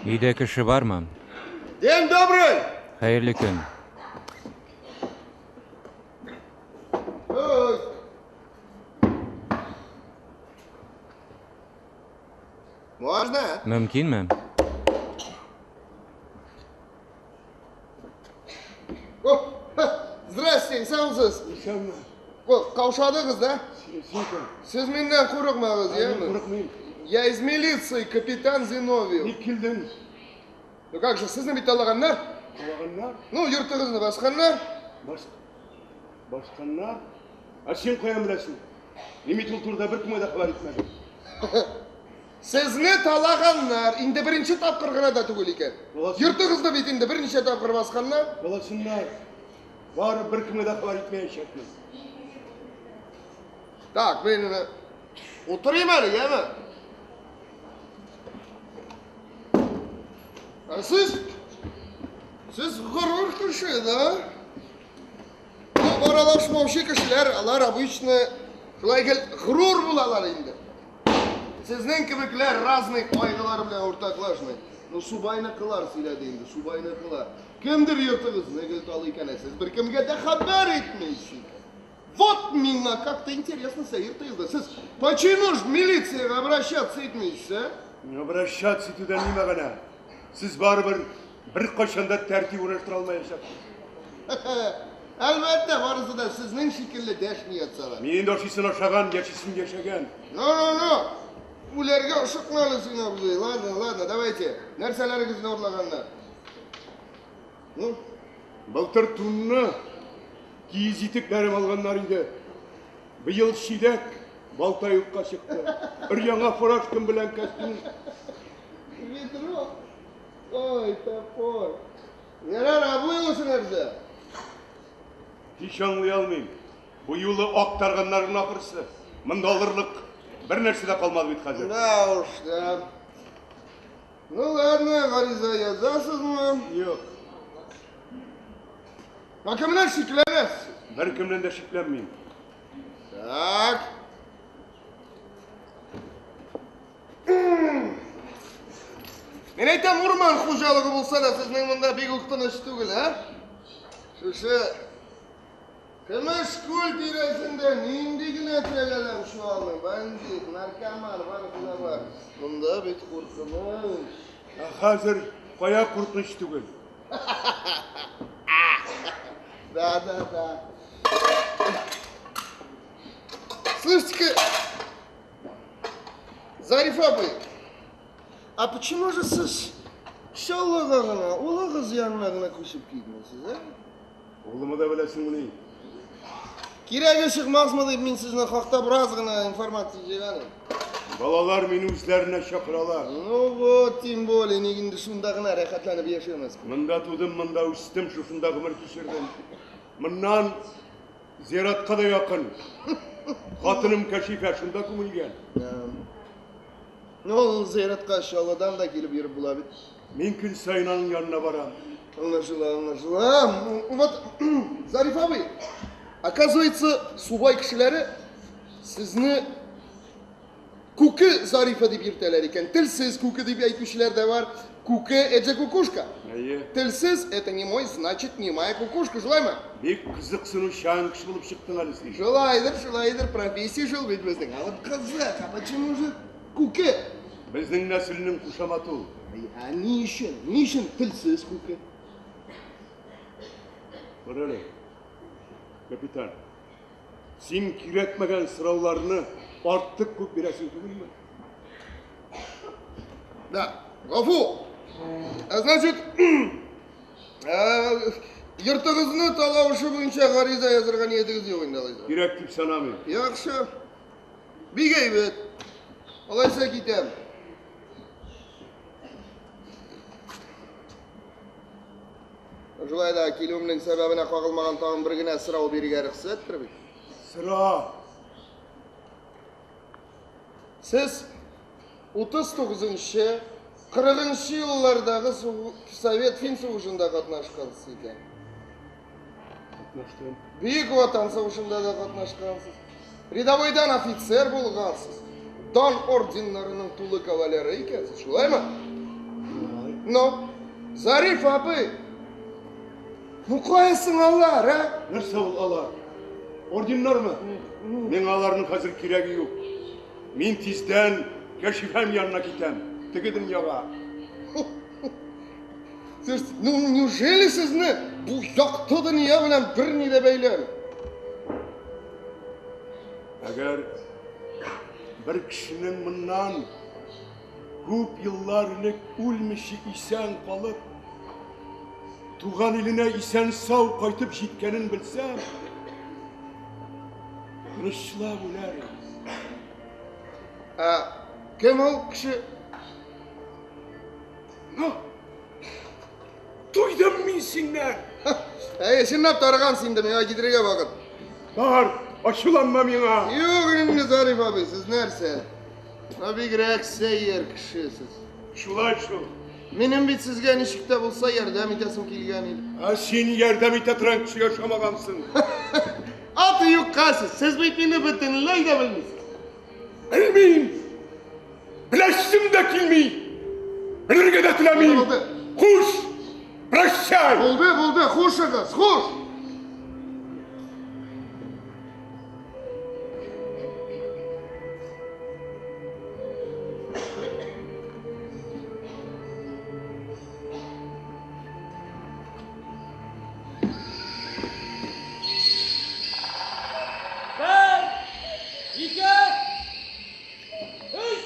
Өйдә кеше бармы? День добрый! Хәерле көн. Ой. Можно? Мөмкинме? О, ха, здрасте, исәнмесез? Исәнме? О, каушадыгыз, да? Син кем? Сез миннән курыкмагыз, Мин яме? курыкмыйм. Я из милиции, капитан Зиновьев. Ник килдең? Ну как же, сезне бит талаганнар? Талаганнар? Ну, йортыгызны басканнар. Бас... Басканнар? Ә син каян беләсең? Мин бит ул турыда беркемгә дә хәбәр итмәдем. Сезне талаганнар, инде беренче тапкыр гына да түгел икән. Буласы- Йортыгызны бит инде берничә тапкыр басканнар. Баласыннар. Бары беркемгә дә хәбәр итмәячәкмен. Так, мин утырыйм әле, яме? Ә сез сез горур кеше, да? Ну, аралашмаучы кешеләр, алар обычно шулай гел горур булалар инде. Сезнең кебекләр разный кайгылар белән уртаклашмый. Ну, субайныкылар сөйләде инде, субайныкылар. Кемдер йортыгызны гел талый икән, ә сез беркемгә дә хәбәр итмейсез. Вот миңа как-то интересно сәер тоелды. Сез почему ж милициягә обращаться итмейсез, а? Обращаться итүдән ни мәгънә? Сез барыбер беркайчан да тәртип урнаштыра алмаячаксыз. Әлбәттә, барысы да сезнең шикелле дәшми ятсалар. Мин инде ашыйсын ашаган, яшисен яшәгән. Ну, ну, ну. Үләргә ашыкма әле син, абзый. Ладно, ладно, давайте. Нәрсәләрегезне урлаганнар? Ну, Былтыр тунны киез итекләрем алганнар иде. Быел чиләк, балта юкка чыкты. Бер яңа фуражкам белән костюм. ведро. Ой, топор. Ярар, ә бу юлысы нәрсә? Һич аңлый алмыйм. Бу юлы актарганнарның ахрысы. Монда алырлык бер нәрсә дә калмады бит хәзер. Да уж, да. Ну ладно, гариза язасызмы? Юк, Ә кемнән шикләнәсез? беркемнән дә шикләнмим. Так. Мин әйтәм, урман хуҗалыгы булса да сезнең монда бик үк тыныч түгел, ә? Шушы Көмеш күл тирәсендә нинди генә тәләләр чуалмый, бандит, наркоман, барысы да бар. Монда бит куркыныч. Ә хәзер кая куркыныч түгел. Да, да, да. Слушайте-ка, Зариф абый, а почему же сез Чаллыга гына, улыгыз янына гына күчеп китмисез, ә? Улымы да беләсеңмени? Кирәге чыкмасмы дип мин сезнең хакта бераз гына информация җыйган идем. Балалар мине үзләренә чакыралар. Ну вот, тем более, ник инде шунда гына рәхәтләнеп яшәмәскә. Монда тудым, монда үстем, шушында гомер кичердем. Моннан зиратка да якын. Хатыным Кәшифә шунда күмелгән. Ну, ул зиратка Чаллыдан да килеп йөреп була бит. Мин көн саен аның янына барам. Аңлашыла, аңлашыла. Вот, Зариф абый, оказывается, Субай кешеләре сезне Күке Зарифа дип йөртәләр икән. Телсез Күке дип әйтүчеләр дә бар. Күке это же кукушка. Әйе. Телсез это не мой, значит, не моя кукушка. Шулаймы? Бик кызыксынучан кеше булып чыктың әле син. Шулайдыр, шулайдыр, профессия шул бит безнең. А вот кызык, а почему же Күке? Безнең нәселнең кушаматы ул. Әй, ә ни өчен? Ни өчен телсез Күке? Бар әле. Капитан. Син кирәкмәгән сорауларны артык күп бирәсең түгелме? Да, гафу. Ә, значит, йортыгызны талау эше буенча гариза язырга ниятегез юк инде алайса. Кирәк дип санамыйм. Яхшы. Бик әйбәт. Алайса китәм. Шулай да килүемнең сәбәбенә кагылмаган тагын бер генә сорау бирергә рөхсәттер бит. Сора. Сез 39-нчы, 40-нчы еллардагы Совет фин сугышында катнашкансыз икән. Катнаштым. Бөек Ватан сугышында да катнашкансыз. Рядовойдан офицер булгансыз. Дан орденнарының тулы кавалеры икәнсез, шулаймы? Но, Зариф абый, ну кая соң алар, ә? Нәрсә ул алар? Орденнармы? Миңа аларның хәзер кирәге юк. Мин тиздән Кәшифәм янына китәм, теге дөньяга. Сез, ну, неужели сезне бу якты дөнья белән берни дә бәйләми? Әгәр бер кешенең моннан күп еллар элек үлмичә исән калып, туган иленә исән-сау кайтып җиткәнен белсәм, тынычлап үләр идем. Ә кем ул кеше? Ну, туйдым мин синнән. Әй, чынлап тарыгансың инде, миңа китәргә вакыт. Бар, ачуланма миңа. Юк инде, Зариф абый, сез нәрсә? Ну, бигрәк сәер кеше сез. Шулай шул. Минем бит сезгә ничек тә булса ярдәм итәсем килгән иде. Ә син ярдәм итә торган кешегә ошамагансың. Аты юкка сез. Сез бит мине бөтенләй дә белмисез. Белмим. Беләсем дә килми. Белергә дә теләмим. Булды. Хуш. Прощай. Булды, булды, хушыгыз, хуш. Бер, ике, өч,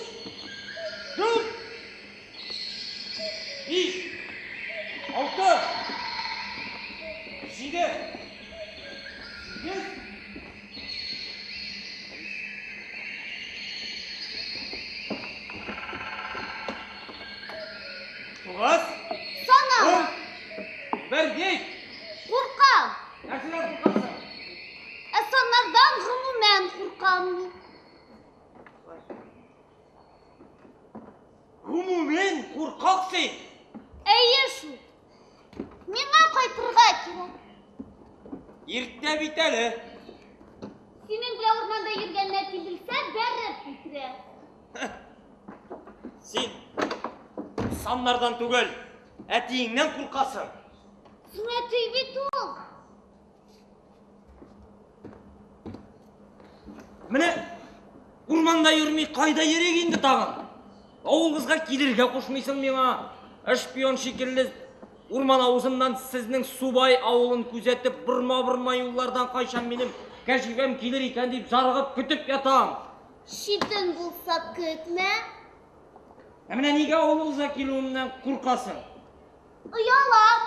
дүрт, биш, алты, җиде, сигез, тугыз, Сана! ун, бер, ник? Куркам! Нәрсәдән куркасың? Ә саннардан гомумән куркам мин. Гомумән куркак син. Әйе шул. Миңа кайтырга кирәк. Иртә бит әле. Синең белән урманда йөргәнне әти белсә, бәреп үтерә. Син саннардан түгел, әтиеңнән куркасың. Соң әти бит ул. Менә урманда йөрми, кайда йөрик инде тагын? Авылыбызга килергә кушмыйсың миңа. Шпион шикелле урман авызыннан сезнең Субай авылын күзәтеп, борма-борма юллардан кайчан минем Кәшифәм килер икән дип зарыгып көтеп ятам. Читен булса көтмә. Ә менә нигә авылыбызга килүемнән куркасың? Оялам.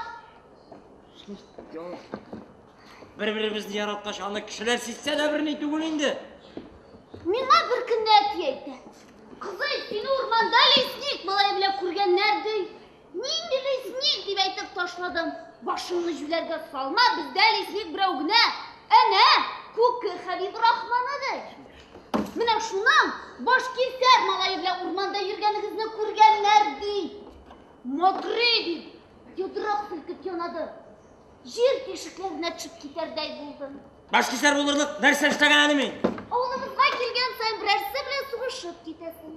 Бер-беребезне яраткач, аны кешеләр сизсә дә берни түгел инде. Миңа бер көнне әти әйтә. Кызый, сине урманда лесник малае белән күргәннәр ди. Нинди лесник дип әйтеп ташладым. Башыңны җүләргә салма, бездә лесник берәү генә. Әнә, Күке Хәбибрахманы ди. Менә шуның башкисәр малае белән урманда йөргәнегезне күргәннәр ди. Матри дип, йодрык селкеп янады. Җир тишекләренә төшеп китәрдәй булдым. Башкисәр булырлык нәрсә эшләгән әле мин? Авылыбызга килгән саен берәрсе белән сугышып китәсең.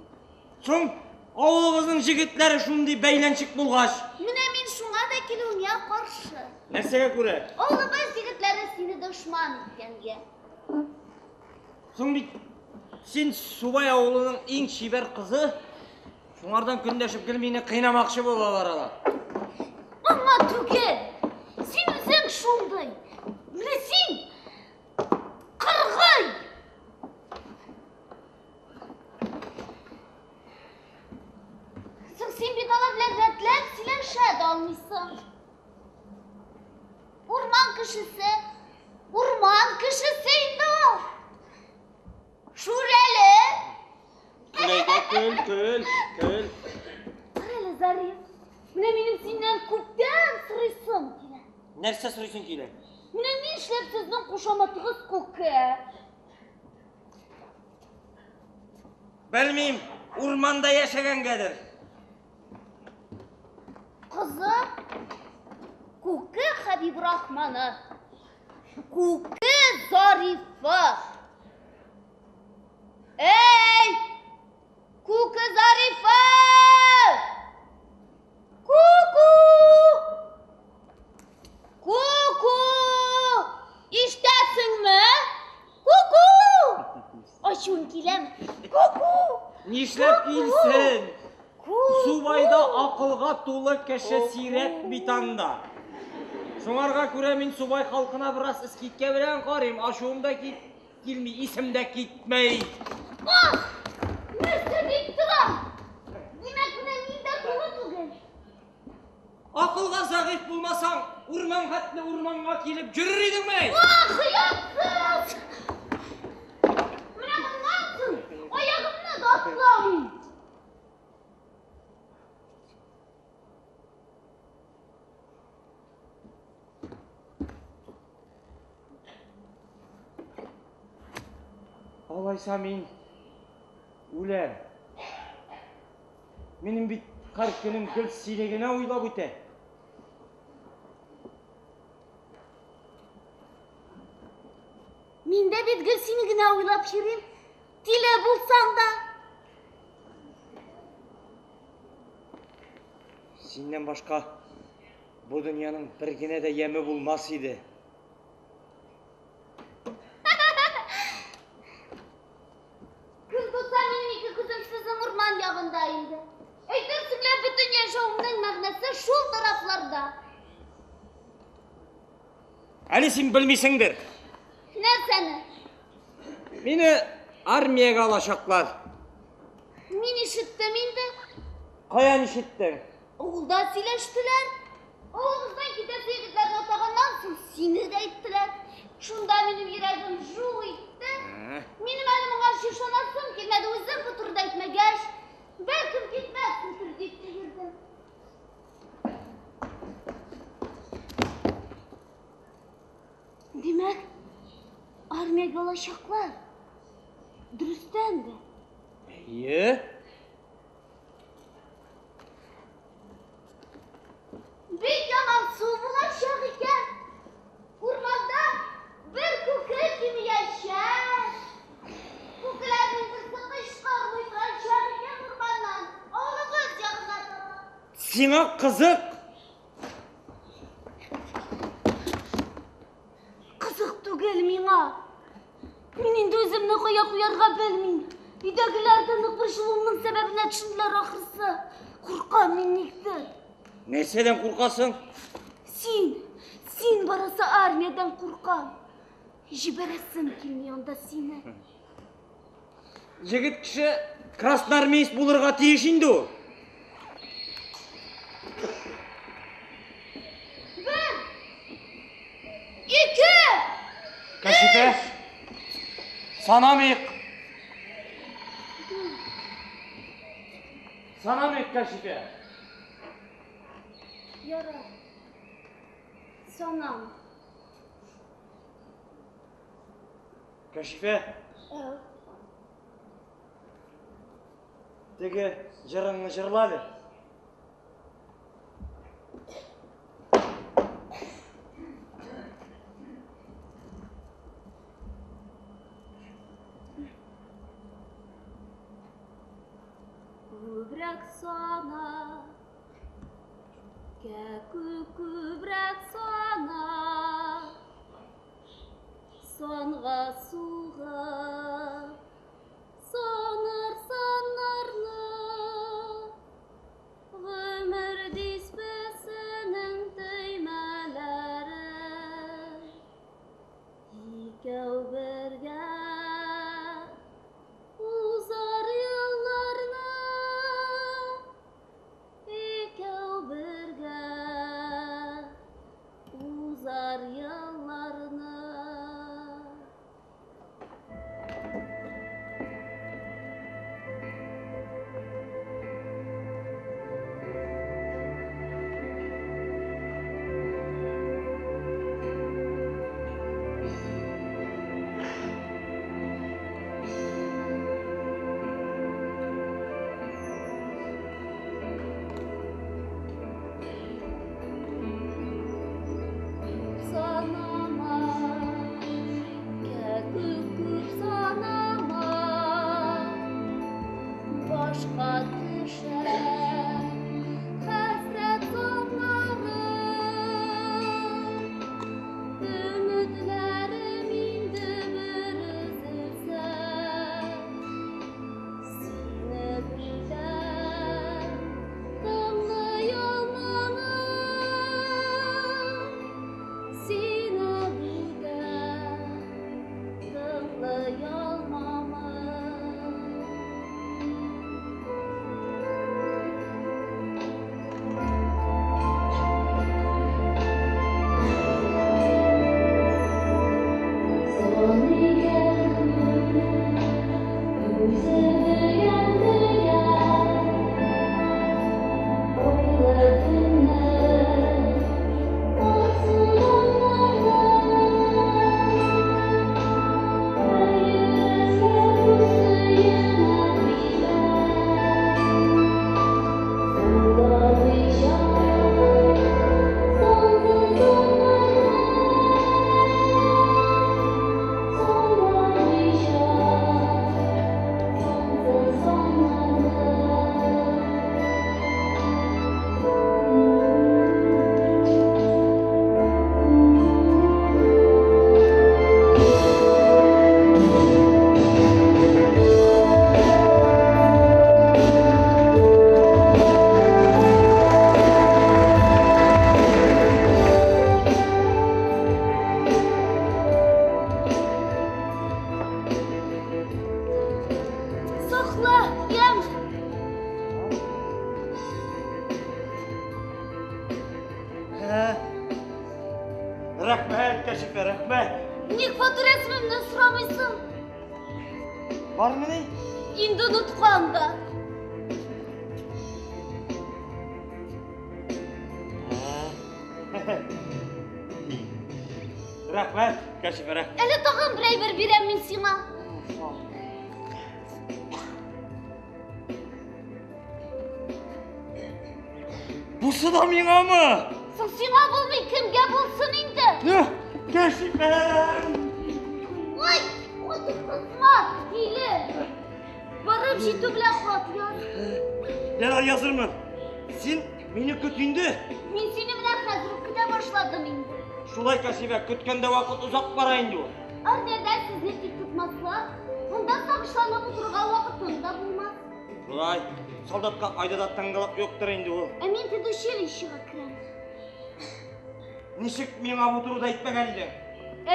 Соң авылыбызның җегетләре шундый бәйләнчек булгач, Менә мин шуңа да килүеңә каршы. нәрсәгә күрә? Авылыбыз егетләре сине дошман иткәнгә. Соң бит син Субай авылының иң чибәр кызы, шуңардан көндәшеп гел мине кыйнамакчы булалар алар. Аңа түгел. Син үзең шундый. Менә син кыргый. Соң син бит алар белән рәтләп сөйләшә дә алмыйсың. Урман кешесе, урман кешесе инде ул. Шүрәле. Көл әйдә, көл, көл, көл. Карале, Зариф, менә минем синнән күптән сорыйсым килә. Нәрсә сорыйсың килә? Менә нишләп сезнең кушаматыгыз Күке? Белмим, урманда яшәгәнгәдер. Кызым, Күке Хәбибрахманы. Күке Зарифы. Эй! Күке Зарифы! Күке! Нишләп килсен? Субайда акылга тулы кеше сирәк бит анда. Шуңарга күрә мин Субай халкына бераз скидка белән карыйм, ачуым да килми, исем дә китмәй. Ах! Нәрсә дип торам? Димәк, менә мин дә тулы түгел. Акылга зәгыйфь булмасаң, урман хәтле урманга килеп йөрер идеңме? Ах, оятсыз! Менә моннан соң аягымны да атламыйм. Алайса мин үләм. Минем бит һәр көнем гел сине генә уйлап үтә. Мин дә бит гел сине генә уйлап йөрим. Тиле булсаң да. Синнән башка бу дөньяның бер генә дә яме булмас иде. Көн туса, минем ике күзем сезнең урман ягында инде. Әйтерсең лә бөтен яшәвемнең мәгънәсе шул тарафларда. Әле син белмисеңдер. Нәрсәне? Мине армиягә алачаклар. Мин ишеттем инде. Каян ишеттең? Авылда сөйләштеләр. Авылыбыздан китәсе егетләрне атаганнан соң сине дә әйттеләр. Шунда минем йөрәгем жу итте. Минем әле моңарчы ышанасым килмәде, үзем бу турыда әйтмәгәч, бәлкем китмәссеңдер дип тә йөрдем. Димәк, армиягә алачаклар. Дөрестән дә. Әйе. Бик яман су булачак икән. Урманда бер күке кимиячәк. Күкеләрнең берсе кычкырмый торачак икән урманнан. Авылыбыз ягына таба. Сиңа кызык. Кызык түгел миңа. Мин инде үземне кая куярга белмим. Өйдәгеләр дә нык борчылуымның сәбәбенә төшенделәр ахрысы. Куркам мин никтер. Нәрсәдән куркасың? Син, син барасы армиядән куркам. Җибәрәсем килми анда сине. Егет кеше красноармеец булырга тиеш инде ул. Бер, ике, Кәшифә, санамыйк. Санамыйк, Кәшифә. Ярар. Санам. Кәшифә, Әү. теге җырыңны җырла әле. Күбрәк сана, кәкүк күбрәк сана, санга сугып, санар саннарны, гомер дисбесенең төймәләре. Икәү бергә узар елларны. Рәхмәт, Кәшифә, рәхмәт. Ник фоторәсемемне сорамыйсың? Бармыни? Инде оныткан да. Рәхмәт, Кәшифә, рәхмәт. Әле тагын бер әйбер бирәм мин сиңа. Бусы да миңамы? Соң сиңа булмый, кемгә булсын инде? Кәшифә! Ой, кысма, тиле. Барып җитү белән хат яз. Ярар, язырмын. Син мине көт инде. Мин сине менә хәзер үк көтә башладым инде. Шулай, Кәшифә, көткәндә вакыт озак бара инде ул. Армиядә сезне тик тотмаслар. Монда сагышланып утырырга вакытың да булмас. Шулай, солдатка айда да тынгылык юктыр инде ул. Ә мин педучилищега керәм. Ничек миңа бу турыда әйтмәгән идең?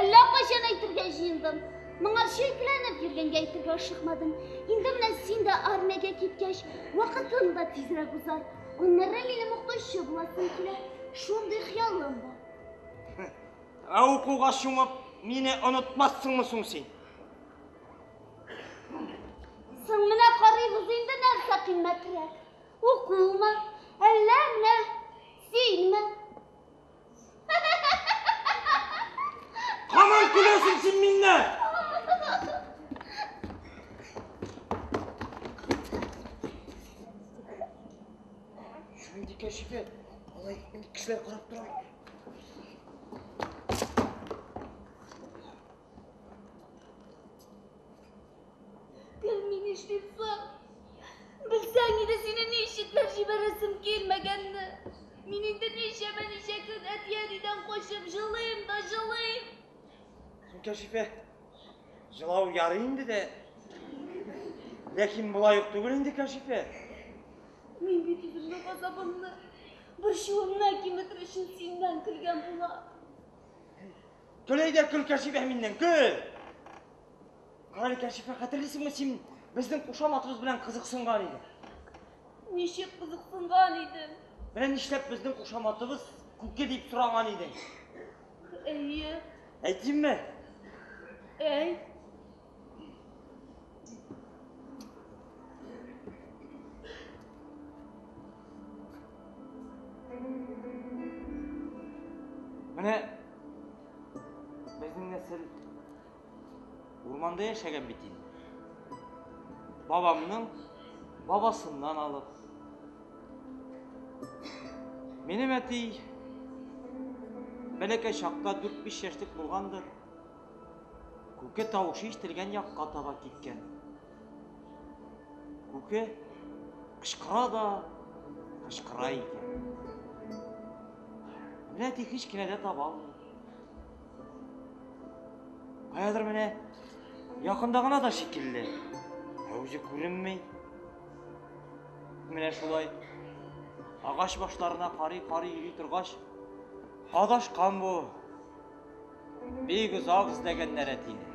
Әллә кайчан әйтергә җыендым. Моңарчы икеләнеп йөргәнгә әйтергә ашыкмадым. Инде менә син дә армиягә киткәч, вакытың да тизрәк узар. Аннары минем укытучы буласым килә. Шундый хыялым бар. Ә укуга чумып, мине онытмассыңмы соң син? Соң менә карыйбыз инде нәрсә кыйммәтрәк. Укумы, әллә менә синме? Һаман көләсең син миннән! Шундый Кәшифә, алай кешеләр карап тора. Белми нишлисең. Белсәң иде сине ничекләр җибәрәсем килмәгәнне. Мин инде ничәмә-ничә көн әти-әнидән качып җылыйм да җылыйм. Соң Кәшифә, җылау ярый инде дә. Ләкин болай ук түгел инде, Кәшифә. Мин бит үземнең газабымны, борчуымны киметер өчен синнән көлгән булам. Көл әйдә, көл, Кәшифә, миннән, көл! Карале, Кәшифә, хәтерлисеңме, син безнең кушаматыбыз белән кызыксынган идең? Ничек кызыксынган идем? Менә нишләп безнең кушаматыбыз Күке дип сораган идең? Әйе. Әйтимме? Әйт. Менә безнең нәсел урманда яшәгән бит инде. Бабамның бабасыннан алып. Минем әти бәләкәй чакта 4-5 яшьлек булгандыр. Күке тавышы ишетелгән якка таба киткән. Күке кычкыра да кычкыра икән. Менә әти һич кенә дә таба алмый. Каядыр менә якында гына да шикелле. Ә үзе күренми. Менә шулай агач башларына карый-карый йөри торгач, адашкан бу. Бик озак эзләгәннәр әтине.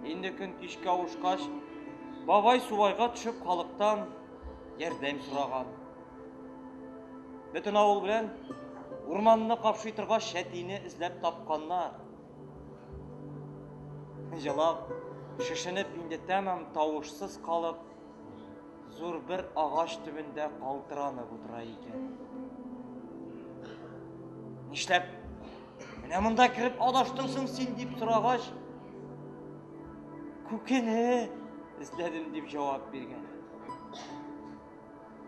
Инде көн кичкә авышкач, бабай субайга төшеп халыктан ярдәм сораган. Бөтен авыл белән урманны капшый торгач, әтине эзләп тапканнар. Җылап, шешенеп инде тәмам тавышсыз калып, зур бер агач төбендә калтыранып утыра икән. Нишләп менә монда кереп адаштың соң син дип сорагач, күкене эзләдем дип җавап биргән.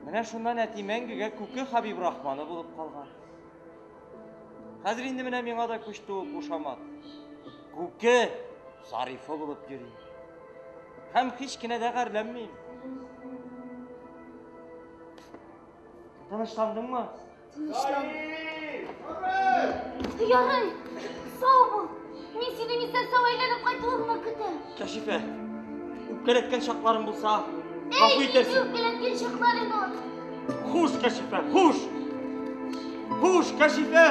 Менә шуннан әти мәңгегә Күке Хабибрахманы булып калган. Хәзер инде менә миңа да күчте ул кушамат. Күке Зарифы булып йөрим. Һәм һич кенә дә гарьләнмим. Тынычландыңмы? Тынычландым. Ярый, сау бул. Мин синең исән-сау әйләнеп кайтуыңны көтәм. Кәшифә, үпкәләткән чакларым булса, гафу Әй, итәрсең. үпкәләткән чакларың ул. Хуш, Кәшифә, хуш! Хуш, Кәшифә!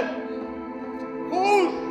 Хуш!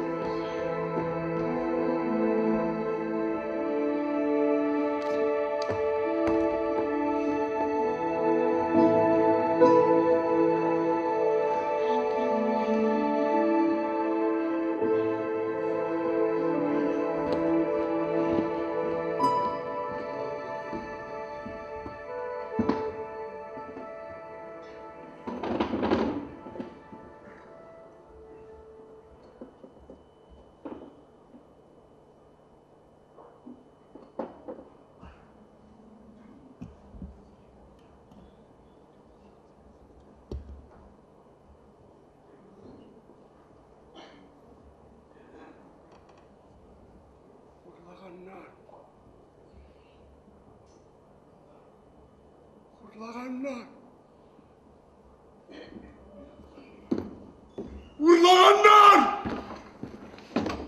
Урлаганнар!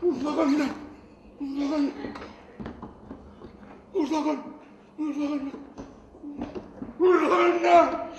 Урлаганнар! Урлаган! Урлаган! Урлаганнар! Урлаганнар!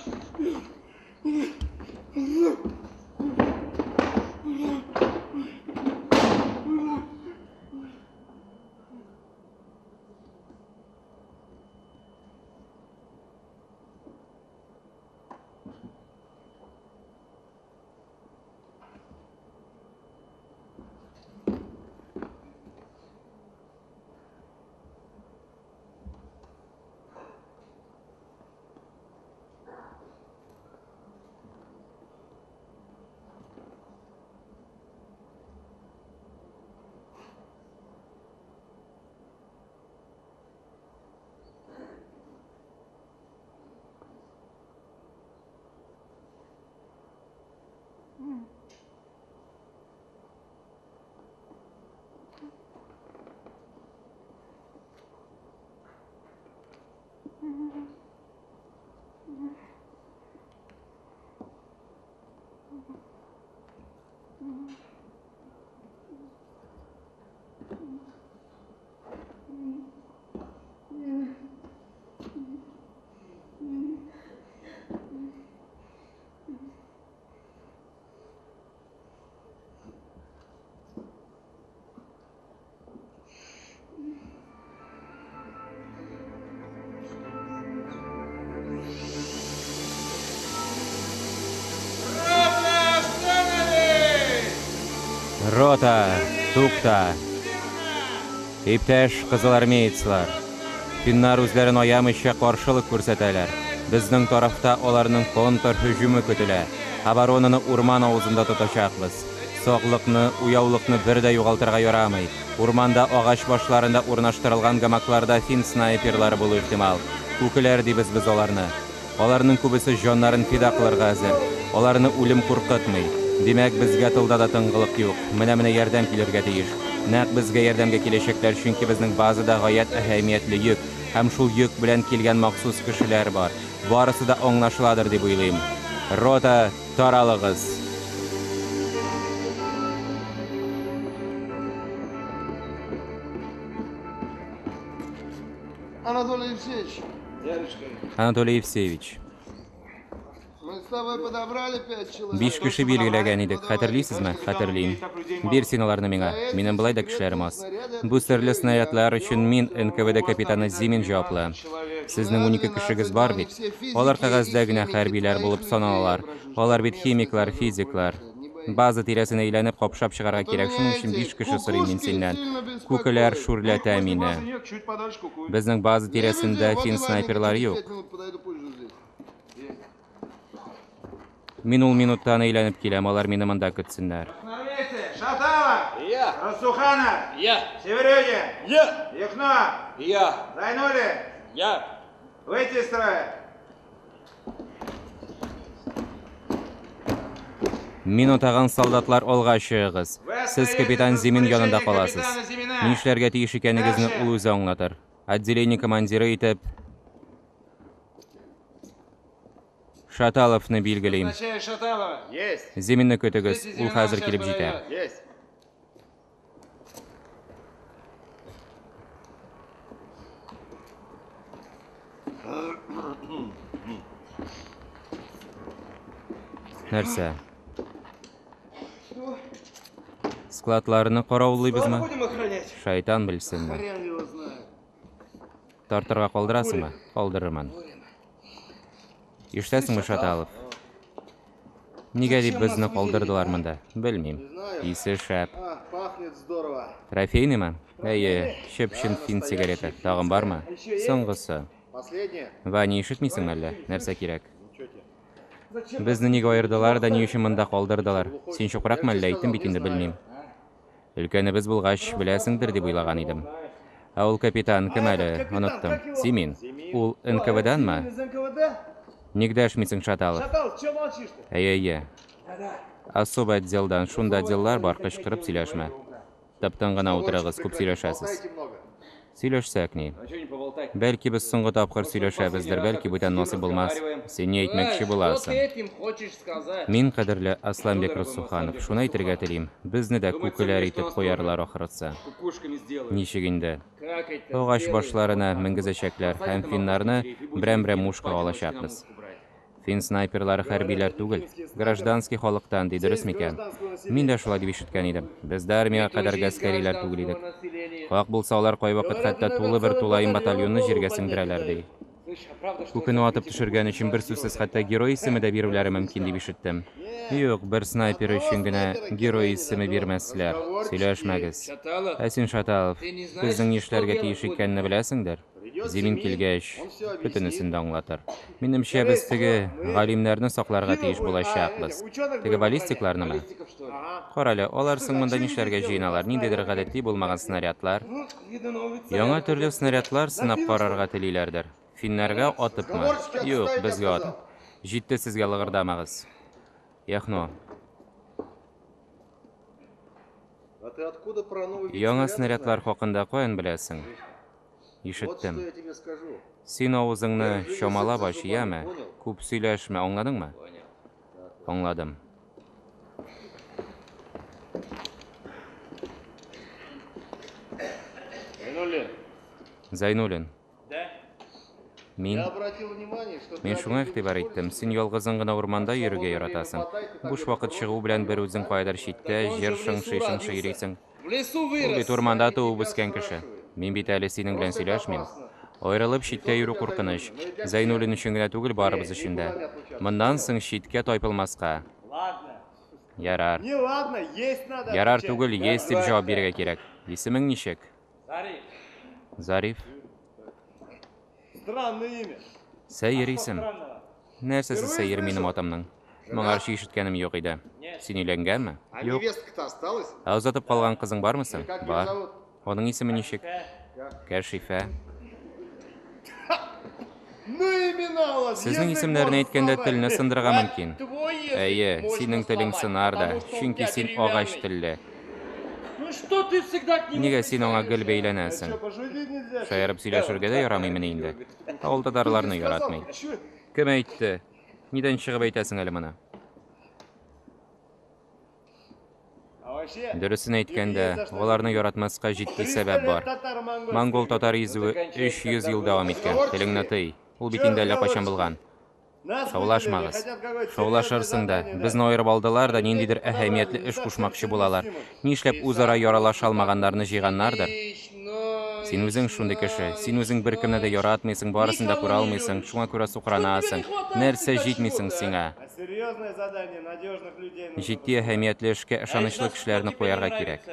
Рота, тукта! Иптәш кызылармеецлар, финнар үзләрен аямыйча каршылык күрсәтәләр. Безнең тарафта аларның контрһөҗүме көтелә. Оборонаны урман авызында тотачакбыз. Саклыкны, уяулыкны бер дә югалтырга ярамый. Урманда агач башларында урнаштырылган гамакларда фин снайперлары булу ихтимал. Күкеләр дибез без аларны. Аларның күбесе җаннарын фида кылырга әзер. Аларны үлем куркытмый. Димәк, безгә тылда да тынгылык юк. Менә-менә ярдәм килергә тиеш. Нәкъ безгә ярдәмгә киләчәкләр, чөнки безнең базада гаять әһәмиятле йөк һәм шул йөк белән килгән махсус кешеләр бар. Барысы да аңлашыладыр дип уйлыйм. Рота, таралыгыз! Анатолий Евсеевич, Анатолий Евсеевич, мы с тобой подобрали пять человек. биш кеше билгеләгән идек, хәтерлисезме? Хәтерлим. Бир син аларны миңа. Минем болай да кешеләрем аз. Бу серле снарядлар өчен мин НКВД капитаны Зимин җаваплы. Сезнең 12 кешегез бар бит. Алар кәгазьдә генә хәрбиләр булып саналалар. Алар бит химиклар, физиклар. База тирәсен әйләнеп капшап чыгарга кирәк, шуның өчен биш кеше сорыйм мин синнән. Күкеләр шүрләтә мине. Чуть подальше кукуй. Безнең база тирәсендә фин снайперлары юк. Пять минут подойду позже здесь. Мин ул минуттан әйләнеп киләм, алар мине монда көтсеннәр. Красноармейцы! Шаталов! Я! Рассуханов! Я! Северюгин! Я! Юхно! Я! Зайнули! Я! Выйти из строя! Мин атаган солдатлар алга чыгыгыз. Сез капитан Зимин янында каласыз. Нишләргә тиеш икәнегезне ул үзе аңлатыр. Отделение командиры итеп Шаталовны билгелим. Назначаю Шаталова. Есть! Зиминны көтегез, Ждите ул Зимина, хәзер сейчас килеп җитә. подойдет. Есть! Нәрсә? Складларны каравыллыйбызмы? Будем охранять. Шайтан белсенме. Хрен его знает. Тартырга калдырасыңмы? Калдырырмын. Ишетәсеңме, Шаталов? Нигә дип безне калдырдылар монда? Белмим. Исе шәп. А, пахнет здорово. Трофейныймы? Әйе, чып-чын фин сигареты. Тагын бармы? Соңгысы. Последнее. Ваня, ишетмисеңме әллә? Нәрсә кирәк? Ничего тебе. Зачем? Безне нигә аердылар да ни өчен монда калдырдылар? Син чукракмы әллә? Әйттем бит инде, белмим. Өлкәнебез булгач, беләсеңдер дип уйлаган идем. Ә ул капитан кем әле? Оныттым. Зимин. Ул НКВДанмы? Из НКВД? Ник дәшмисең, Шаталов? Шаталов, че молчишь-то? Әйе, әйе. Да-да. Особый отделдан шунда отделлар бар, кычкырып сөйләшмә. Тып-тын гына утырыгыз, күп сөйләшәсез. Болтайте много. Сөйләшсәк ни? Бәлки без соңгы тапкыр сөйләшәбездер, бәлки бүтән насыйп булмас. Син ни әйтмәкче буласың? Мин, кадерле Асланбек Русуханов, шуны әйтергә телим, безне дә күкеләр итеп куярлар ахрысы. Ничек инде? Агач башларына менгезәчәкләр һәм финнарны берәм-берәм мушкага алачакбыз. Фин снайперлары хәрбиләр түгел, гражданский халыктан, ди, дөрес микән? Мин дә шулай дип ишеткән идем. Без дә армиягә кадәр гаскәриләр түгел идек. Хак булса, алар кайвакыт хәтта тулы бер тулаем батальонны җиргә сеңдерәләр, ди. Күкене атып төшергән өчен бер сүзсез хәтта герой исеме дә бирүләре мөмкин дип ишеттем. Юк, бер снайпер өчен генә герой исеме бирмәсләр. Сөйләшмәгез. Ә син, Шаталов, безнең нишләргә тиеш икәнне беләсеңдер? Зимин килгәч, бөтенесен дә аңлатыр. Минемчә, без теге галимнәрне сакларга тиеш булачакбыз. Теге баллистикларнымы? Карале, алар соң монда нишләргә җыеналар? Ниндидер гадәти булмаган снарядлар. Яңа төрле снарядлар сынап карарга телиләрдер. Финнәргә атыпмы? Юк, безгә атып. Җитте сезгә лыгырдамагыз. Яхно. Яңа снарядлар хакында каян беләсең? Ишеттем. Син авызыңны чамалап ач, яме? Күп сөйләшмә, аңладыңмы? Аңладым. Зайнуллин. Мин Мин шуңа игътибар иттем, син ялгызың гына урманда йөрергә яратасың. Буш вакыт чыгу белән бер үзең каядыр читтә җыр шыңшый-шыңшый йөрисең. Ул бит урманда туып үскән кеше. Мин бит әле синең белән сөйләшмим. Аерылып читтә йөрү куркыныч. Зәйнуллин өчен генә түгел, барыбыз өчен дә. Моннан соң читкә тайпылмаска. Ярар. Ярар түгел, есть дип җавап бирергә кирәк. Исемең ничек? Зариф. Странное имя. Сәер исем. Нәрсәсе сәер минем атымның? Моңарчы ишеткәнем юк иде. Син өйләнгәнме? А Юк. невестка-то осталась? Ә озатып калган кызың бармы соң? Как ее Бар. зовут? Аның исеме ничек? Кәшифә. Ну имена у вас. Сезнең язык исемнәрне можно әйткәндә сломать. телне сындырырга мөмкин. Твой язык Әйе, можно синең телең сломать, сынар да, потому что он у чөнки тебя син агач деревянный. телле. Ну что ты всегда к нему Нигә син аңа гел пристаешь? А бәйләнәсең? что, пошутить нельзя? Шаярып сөйләшергә дә ярамыймыни инде? Авыл татарларны яратмый. Чё? Кем әйтте? Нидән чыгып әйтәсең әле моны? А вообще, Дөресен әйткәндә, аларны яратмаска җитди сәбәп бар. Монгол-татар изүе 300 ел дәвам иткән. Телеңне тый. Ул бит инде әллә кайчан булган. Шаулашмагыз. Шаулашырсың да, безне аерып алдылар да ниндидер әһәмиятле эш кушмакчы булалар. Нишләп үзара яралаша алмаганнарны җыйганнардыр? Син үзең шундый кеше. Син үзең беркемне дә яратмыйсың, барысын да күрә алмыйсың, шуңа күрә сукранасың. Нәрсә җитми соң сиңа? А серьезное задание надежных людей нужно. Җитди әһәмиятле эшкә ышанычлы кешеләрне куярга кирәк.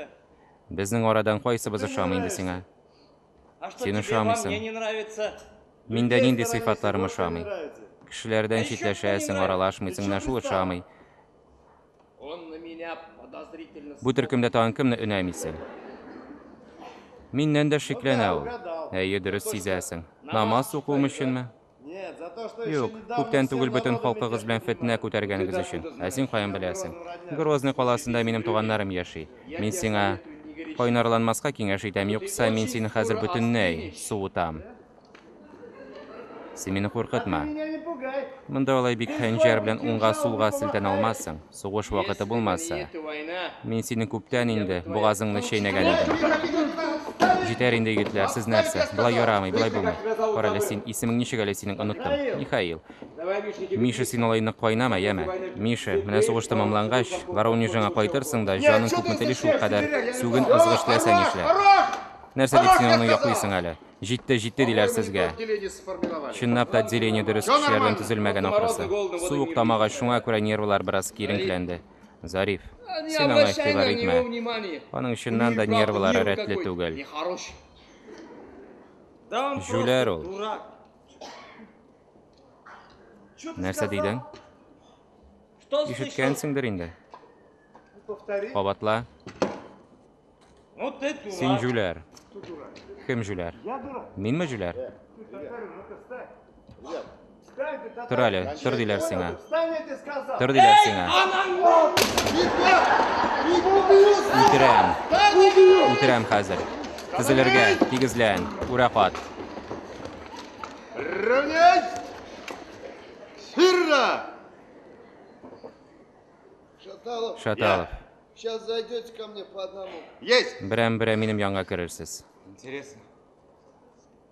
Безнең арадан кайсыбыз ошамый инде сиңа? А что Син тебе во ошамыйсың. мне не нравится? Миндә Людей нинди сторониться сыйфатларым больше не ошамый? нравится. Кешеләрдән читләшәсең, аралашмыйсың, менә шул ошамый. Он на меня подозрительно Бу төркемдә тагын кемне өнәмисең? Миннән дә шикләнә ул. Әйе, дөрес сизәсең. Намаз укуым өченме? Нет, за то, что еще Юк, недавно күптән всем түгел бөтен народом халкыгыз белән мятеж фетнә поднимали. күтәргәнегез өчен. Ә син каян беләсең? Грозный каласында минем туганнарым яши. Мин сиңа кайнарланмаска киңәш итәм, юкса мин сине хәзер бөтенләй суытам. Син мине куркытма. Меня не пугай. Монда алай бик хәнҗәр белән уңга-сулга селтәнә алмассың. Сугыш вакыты Если бы булмаса, не эта война, мин сине күптән инде бугазыңны чәйнәгән идем. Җитәр инде, егетләр, сез нәрсә? Болай ярамый, болай булмый. Карале син, исемең ничек әле синең, оныттым. Михаил. Давай, Миша, тебе Миша, син алай нык кайнама, яме. Миша, менә сугыш тәмамлангач, Воронежыңа кайтырсың да, җаның күпме тели шул кадәр сүген ызгыш теләсә нишлә. Нәрсә дип син аны яклыйсың әле? Җитте, җитте диләр сезгә. Отделение сформировали. Чынлап та отделение дөрес кешеләрдән төзелмәгән ахрысы. Суык тамагач, шуңа күрә нервлар бераз киеренкеләнде. Зариф, А не син аңа обращай игътибар на итмә. него внимания. Аның У чыннан него да и правда нервлары нервы рәтле какой-то түгел. Нехороший. Да он Җүләр просто ул. дурак. Чё ты Нәрсә сказал? дидең? Что слышал? Ишеткәнсеңдер инде. Повтори. Кабатла. Ну ты дурак. Син җүләр. Кем җүләр? Я дурак. Минме җүләр? Ты татарин, ну-ка встань. Встань, ты татарин. Тор әле, тор диләр сиңа. Встань, я тебе сказал. Тор диләр сиңа. Үтерәм. Үтерәм хәзер. Тезелергә, тигезлән, үрә кат. Равняйсь! Смирно! Шаталов. Шаталов. Сейчас зайдете ко мне по одному. Есть! Берәм-берәм минем янга керерсез. Интересно.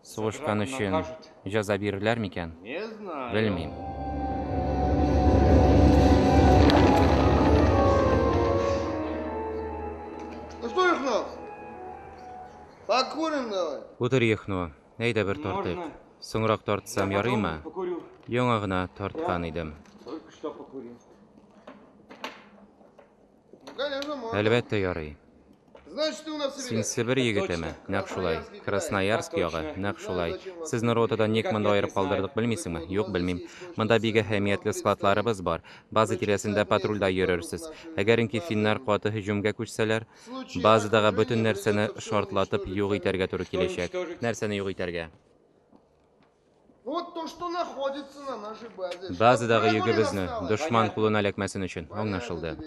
Сугышкан өчен җәза бирерләр микән? Не знаю. Белмим. Ну что, Юхнов? Покурим давай. Утыр, Юхно, әйдә бер тартыйк. Можно. Соңрак тартсам Я потом ярыймы? покурю. Яңа гына тарткан идем. Только что покурил. Ну, конечно, можно. Әлбәттә ярый. Значит, ты у нас Син Себер. Себер егетеме? Нәкъ шулай. Красноярск ягы, нәкъ шулай. Сезне ротадан ник монда аерып калдырдык, белмисеңме? Юк, белмим. Монда бик әһәмиятле складларыбыз бар. База тирәсендә патрульдә йөрерсез. Әгәренки финнар каты һөҗүмгә күчсәләр, базадагы бөтен нәрсәне шартлатып юк итәргә туры киләчәк. Нәрсәне юк итәргә? Ну вот то, что находится на нашей базе. Базадагы Чтоб врагу не йөгебезне досталось. дошман кулына эләкмәсен өчен, аңлашылды.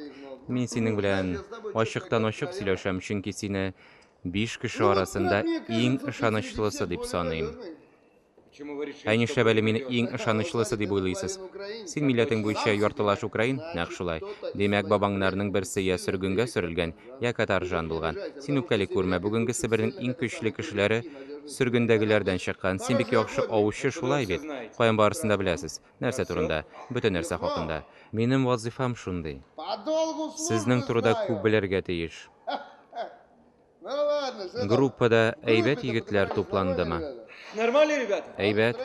Мин синең белән ачыктан-ачык сөйләшәм, чөнки сине биш кеше Ну вот, арасында брат, мне иң кажется, ты ышанычлысы среди дип всех саныйм. более надежный. Почему вы решили, Ә что нишләп вы әле мине надежный? иң ышанычлысы дип уйлыйсыз? Син милләтең буенча яртылаш украин, нәкъ шулай. Димәк, бабаңнарның берсе я сөргенгә сөрелгән, я каторжан булган. Син үпкәли күрмә, бүгенге Себернең иң көчле кешеләре сөргендәгеләрдән чыккан. Син бик яхшы аучы, шулай бит? Каян барысын да беләсез? Нәрсә турында? Бөтен нәрсә хакында. Минем вазифам шундый. По долгу службы Сезнең турыда знаю. күп белергә тиеш. Ну ладно, что там? Группада әйбәт Группе-то егетләр подобрались тупландымы? нормально, ребята. Нормально, ребята? Әйбәт.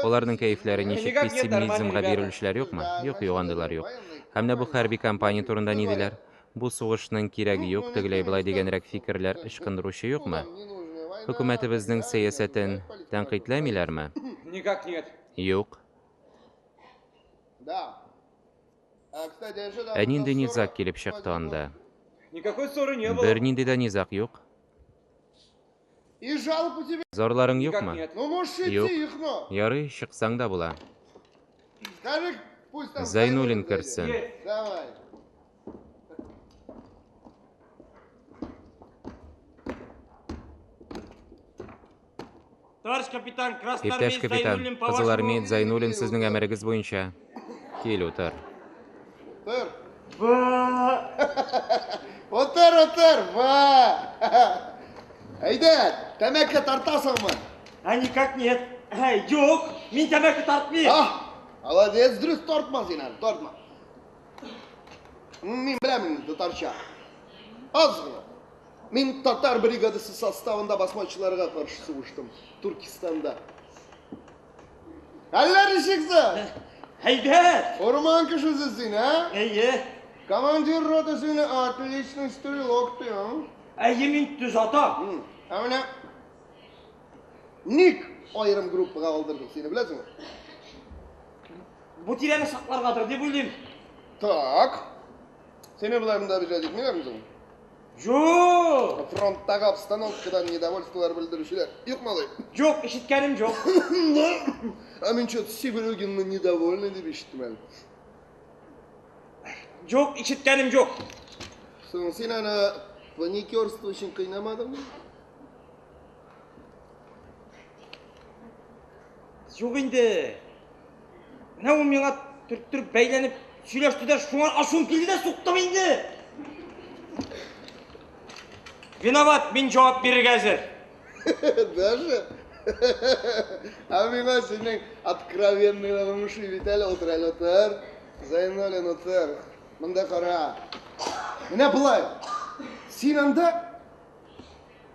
Аларның кәефләре ничек, Никак нет, нормально, пессимизмга ребята. бирелүчеләр юкмы? Юк, юк, андыйлар юк. Һәм менә бу хәрби кампания турында ни диләр? Бу сугышның кирәге юк, тегеләй болай дигәнрәк фикерләр ычкындыручы юкмы? Хөкүмәтебезнең сәясәтен тәнкыйтьләмиләрме? Никак нет. Юк. Да. А, кстати, а что там Ә нинди у нас низаг ссора килеп чыкты возникла? анда? Никакой ссоры не было. Бернинди дә низаг юк. И жалоб у тебя? Зарларың Никак юкмы? нет. Ну можешь идти, Юк. Юхно. Ярый, чыксаң да була. Скажи, пусть там Зайнуллин зайдет. керсен. Есть. Давай. Товарищ капитан, Иптәш красноармеец капитан, Зайнуллин по кызыл вашему... армеец Зайнуллин сезнең әмерегез буенча. Кил, утыр. Тыр. Ба! Утыр, утыр, ва! Әйдә, тәмәке тартасыңмы? А никак нет. Әй, юк, мин тәмәке тартмыйм. А, молодец, дөрес тартма син әле, тартма. Мин беләм инде татарча. Аз гына. Мин татар бригадасы составында басмачыларга каршы сугыштым Туркестанда. Әллә ничек соң? Әйбәт. Урман кешесе син, ә? Әйе. Командир роты сине отличный стрелок ты, а? Әйе, мин төз атам. Ә менә ник аерым группага алдырдык сине, беләсеңме? Бу тирәне сакларгадыр дип уйлыйм. Так. Сине болай монда обижать итмиләрме соң? Юк. Фронттагы обстановкадан недовольстволар белдерүчеләр юк малай. Юк, ишеткәнем юк. А мин что-то Севрюгинны недовольный дип ишеттем әле. Юк, ишеткәнем юк. Соң син аны паникерство өчен кыйнамадыңмы? Юк инде. Менә ул миңа төрттереп бәйләнеп сөйләште дә, шуңа ачуым килде дә суктым инде. Виноват, мин җавап бирергә әзер. Даже? А миңа синең откровенныйлыгың ошый бит әле, утыр әле, утыр. Зайнуллин, утыр. Монда кара. Менә болай. Син анда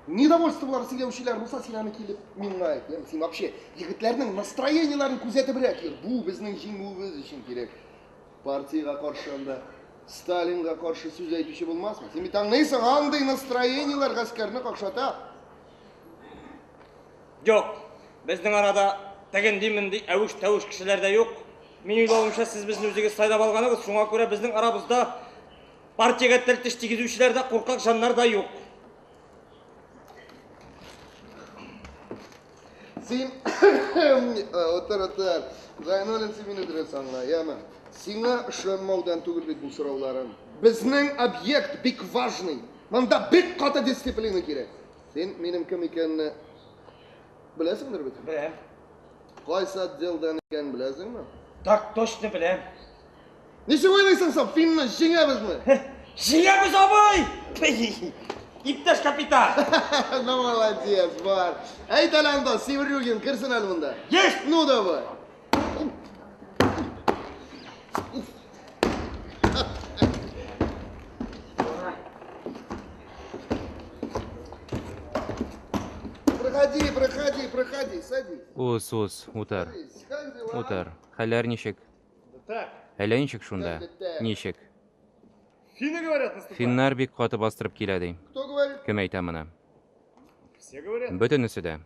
недовольстволар сөйләүчеләр булса, син аны килеп миңа әйт. Яме, син вообще егетләрнең настроениеләрен күзәтебрәк йөр. Бу безнең җиңүебез өчен кирәк. Партиягә каршы анда Сталинга каршы сүз әйтүче булмасмы? Син бит аңлыйсың, андый настроениеләр гаскәрне какшата. Юк, безнең арада тегенди-мондый әвеш-тәвеш кешеләр дә юк. Мин уйлавымча, сез безне үзегез сайлап алганыгыз, шуңа күрә безнең арабызда партиягә тел-теш тигезүчеләр дә, куркак җаннар да юк. Син утыр, утыр. Зайнуллин, син мине дөрес аңла, яме. Сиңа ышанмаудан түгел бит бу сорауларым. Безнең объект бик важный. Монда бик каты дисциплина кирәк. Син минем кем икәнне беләсеңдер бит? Беләм. Кайсы отделдан икәнен беләсеңме? Так точно беләм. Ничек уйлыйсың соң, финны җиңәбезме? Җиңәбез, абый! Иптәш капитан! Ну, молодец, бар. Әйт әле анда, Севрюгин, керсен әле монда. Есть! Ну, давай. Проходи, проходи, проходи, садись. Уз, уз, утыр. Садись. Как дела? Утыр. Хәлләр ничек? Да так. Әллә ничек шунда? Ничек? Финны говорят, наступают. Финнар бик каты бастырып килә ди. Кто говорит? Кем әйтә моны? Все говорят. Бөтенесе дә.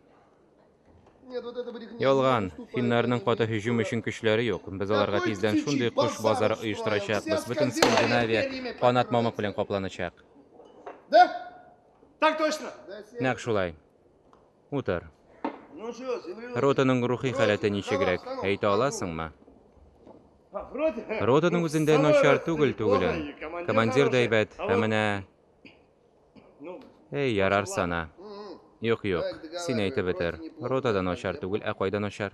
Нет, вот это брехня. Ялган. Наступает, Финнарның они каты не һөҗүм өчен көчләре юк. Без аларга Какой тиздән птичий шундый кош базар базары устроил? оештырачакбыз. Вся Бөтен Скандинавия Скандинавия перьями канат мамык покроется. белән капланачак. Да? Так точно. Да, Серега. Нәкъ шулай. Утыр. Ну что, Севрюгин? Ротаның рухи халәте ничегрәк? Әйтә аласыңмы? А, вроде. Ротаның Ну, үзендә самой начар роте түгел неплохо, түгелен. и командир Командир да хороший. әйбәт, А ә вот, менә ну, Эй, ярар сана. М-м. Юк, юк. Так, Син договаривай, әйтеп бетер. вроде неплохо, Рота да начар командир. түгел, ә кайда начар?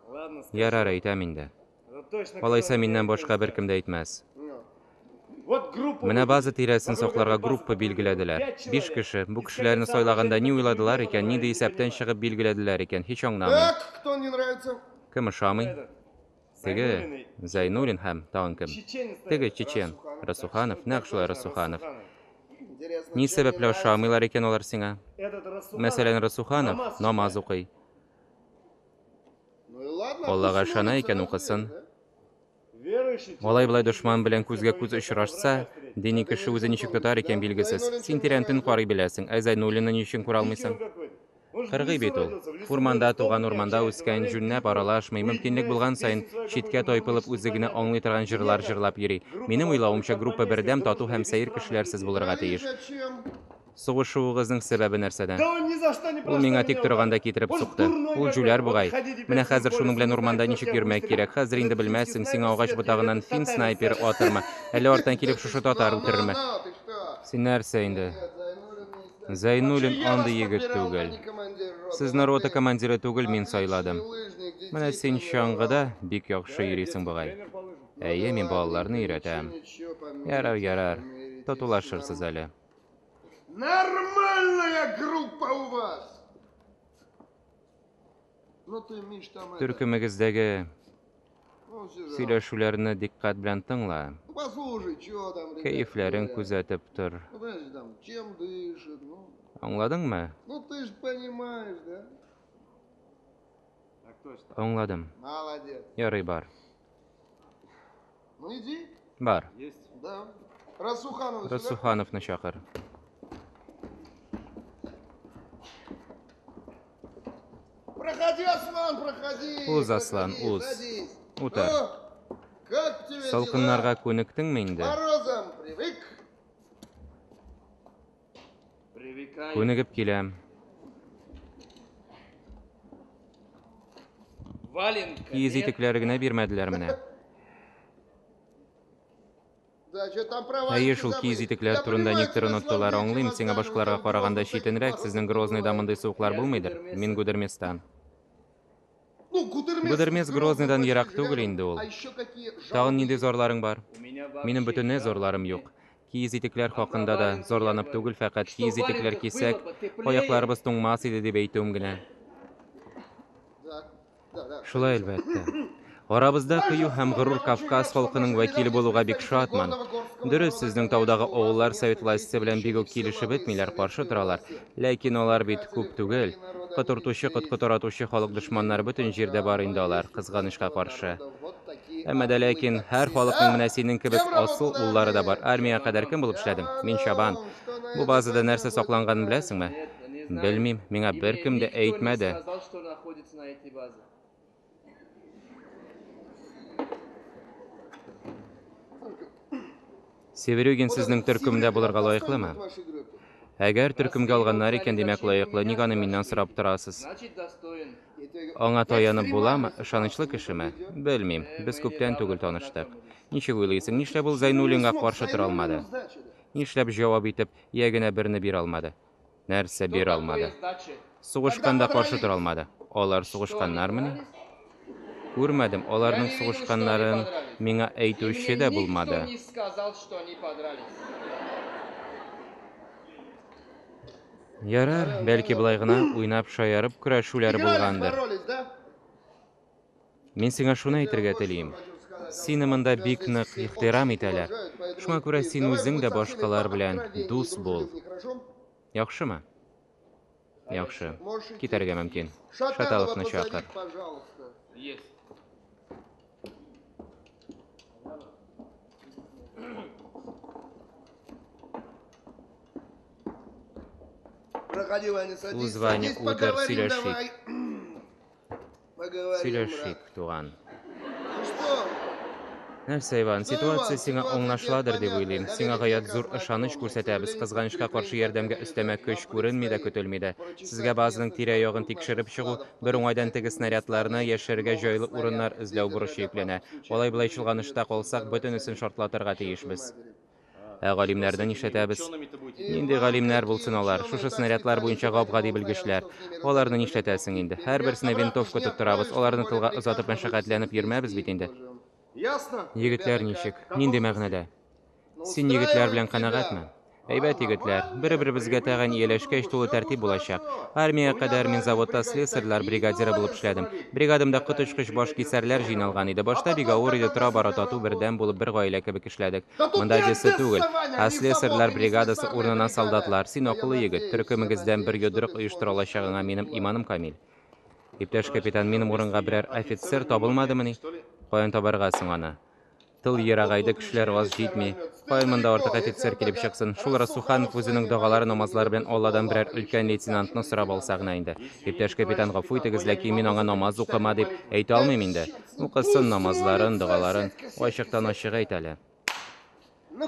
ладно, скажу. Ярар, әйтәм инде. Да точно, Алайса кроме миннән меня башка никто не беркем дә әйтмәс. Ну. скажет. Вот группу Менә выделили. база тирәсен Вокруг сакларга этой базы группа подготовили билгеләделәр. пять Биш человек. кеше. Бу Из кешеләрне капитана сайлаганда ни начальника уйладылар не икән, нинди понимаю, не исәптән понимаю. чыгып билгеләделәр икән, һич аңламыйм. Так, кто не нравится? Кем ошамый? Этот, Теге Зайнуллин и Зайнуллин һәм тагын кем? чеченец Теге этот. чечен. Расуханов. Расуханов, Так нәкъ шулай точно, Расуханов. Расуханов. Интересно, Ни чем не сәбәпле нравится? ошамыйлар икән алар сиңа? Этот Расуханов Мәсәлән, Расуханов намаз намаз читает. укый. Ну и ладно, Аллага пусть ышана молится икән, на укысын. зверя, да? Верующий Алай человек болай не дошман белән может күзгә күз поведет врага очрашса, встретить. дини Ты кеше не үзе ничек помнишь, тотар да? икән билгесез. Зайнуллин Син чем не тирәнтен нравится? карый беләсең, ә Зайнуллинны ни өчен күрә Дикий он алмыйсың? какой-то. Он же в Кыргый лесу бит ул. родился, в лесу Урманда вырос, туган, толком не урманда общается, үскән, во время җүнләп перекура аралашмый, мөмкинлек булган уединяется, саен песню свою читкә какую-то тайпылып мурлычет, үзе генә непонятно. аңлый торган җырлар Нет, җырлап йөри. группа Минем должна быть уйлавымча, группа компанейская, бердәм, тату дружная, һәм без сәер странных кешеләрсез людей. булырга И тиеш. зачем? Сугышуыгызның сәбәбе нәрсәдә? Да он ни за что ни Ул про что миңа меня тик торганда ударил. китереп Он ж сукты. дурной Ул какой-то. җүләр Вот бугай. ходи теперь Менә с ним хәзер по шуның лесу, белән не урманда знает, кто ничек тебя йөрмәк выстрелит. кирәк. Хәзер инде Этот финский белмәссең, сиңа снайпер агач сидит, или ботагыннан этот фин татарин снайперы сзади. атырмы, әллә арттан килеп Да ты шушы что, татар на, үтерерме? на, ты что? Син нәрсә инде? Нет, Зайнуллин не из таких. Зайнуллин Вообще я вас андый егет подбирал, а түгел. не командир роты. Сезне Вот рота ты командиры түгел, мин отличный сайладым. лыжник, Менә детей син тренировал. чаңгыда бик яхшы Да, я йөрисең детский бугай. тренер по лыжам. Ну Әйе, да мин балаларны ладненько, өйрәтәм. ничего, ничего, Ярар, помиритесь, ярар. помиритесь. Татулашырсыз Норм- әле. Нормальная группа у вас! Ну ты, Миш, там это... Төркемегездәге Ну, сержант, сөйләшүләрне диккать белән тыңла. ну, послушай, чё там, ребята Кәефләрен говорят. күзәтеп тор. Ну, подожди, там, чем дышит, ну... Аңладыңмы? Ну, ты ж понимаешь, да? Так точно. Аңладым. Молодец. Ярый бар. Ну, иди. Бар. Есть. Да. Расуханова сюда. Расухановны чакыр. Проходи, Аслан, проходи. Уз, Аслан, проходи, уз. садись. Утыр. Ну, как тебе Салкыннарга дела? күнектеңме К инде? морозам привык? Привыкай. Күнегеп киләм. Валенка Киез нет. итекләре генә бирмәделәр менә. Да, что там про Әйе, валенки шул киез забыли. итекләр Я турында понимаю никтер тебя, оныттылар. слабее, Аңлыйм, чем сиңа остальные, башкаларга там караганда Грозный читенрәк, таких сезнең морозов не Грозныйда бывает. мондый суыклар Я с булмыйдыр. Гудермеса. Мин Гудерместан. Ну, Гудермес, Гудермес Грозный Грозныйдан почти ерак же түгел рядом. инде ул. А еще какие Тагын нинди жалкие. зарларың бар? У меня Минем вообще бөтенләй жалоб зарларым нет. юк. Киез итекләр А про хакында да валенки я зарланып говорю, түгел, фәкать что киез в итекләр валенках кисәк, было бы теплее. аякларыбыз туңмас иде дип әйтүем генә. Да, да, да. Шулай әлбәттә. Арабызда кыю һәм горур Кавказ халкының вәкиле булуга бик шатмын. Дөрес, сезнең таудагы авыллар совет власте белән бик үк килешеп бетмиләр, каршы торалар. Ләкин алар бит күп түгел. Котыртучы, коткы таратучы халык дошманнары бөтен җирдә бар инде алар, кызганычка каршы. Әмма дә ләкин һәр халыкның менә синең кебек асыл уллары да бар. Армиягә кадәр кем булып эшләдең? Мин чабан. Бу базада нәрсә сакланганын беләсеңме? Нет, не знаю. Белмим, миңа И мне беркем дә никто не әйтмәде. сказал, что находится на этой базе. Северюгин Вот сезнең этот төркемдә Северюгин булырга достоин лаеклымы? быть в вашей группе? Әгәр Раз төркемгә его алганнар взяли икән, димәк защиту, лаеклы, меня ник аны миннән спрашиваете? сорап торасыз? Значит, достоин. Я тебе говорю, Аңа в таянып буламы? экстремальной Ышанычлы ситуации не кешеме? подведет. Белмим, Э, без мы күптән недавно түгел таныштык. познакомились. Ничек уйлыйсың, нишләп ул Почему не Зайнуллинга смог каршы тора Зайнуллину алмады? сдачи дать? Нишләп җавап итеп, я генә берне бирә алмады? Нәрсә бирә алмады? Сугышканда каршы тора алмады. Алар сугышканнармыни? Күрмәдем, аларның сугышканнарын миңа әйтүче дә булмады. Ярар, бәлки болай гына уйнап шаярып көрәшүләр булгандыр. Мин сиңа шуны әйтергә телим. Сине монда бик нык ихтирам итәләр. Шуңа күрә син үзең дә башкалар белән дус бул. Яхшымы? Яхшы. Китәргә мөмкин. Шаталовны чакыр. Уз, Ваня, утыр, сөйләшик. Сөйләшик, туган. Нәрсә, Иван, ситуация сиңа аңлашыладыр дип уйлыйм. Сиңа гаять зур ышаныч күрсәтәбез. Кызганычка каршы, ярдәмгә өстәмә көч күренми дә, көтелми дә. Сезгә базаның тирә-ягын тикшереп чыгу, бер уңайдан теге снарядларны яшерергә җайлы урыннар эзләү бурычы йөкләнә. Алай-болай чолганышта калсак, бөтенесен шартлатырга тиешбез. Ә галимнәрне нишләтәбез? Нинди галимнәр булсын алар? Шушы снарядлар буенча гап-гади белгечләр. Аларны нишләтәсең инде? Һәрберсенә винтовка тоттырабыз, аларны тылга озатып мәшәкатьләнеп йөрмәбез бит инде. Егетләр ничек? Нинди мәгънәдә? Син егетләр белән канәгатьме? Әйбәт егетләр. Бер-беребезгә тәгаен ияләшкәч, тулы тәртип булачак. Армиягә кадәр мин заводта слесарьлар бригадиры булып эшләдем. Бригадамда коточкыч башкисәрләр җыйналган иде. Башта бик авыр иде, тора-бара тату, бердәм булып бер гаилә кебек эшләдек. Монда Одесса түгел, ә слесарьлар бригадасы урынына солдатлар. Син акыллы егет, төркемегездән бер йодрык оештыра алачагыңа минем иманым камил. Иптәш капитан, минем урынга берәр офицер табылмадымыни? Каян табарга соң аны? Тыл ерагайды, кешеләр аз җитми. Каян монда артык офицер килеп чыксын? Шул Рассуханов үзенең догалары, намазлары белән Алладан берәр өлкән лейтенантны сорап алса гына инде. Иптәш капитан, гафу итегез, ләкин мин аңа намаз укыма дип әйтә алмыйм инде. Укысын намазларын, догаларын. Ачыктан-ачык әйт әле.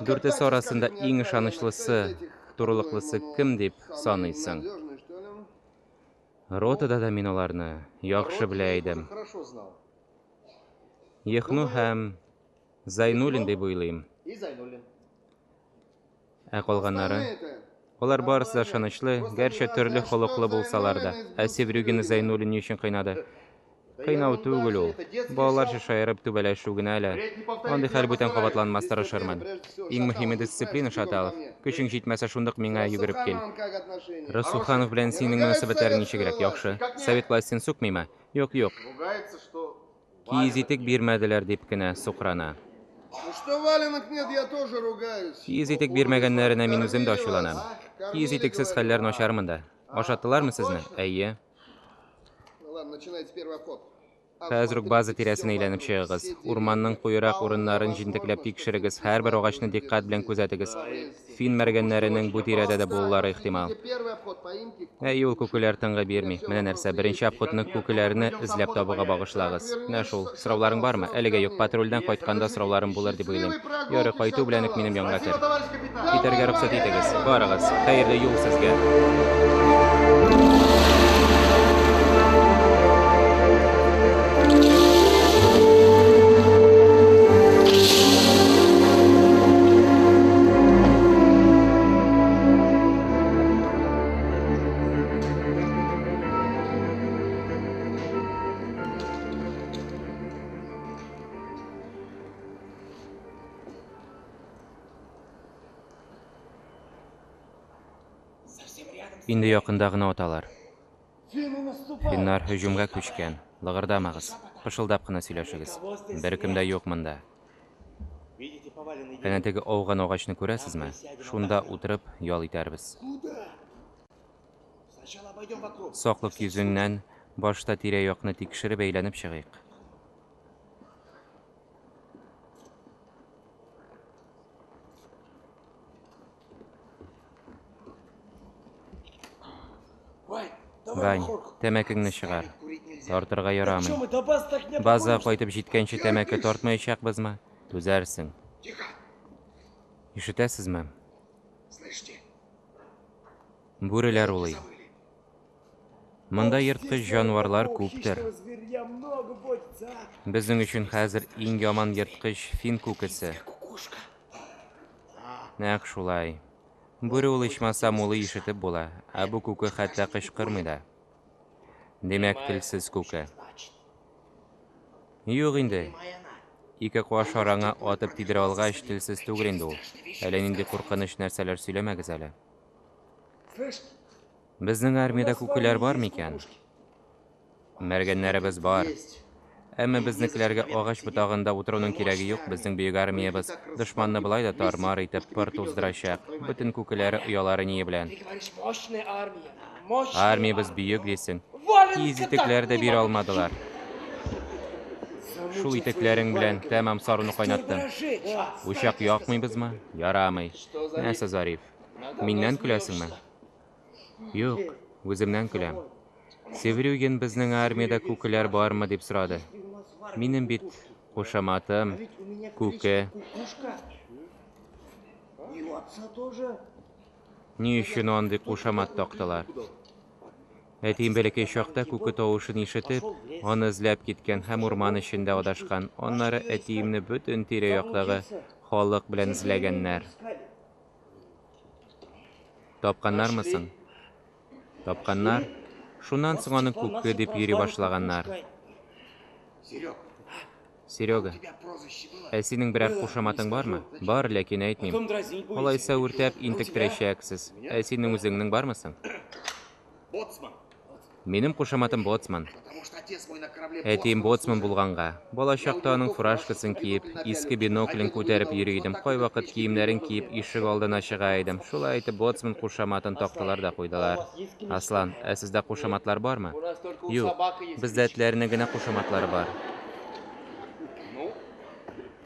Дүртесе арасында иң ышанычлысы, турылыклысы кем дип саныйсың? Ротада да мин аларны яхшы белә идем. Ехну һәм Зайнуллин дип уйлыйм. Ә калганнары? Алар барысы да ышанычлы, гәрчә төрле холыклы булсалар да. Ә Севрюгины Зайнуллин ни өчен кыйнады? Кыйнау түгел ул. Балаларча шаярып түбәләшү генә әле. Андый хәл бүтән кабатланмас, тырышырмын. Иң мөһиме дисциплина, Шаталов. Көчең җитмәсә, шундук миңа йөгереп кил. Рысуханов белән синең мөнәсәбәтләрең ничегрәк? Яхшы. Совет властен сүкмиме? Юк, юк. Киез итек бирмәделәр дип кенә сукрана. Киез итек бирмәгәннәренә мин үзем дә ачуланам. Киез итексез хәлләр начар монда. Ашаттылармы сезне? Әйе. Хәзер үк база тирәсен әйләнеп чыгыгыз. Урманның куерак урыннарын җентекләп тикшерегез, һәрбер агачны дикъкать белән күзәтегез. Фин мәргәннәренең бу тирәдә дә булулары ихтимал. Әй, ул күкеләр тынгы бирми. Менә нәрсә, беренче обходны күкеләрне эзләп табуга багышлагыз. Менә шул. Сорауларың бармы? Әлегә юк. Патрульдән кайтканда сорауларым булыр дип уйлыйм. Ярый, кайту белән үк минем янга кер. Китәргә рөхсәт итегез. Барыгыз. Хәерле юл сезгә. Инде якында гына аталар. Финнар һөҗүмгә күчкән. Лыгырдамагыз. Пышылдап кына сөйләшегез. Беркем дә юк монда. Әнә теге ауган агачны күрәсезме? Шунда утырып ял итәрбез. Саклык йөзеннән башта тирә-якны тикшереп әйләнеп чыгыйк. Вань, тәмәкеңне чыгар. Тартырга ярамый. Базага кайтып җиткәнче тәмәке тартмаячакбызмы? Түзәрсең. Ишетәсезме? Бүреләр улый. Монда ерткыч җанварлар күптер. Безнең өчен хәзер иң яман ерткыч фин күкесе. Нәкъ шулай. Бүре ул ичмасам улый ишетеп була, ә бу күке хәтта кычкырмый да. Димәк, телсез күке. Юк инде. Ике каш араңа атып тидерә алгач, телсез түгел инде ул. Әллә нинди куркыныч нәрсәләр сөйләмәгез әле. Безнең армиядә күкеләр бар микән? Мәргәннәребез бар. Әмма безнекеләргә агач ботагында утыруның кирәге юк, безнең бөек армиябез дошманны болай да тар-мар итеп пыр туздырачак, бөтен күкеләре оялары-ние белән. Армиябез бөек дисең. Киез итекләр дә бирә алмадылар. Шул итекләрең белән тәмам саруны кайнаттың. Учак якмыйбызмы? Ярамый. Нәрсә, Зариф, миннән көләсеңме? Юк, үземнән көләм. Севрюгин безнең армиядә күкеләр бармы дип сорады. Минем бит кушаматым Күке. Ни өчен андый кушамат тактылар? Әтием бәләкәй чакта күке тавышын ишетеп, аны эзләп киткән һәм урман эчендә адашкан. Аннары әтиемне бөтен тирә-яктагы халык белән эзләгәннәр. Тапканнармы соң? Тапканнар. Шуннан соң аны Күке дип йөри башлаганнар. Серега, ә синең берәр кушаматың бармы? Бар, ләкин әйтмим. Алайса үртәп интектерәчәксез. Ә синең үзеңнең бармы соң? Минем кушаматым Боцман. Әтием боцман булганга. Балачакта аның фуражкасын киеп, иске биноклен күтәреп йөри идем. Кайвакыт киемнәрен киеп ишек алдына чыга идем. Шулай итеп боцман кушаматын тактылар да куйдылар. Аслан, ә сездә кушаматлар бармы? Юк, бездә этләрнең генә кушаматлары бар.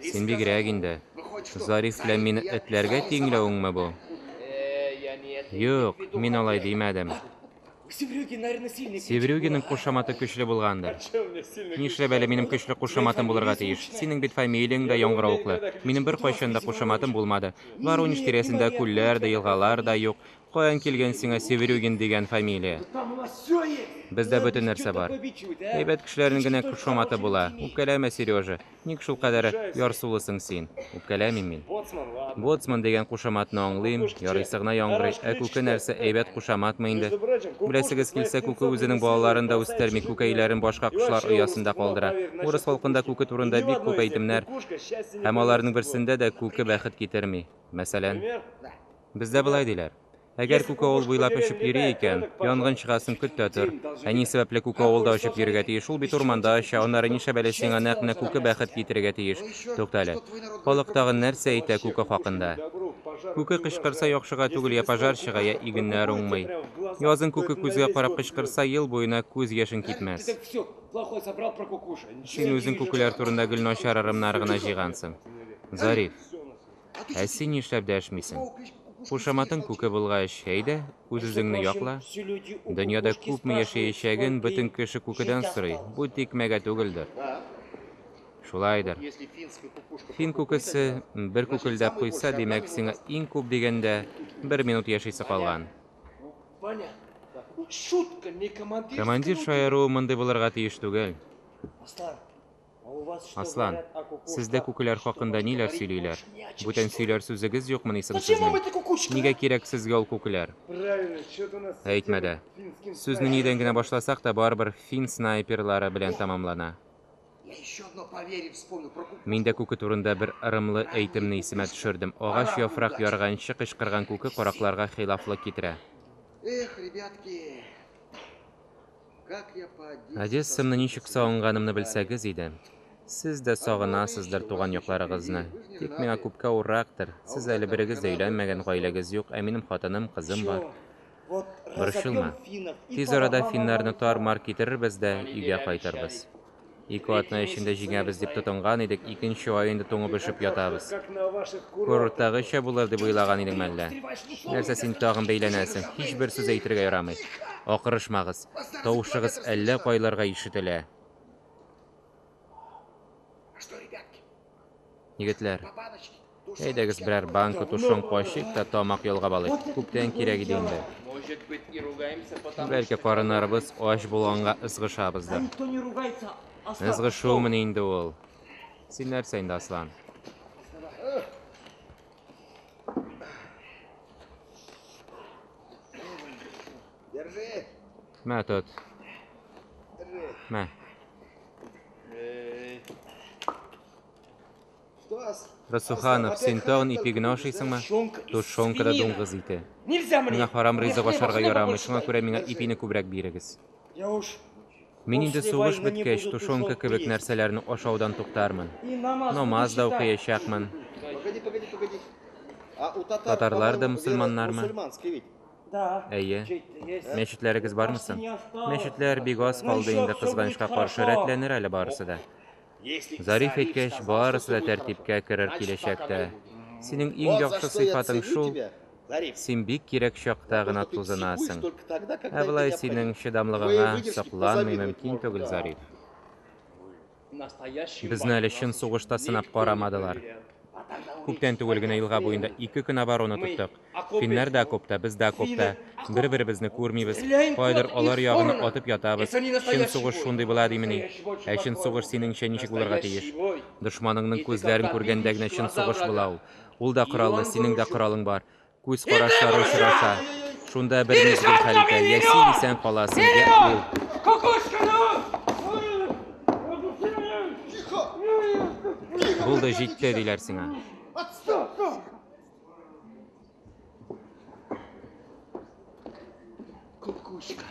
Син бигрәк инде. Зариф белән мине этләргә тиңләвеңме бу? Юк, мин алай димәдем. Севрюгинның кушаматы көчле булгандыр. Нишләп әле минем көчле кушаматым булырга тиеш? Синең бит фамилияң дә яңгыравыклы. Минем беркайчан да кушаматым булмады. Воронеж тирәсендә күлләр дә, елгалар да юк. Каян килгән сиңа Севрюгин дигән фамилия? Бездә бөтен нәрсә бар. Әйбәт кешеләрнең генә кушаматы була. Үпкәләмә, Сережа. Ник шулкадәр ярсулысың син? Үпкәләмим мин. Боцман дигән кушаматны аңлыйм, ярыйсы гына яңгырый. Ә күке нәрсә, әйбәт кушаматмы инде? Беләсегез килсә, күке үзенең балаларын да үстерми, күкәйләрен башка кошлар оясында калдыра. Урыс халкында күке турында бик күп әйтемнәр, һәм аларның берсендә дә күке бәхет китерми. Мәсәлән, бездә болай диләр. Әгәр күке авыл буйлап очып йөри икән, янгын чыгасын көт тә тор. Ә ни сәбәпле күке авылда очып йөрергә тиеш? Ул бит урманда оча, аннары нишләп әле сиңа нәкъ менә күке бәхет китерергә тиеш? Тукта әле. Халык тагын нәрсә әйтә күке хакында? Күке кычкырса, яхшыга түгел, я пожар чыга, я игеннәр уңмый. Язын күке күзгә карап кычкырса, ел буена күз яшең кипмәс. Син үзең күкеләр турында гел начар ырымнар гына җыйгансың. Зариф. Ә син нишләп дәшмисең? Кушаматың Күке булгач, әйдә, үз-үзеңне якла. Дөньяда күпме яшәячәген бөтен кеше Күкедән сорый, бу тикмәгә түгелдер. Шулайдыр. Фин күкесе бер күкелдәп куйса, димәк, сиңа иң күп дигәндә бер минут яшисе калган. Командир шаяруы мондый булырга тиеш түгел. Аслан, сездә күкеләр хакында ниләр сөйлиләр? Бүтән сөйләр сүзегез юкмыни соң сезнең? Нигә кирәк сезгә ул күкеләр? Әйтмә дә. Сүзне нидән генә башласак та, барыбер фин снайперлары белән тәмамлана. Мин дә күке турында бер ырымлы әйтемне исемә төшердем. Агач яфрак ярганчы кычкырган күке каракларга хилафлык китерә. Эх, ребятки, Одессамны ничек сагынганымны белсәгез иде. Сез дә сагынасыздыр туган якларыгызны. Тик миңа күпкә авыррактыр. Сез әле берегез дә өйләнмәгән, гаиләгез юк, ә минем хатыным, кызым бар. Борчылма. Тиз арада финнарны тар-мар китерербез дә өйгә кайтырбыз. Ике атна эчендә җиңәбез дип тотынган идек, икенче ай инде туңып-өшеп ятабыз. Курорттагыча булыр дип уйлаган идеңме әллә? Нәрсә син тагын бәйләнәсең? Һичбер сүз әйтергә ярамый. Акырышмагыз. Тавышыгыз әллә кайларга ишетелә. Егетләр, әйдәгез берәр банка тушенка ачыйк та тамак ялгап алыйк. Күптән кирәк иде инде. Бәлки карыннарыбыз ач булганга ызгышабыздыр. Ызгышумыни инде ул? Син нәрсә инде, Аслан? Держи. Мә, тот. Держи. Мә. Росуханов, син тагын ипи генә ашыйсыңмы? Тушенка да дуңгыз ите. Нельзя мне! Миңа харам Мне ризык хлеба, ашарга хлеба ярамый, больше шуңа дай. күрә миңа ипине күбрәк бирегез. Я уж Мин инде После сугыш войны не беткәч, буду тушенка тушенку кебек есть. нәрсәләрне ашаудан туктармын. И намаз, Намаз да буду читать. укыячакмын. Погоди, погоди, погоди. А у татар, Татарлар да по-моему, вера мөселманнармы? мусульманская ведь. Да. Әйе. Чей-то есть. Мәчетләрегез бармы Почти соң? не осталось. Мәчетләр бик аз Ну калды еще инде, всё кызганычка будет каршы, хорошо. рәтләнер әле барысы да. Если Зариф әйткәч, барысы да тәртипкә керер киләчәктә. Синең иң Вот за яхшы что я сыйфатың ценю шул, тебя, Зариф. син бик кирәк чакта За то, гына что ты психуешь тузынасың. только тогда, когда Ә это болай необходимо. синең Твоей чыдамлыгыңа выдержке сокланмый позавидовать мөмкин можно, түгел, да. Зариф. Настоящий Безне әле чын сугышта сынап карамадылар. Күптән түгел генә елга буенда ике көн оборона тоттык. Финнәр дә окопта, без дә окопта. Бер-беребезне күрмибез. Кайдыр алар ягына атып ятабыз. Чын сугыш шундый була димени? Ә чын сугыш синеңчә ничек булырга тиеш? Дошманыңның күзләрен күргәндә генә чын сугыш була ул. Ул да кораллы, синең дә коралың бар. Күз карашлары очраша. Шунда бер мизгел хәл итә. Я син исән каласың, я ул. Кокошка, ну! Булды, җитте, диләр сиңа. Кукушка.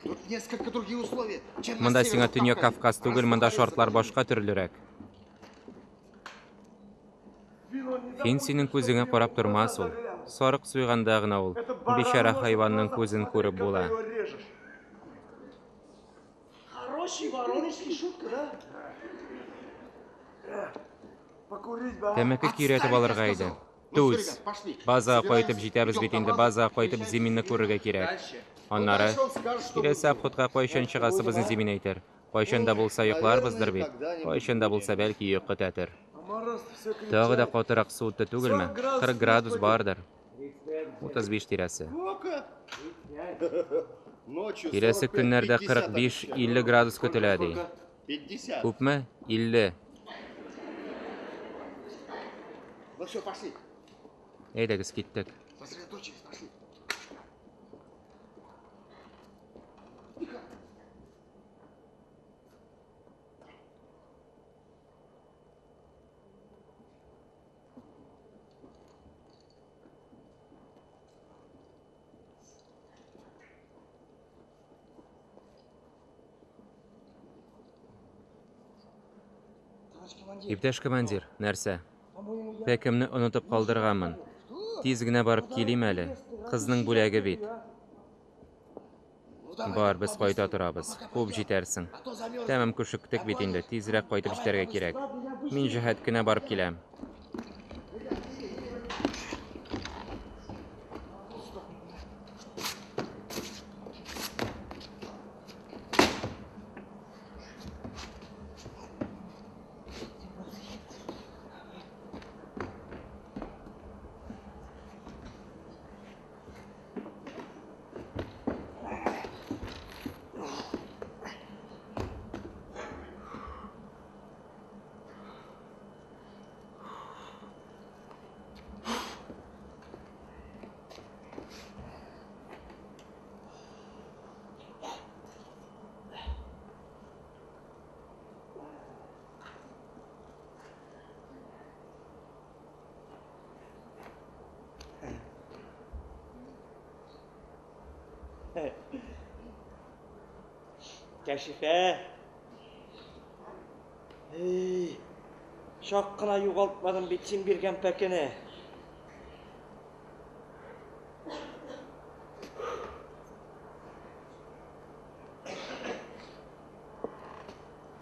Тут несколько другие условия, чем на Монда сиңа Северном Төньяк Кавказе. Кавказ түгел, монда шартлар башка төрлерәк. Фин синең күзеңә карап тормас ул. Сарык суйганда гына ул бичара хайванның күзен күреп була. Хороший воронежский шутка, да? Покурить бы, а? Тәмәке көйрәтеп алырга иде. Ну всё, Түз. ребят, пошли. Базага Собираемся, кайтып җитәбез идём бит на инде, базу, базага кайтып встречаемся Зиминны с күрергә кирәк. Дальше. Аннары Ну, дальше он скажет, что киләсе будет. обходка кайчан чыгасыбызны Зимин әйтер. Кайчан да булса йокларбыздыр бит. Кайчан да булса бәлки йокы тәтер. А мороз все Тагы да крепчает. катырак суытты түгелме? 40 градус бардыр. 35 тирәсе. Сколько? Ночью Киләсе 45, көннәрдә 50 45-50 градус көтелә ди. 50. Күпме? 50. Ну все, пошли. Әйдәгез киттек. Сосредоточились, пошли. Товарищ командир, Иптәш командир, нәрсә? по-моему, я... Пәкемне онытып калдырганмын. Тиз генә барып килим әле. Кызның бүләге бит. Ну, давай, Бар, без кайта побыстрее. торабыз. Пока Куып пойдем. җитәрсең. А то замерзнем. Тәмам күшектек бит инде, тизрәк кайтып җитәргә кирәк. Мин җәһәт кенә барып киләм. Кәшифә. Эй, чак кына югалтмадым бит син биргән пәкене.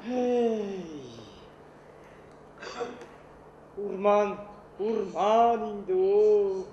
Эй. Урман, урман инде ул.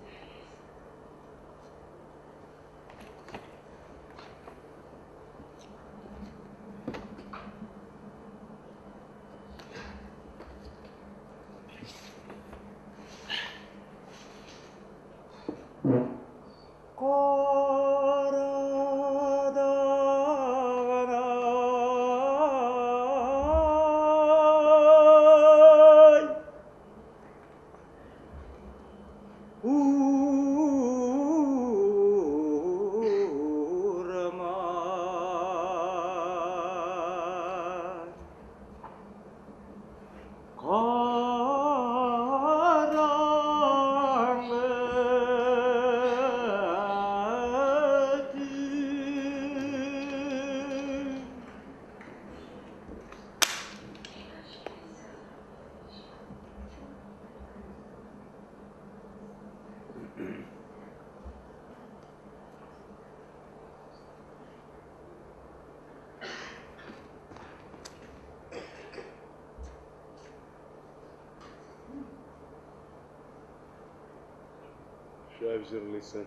Карадагынай Шәп җырлыйсың.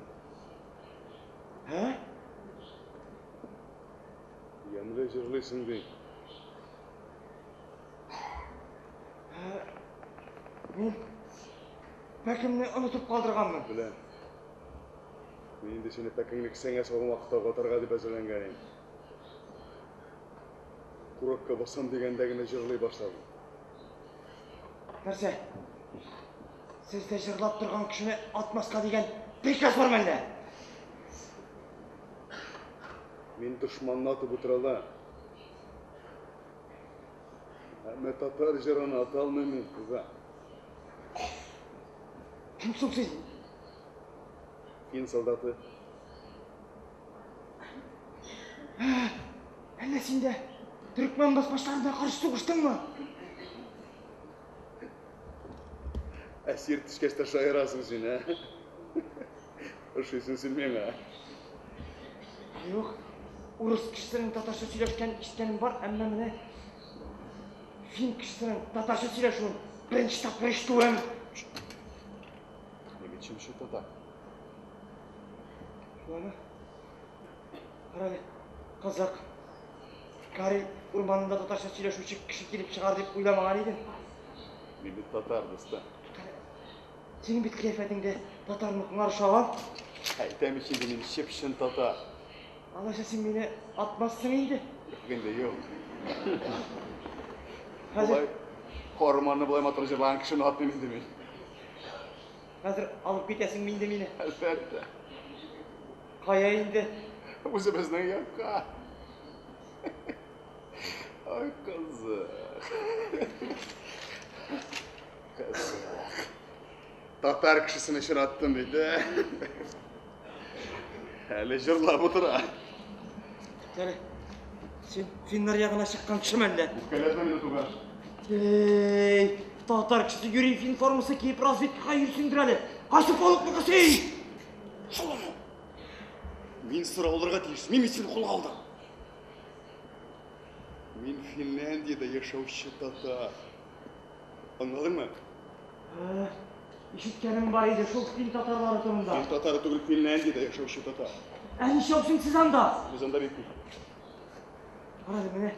Ә? Ямьле җырлыйсың ди. Мин пәкемне онытып калдырганмын. Беләм. Мин инде сине пәкеңне кесәңә салган вакытта атарга дип әзерләнгән идем. Курокка басам дигәндә генә җырлый башладым. Нәрсә? Сездә җырлап торган кешене атмаска дигән приказ бармы әллә? Мин дошманны атып утыра алам. Әмма татар җырын ата алмыйм мин, туган. Кем соң син? Фин солдаты. Әллә син дә төркмән басмачларына каршы сугыштыңмы? Әсир төшкәч тә шаярасың син, ә? Ошыйсың син миңа. Юк, урыс кешесенең татарча сөйләшкәнен ишеткәнем бар, әмма менә фин кешесенең татарча сөйләшүен беренче тапкыр ишетүем. Мин бит чын-чын татар. Шулаймы? Карале, кызык. Карел урманында татарча сөйләшүче кеше килеп чыгар дип уйламаган идем. Мин бит татар, дустым. Синең бит кыяфәтеңдә татарныкыңа ошаган. Әйтәм ич инде, мин чып-чын татар. Алайса син мине атмассың инде. Юк инде, юк. Хәзер Болай карманны болай матур җырлаган кешене атмыйм инде мин. Хәзер алып китәсеңме инде мине? Әлбәттә. Кая инде? Үзебезнең якка. Ай, кызык. Кызык. Татар кешесен очраттым бит, ә? Әле җырлап утыра. Әле син финнар ягына чыккан кешеме әллә? Үпкәләтмә мине, туган. Эй, татар кешесе юри фин формасы киеп разведкага йөрсендер әле. Кайсы полкныкы син? Шулаймы? Мин сорау алырга тиеш. Мин бит сине кулга алдым. Мин Финляндиядә яшәүче татар. Аңладыңмы? Ишеткәнем бар иде шул фин татарлары турында. Фин татары түгел, Финляндиядә яшәүче татар. Ә ничәүсең сез анда? Без анда бик күп. Карале, менә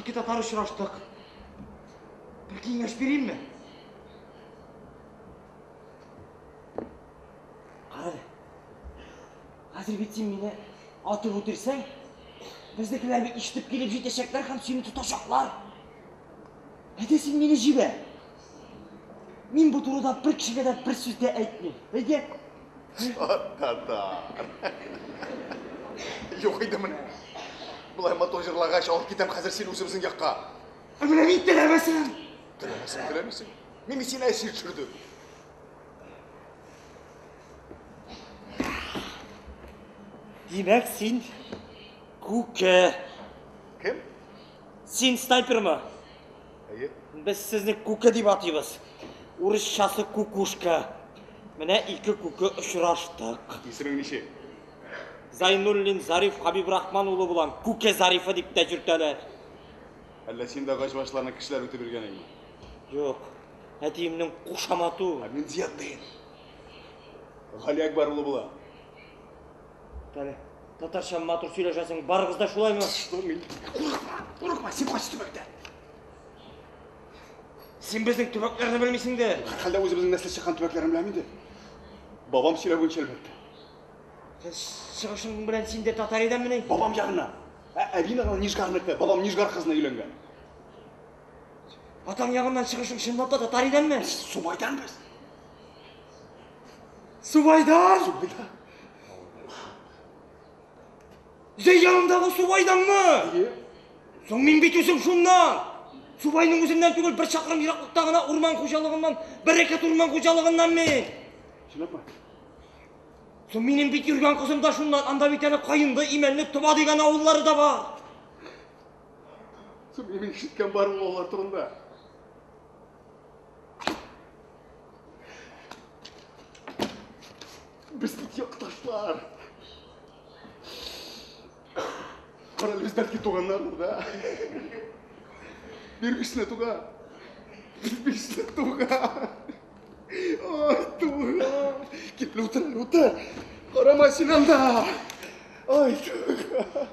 ике татар очраштык. Бер киңәш биримме? Карале. Хәзер бит син мине атып үтерсәң, безнекеләр бит ишетеп килеп җитәчәкләр һәм сине тотачаклар. Әйдә син мине җибәр. Мин бу турыда бер кешегә дә бер сүз дә әйтмим. Әйдә. Татар. Юк инде менә. Болай матур җырлагач, алып китәм хәзер сине үзебезнең якка. Ә менә мин теләмәсәм. Теләмәсәң, теләмисең. Мин бит сине әсир төшердем. Димәк, син күке. Кем? Син снайпермы? Әйе. Без сезне күке дип атыйбыз. Урысчасы кукушка. Менә ике күке очраштык. Исемең ничек? Зайнуллин Зариф Хабибрахман улы булам. Күке Зарифы дип тә йөртәләр. Әллә син дә агач башларына кешеләр үтеп йөргән идеңме? Юк. Әтиемнең кушаматы ул. Ә мин Зиятдин. Галиәкбәр улы булам. Әле татарча матур сөйләшәсең, барыгыз да шулаймы? Мин курыкма, курыкма, син кайсы төбәктә? Син безнең төбәкләрне белмисең дә. Һәрхәлдә үзебезнең нәсел чыккан төбәкләрне беләм инде. Бабам сөйләү буенча әлбәттә. Чыгышың белән син дә татар идеңмени? Бабам ягыннан. Ә әбием ягыннан Нижгарныкы. Бабам Нижгар кызына өйләнгән. Атаң ягыннан чыгышың чынлап та татар идеңме? Субайдан без. Субайдан? Субайдан. Зәй янындагы Субайданмы? Әйе. Соң мин бит үзем шуннан. Субайның үзеннән түгел, бер чакрым ераклыкта гына урман хуҗалыгыннан, Бәрәкәт урман хуҗалыгыннан мин. Чынлапмы? Соң минем бит йөргән кызым да шуннан, анда бит әле Каенды, Имәнле, Тоба дигән авыллары да бар. Соң минем ишеткән бар ул авыллар турында. Без бит якташлар. Карале, без бәлки туганнардыр да. Бер бишле туган. Бер бишле туган. Ой, туган. Кил, Әле утыр, әле утыр. Карама син анда. Ай, туган.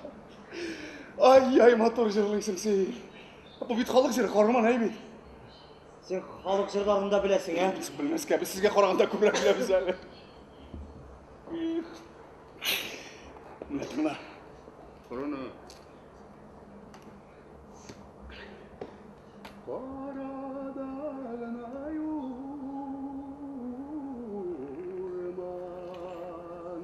Ай-яй, матур җырлыйсың син. Бу бит халык җыры, карман әй бит. Син халык җырларын да беләсең, ә? Без белмәскә, без сезгә караганда күбрәк беләбез әле. Менә тыңла. Корона. Карада гына урман,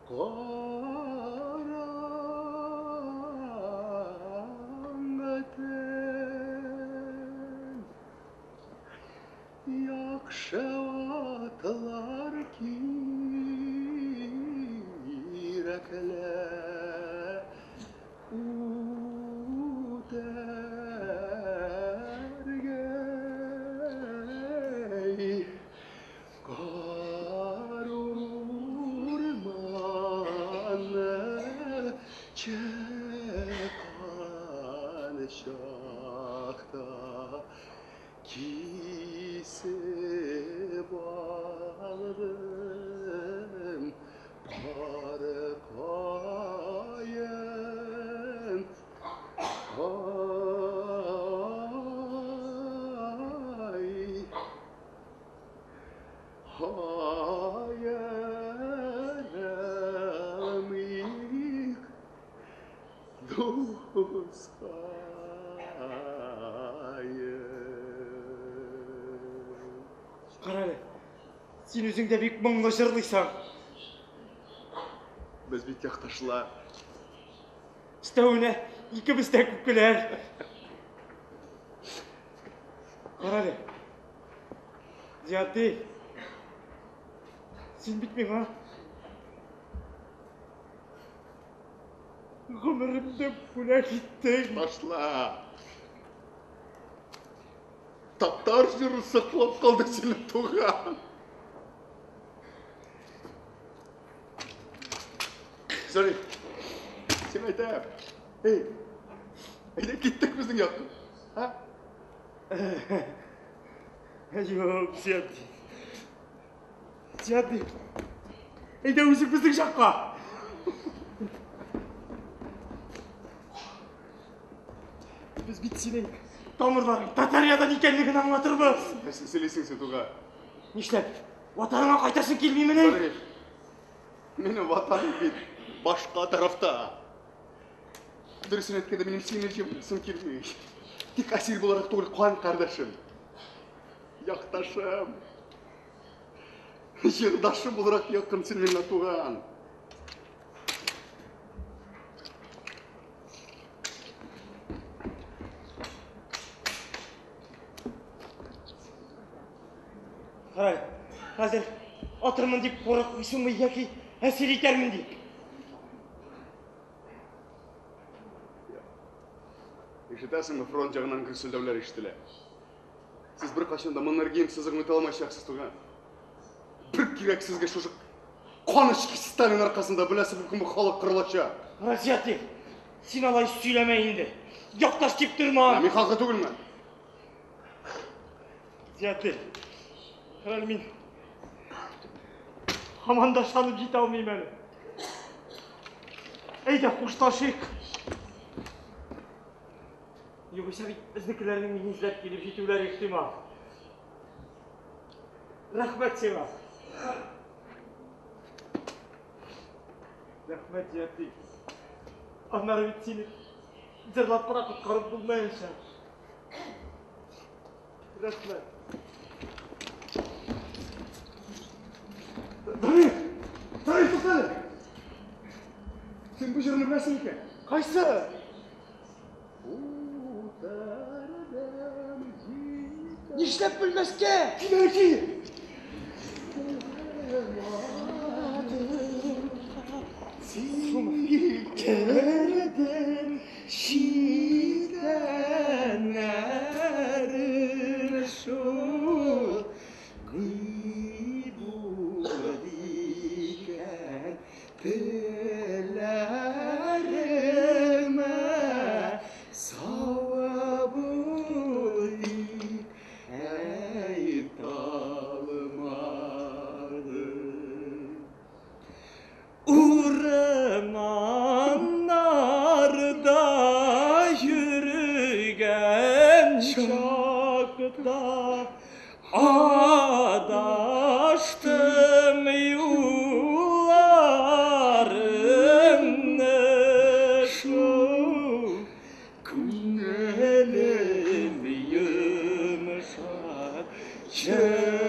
караңгы төн, яхшы атлар кирәкле үтәргә. Кар урманы чыккан чакта кисеп алдым пар каен. Ай, аерылмыйк, дускаем. Кара әле, син үзең дә бик моңлы җырлыйсың. Без бит якташлар. Өстәвенә икебез дә күкеләр. Кара әле. Зиятдин. Син бит миңа гомеремне бүләк иттең. Башла. Татар җыры саклап калды сине, туган. Сори. Син әйтәм. Эй, әйдә киттек безнең якка. Ха? Юк, Зиятдин. Зиятдин. Әйдә үзең безнең якка. Без бит синең тамырларың Татариядан икәнлеген аңлатырбыз. Нәрсә сөйлисең син, туган? Нишләп? Ватаныңа кайтасың килмимени? Зариф, минем ватаным бит башка тарафта. Дөресен әйткәндә, минем сине җибәрәсем килми. Тик әсир буларак түгел, кан кардәшем. Якташым. Җырдашым буларак якын син миңа, туган. Кара, хәзер атырмын дип курыкмыйсыңмы яки әсир итәрмен дип? Ишетәсеңме, фронт ягыннан гөрселдәүләр ишетелә. Сез беркайчан да Маннергейм сызыгын үтә алмаячаксыз, туган. Бер кирәк сезгә шушы кан эчкеч Сталин аркасында, беләсез, бу халык кырылачак. Разиятдин, син алай сөйләмә инде. Якташ дип торма. Ә мин халкы түгелме? Зиятдин, карале, мин һаман да ышанып җитә алмыйм әле. Әйдә, хушлашыйк. Югыйсә бит безнекеләрнең мине эзләп килеп җитүләре ихтимал. Рәхмәт сиңа. Рәхмәт, Зиятдин. Аннары бит сине җырлап кына коткарып булмаячак. Рәхмәт. Дамир! Дамир, туктале! Син бу җырны беләсең икән. Кайсы? Нишләп белмәскә? Килә, ки! Сикердем читәннәрен шул булыр икән телләремә савап булыйк әйтә алмадым. Адаштым юлларыңны шул. Күңелем йомшак, жылармын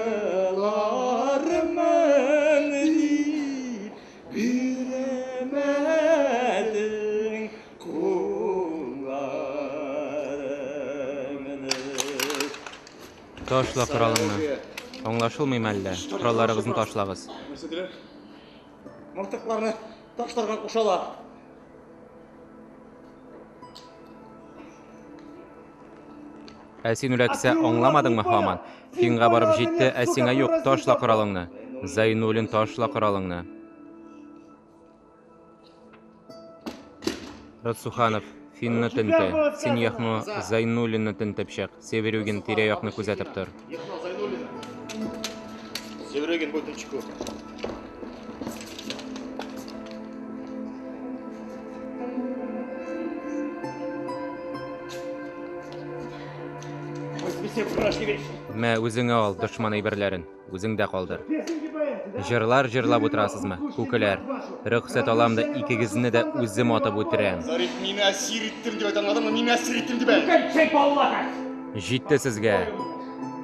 дип бирмәдең кулларыңны. Ташла коралыңны. Аңлашылмый мәллә? Коралларыгызны ташлагыз. Нәрсә диләр? Мылтыкларны ташларга кушалар. Ә син үләксә аңламадыңмы һаман? Финга барып җитте, ә сиңа юк, ташла коралыңны. Зайнуллин, ташла коралыңны. Рацуханов, Финны тенте. Син Яхно Зайнуллинны тентеп чык. Северюгин тирә-якны күзәтеп тор. Яхно Зайнуллина. Северюгин будет начеку. Возьми себе вражьи вещи. Мә, үзеңә ал дошман әйберләрен. Үзеңдә калдыр. Җырлар җырлап утырасызмы, күкеләр? Рөхсәт алам да икегезне дә үзем атып үтерәм. Зариф, мине әсир иттем дип әйт, аңладыңмы? Мине әсир иттем дип әйт. Кончай баллакать! Җитте сезгә.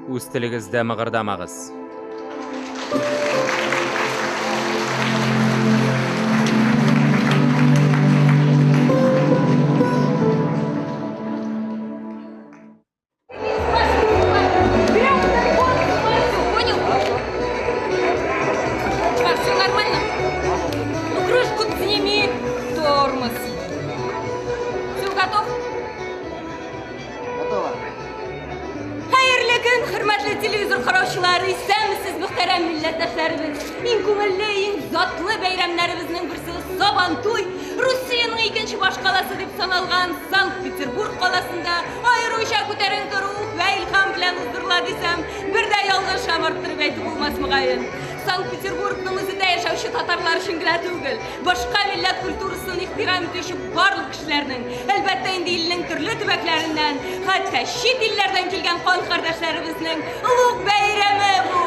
Үз телегездә мыгырдамагыз. Понял? Чувак, все нормально? Ну, крышку сними, тормоз. Все, готов? Готово. Хәерле көн, хөрмәтле телевизор караучылары, исәнмесез, мөхтәрәм милләттәшләребез. Иң күңелле, иң затлы бәйрәмнәребезнең берсе Сабантуй, Русиянең икенче башкаласы дип саналган Санкт-Петербург каласында аеруча күтәренке рух вә илһам белән уздырыла дисәм, бер дә ялгыш һәм арттырып әйтү булмас мөгаен. Санкт-Петербургның үзендә яшәүче татарлар өчен генә түгел, башка милләт культурасын ихтирам итүче барлык кешеләрнең, әлбәттә инде илнең төрле төбәкләреннән, хәтта чит илләрдән килгән кан кардәшләребезнең олуг бәйрәме бу.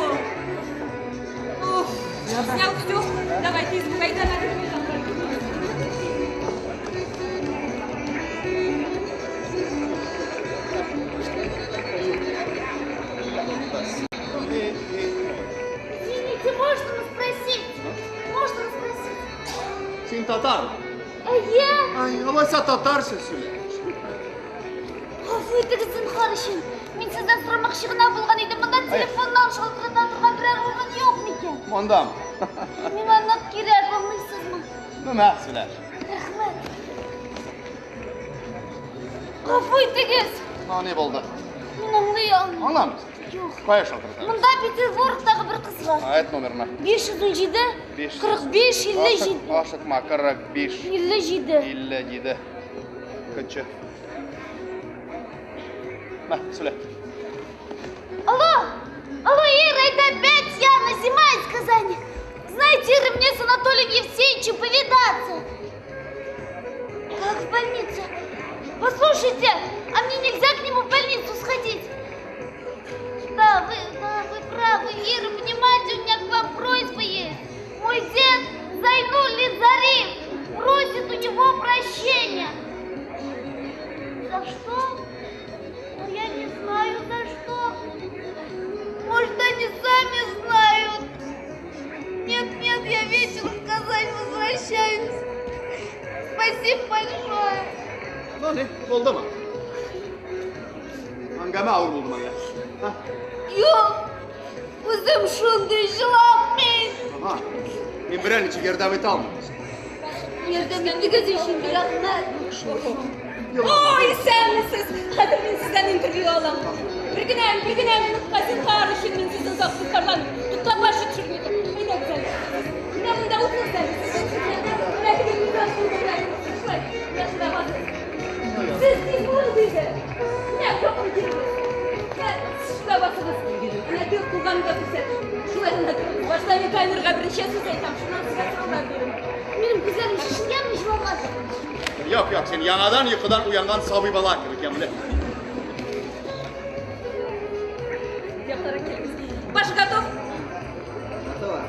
Уф, снял все. Давай, тиз бул, әйдә, Извините, можно расспросить? Можно расспросить? Син татар. Әйе. Ай, алайса татарча сөйлә. Гафу итегез, зинһар өчен. Мин сездән сорамакчы гына булган идем. Монда телефоннан шалтырата торган берәр урын юк микән? Мондам. Миңа нык кирәк, аңлыйсызмы? Ну, мә, сөйлә. Рәхмәт. Гафу итегез. Ну, ни булды? Мин аңлый алмыйм. Аңламыйсың? Юк. Кая шалтырата? Монда Петербургтагы бер кызга. Әйт номерны. 517 Биш. 45 57 Ашыкма, 45 57. 57. Көтче. Мә, сөйлә. Алло! Алло, Ира, это опять я, Назима из Казани. Знаете, Ира, мне с Анатолием Евсеевичем повидаться. Как в больнице? Послушайте, а мне нельзя к нему в больницу сходить? Да, вы правы, Ира, понимаете, у меня к вам просьба есть. Мой дед Зайнуллин Зариф просит у него прощения. За что? Ну, я не знаю, за что. Может, они сами знают. Нет, нет, я вечером в Казань возвращаюсь. Спасибо большое. Ну, ни, булдымы? Әңгәмә авыр булды мәллә? Ха? Юк, үзем шундый җылак мин. Ага. Мин берәр ничек ярдәм итә алмыйм. Ярдәм иттегез өчен рәхмәт. Ой, исәнмесез! Хәзер мин сездән интервью алам. Бер генә, бер генә минутка, зинһар өчен мин сезне озак тоткарланмыйм. Туктап баршы төшермим. Әйдәгез әле. Менә монда утырыгыз әле. Менә теге микрофон белән. Шулай, менә шунда басыгыз. Сез тиз булыгыз инде. Менә якын килегез. Менә шунда басыгыз. Менә теге кулганны да күрсәт. Шулай гына торыгыз. Башта мин камерага берничә сүз әйтәм, шуннан сезгә сораулар бирәм. Минем күзләрем шешенгәнме җылангач? Юк, юк, син яңадан йокыдан уянган сабый бала кебек, ямле. Якынрак килегез. Паша готов? Готова.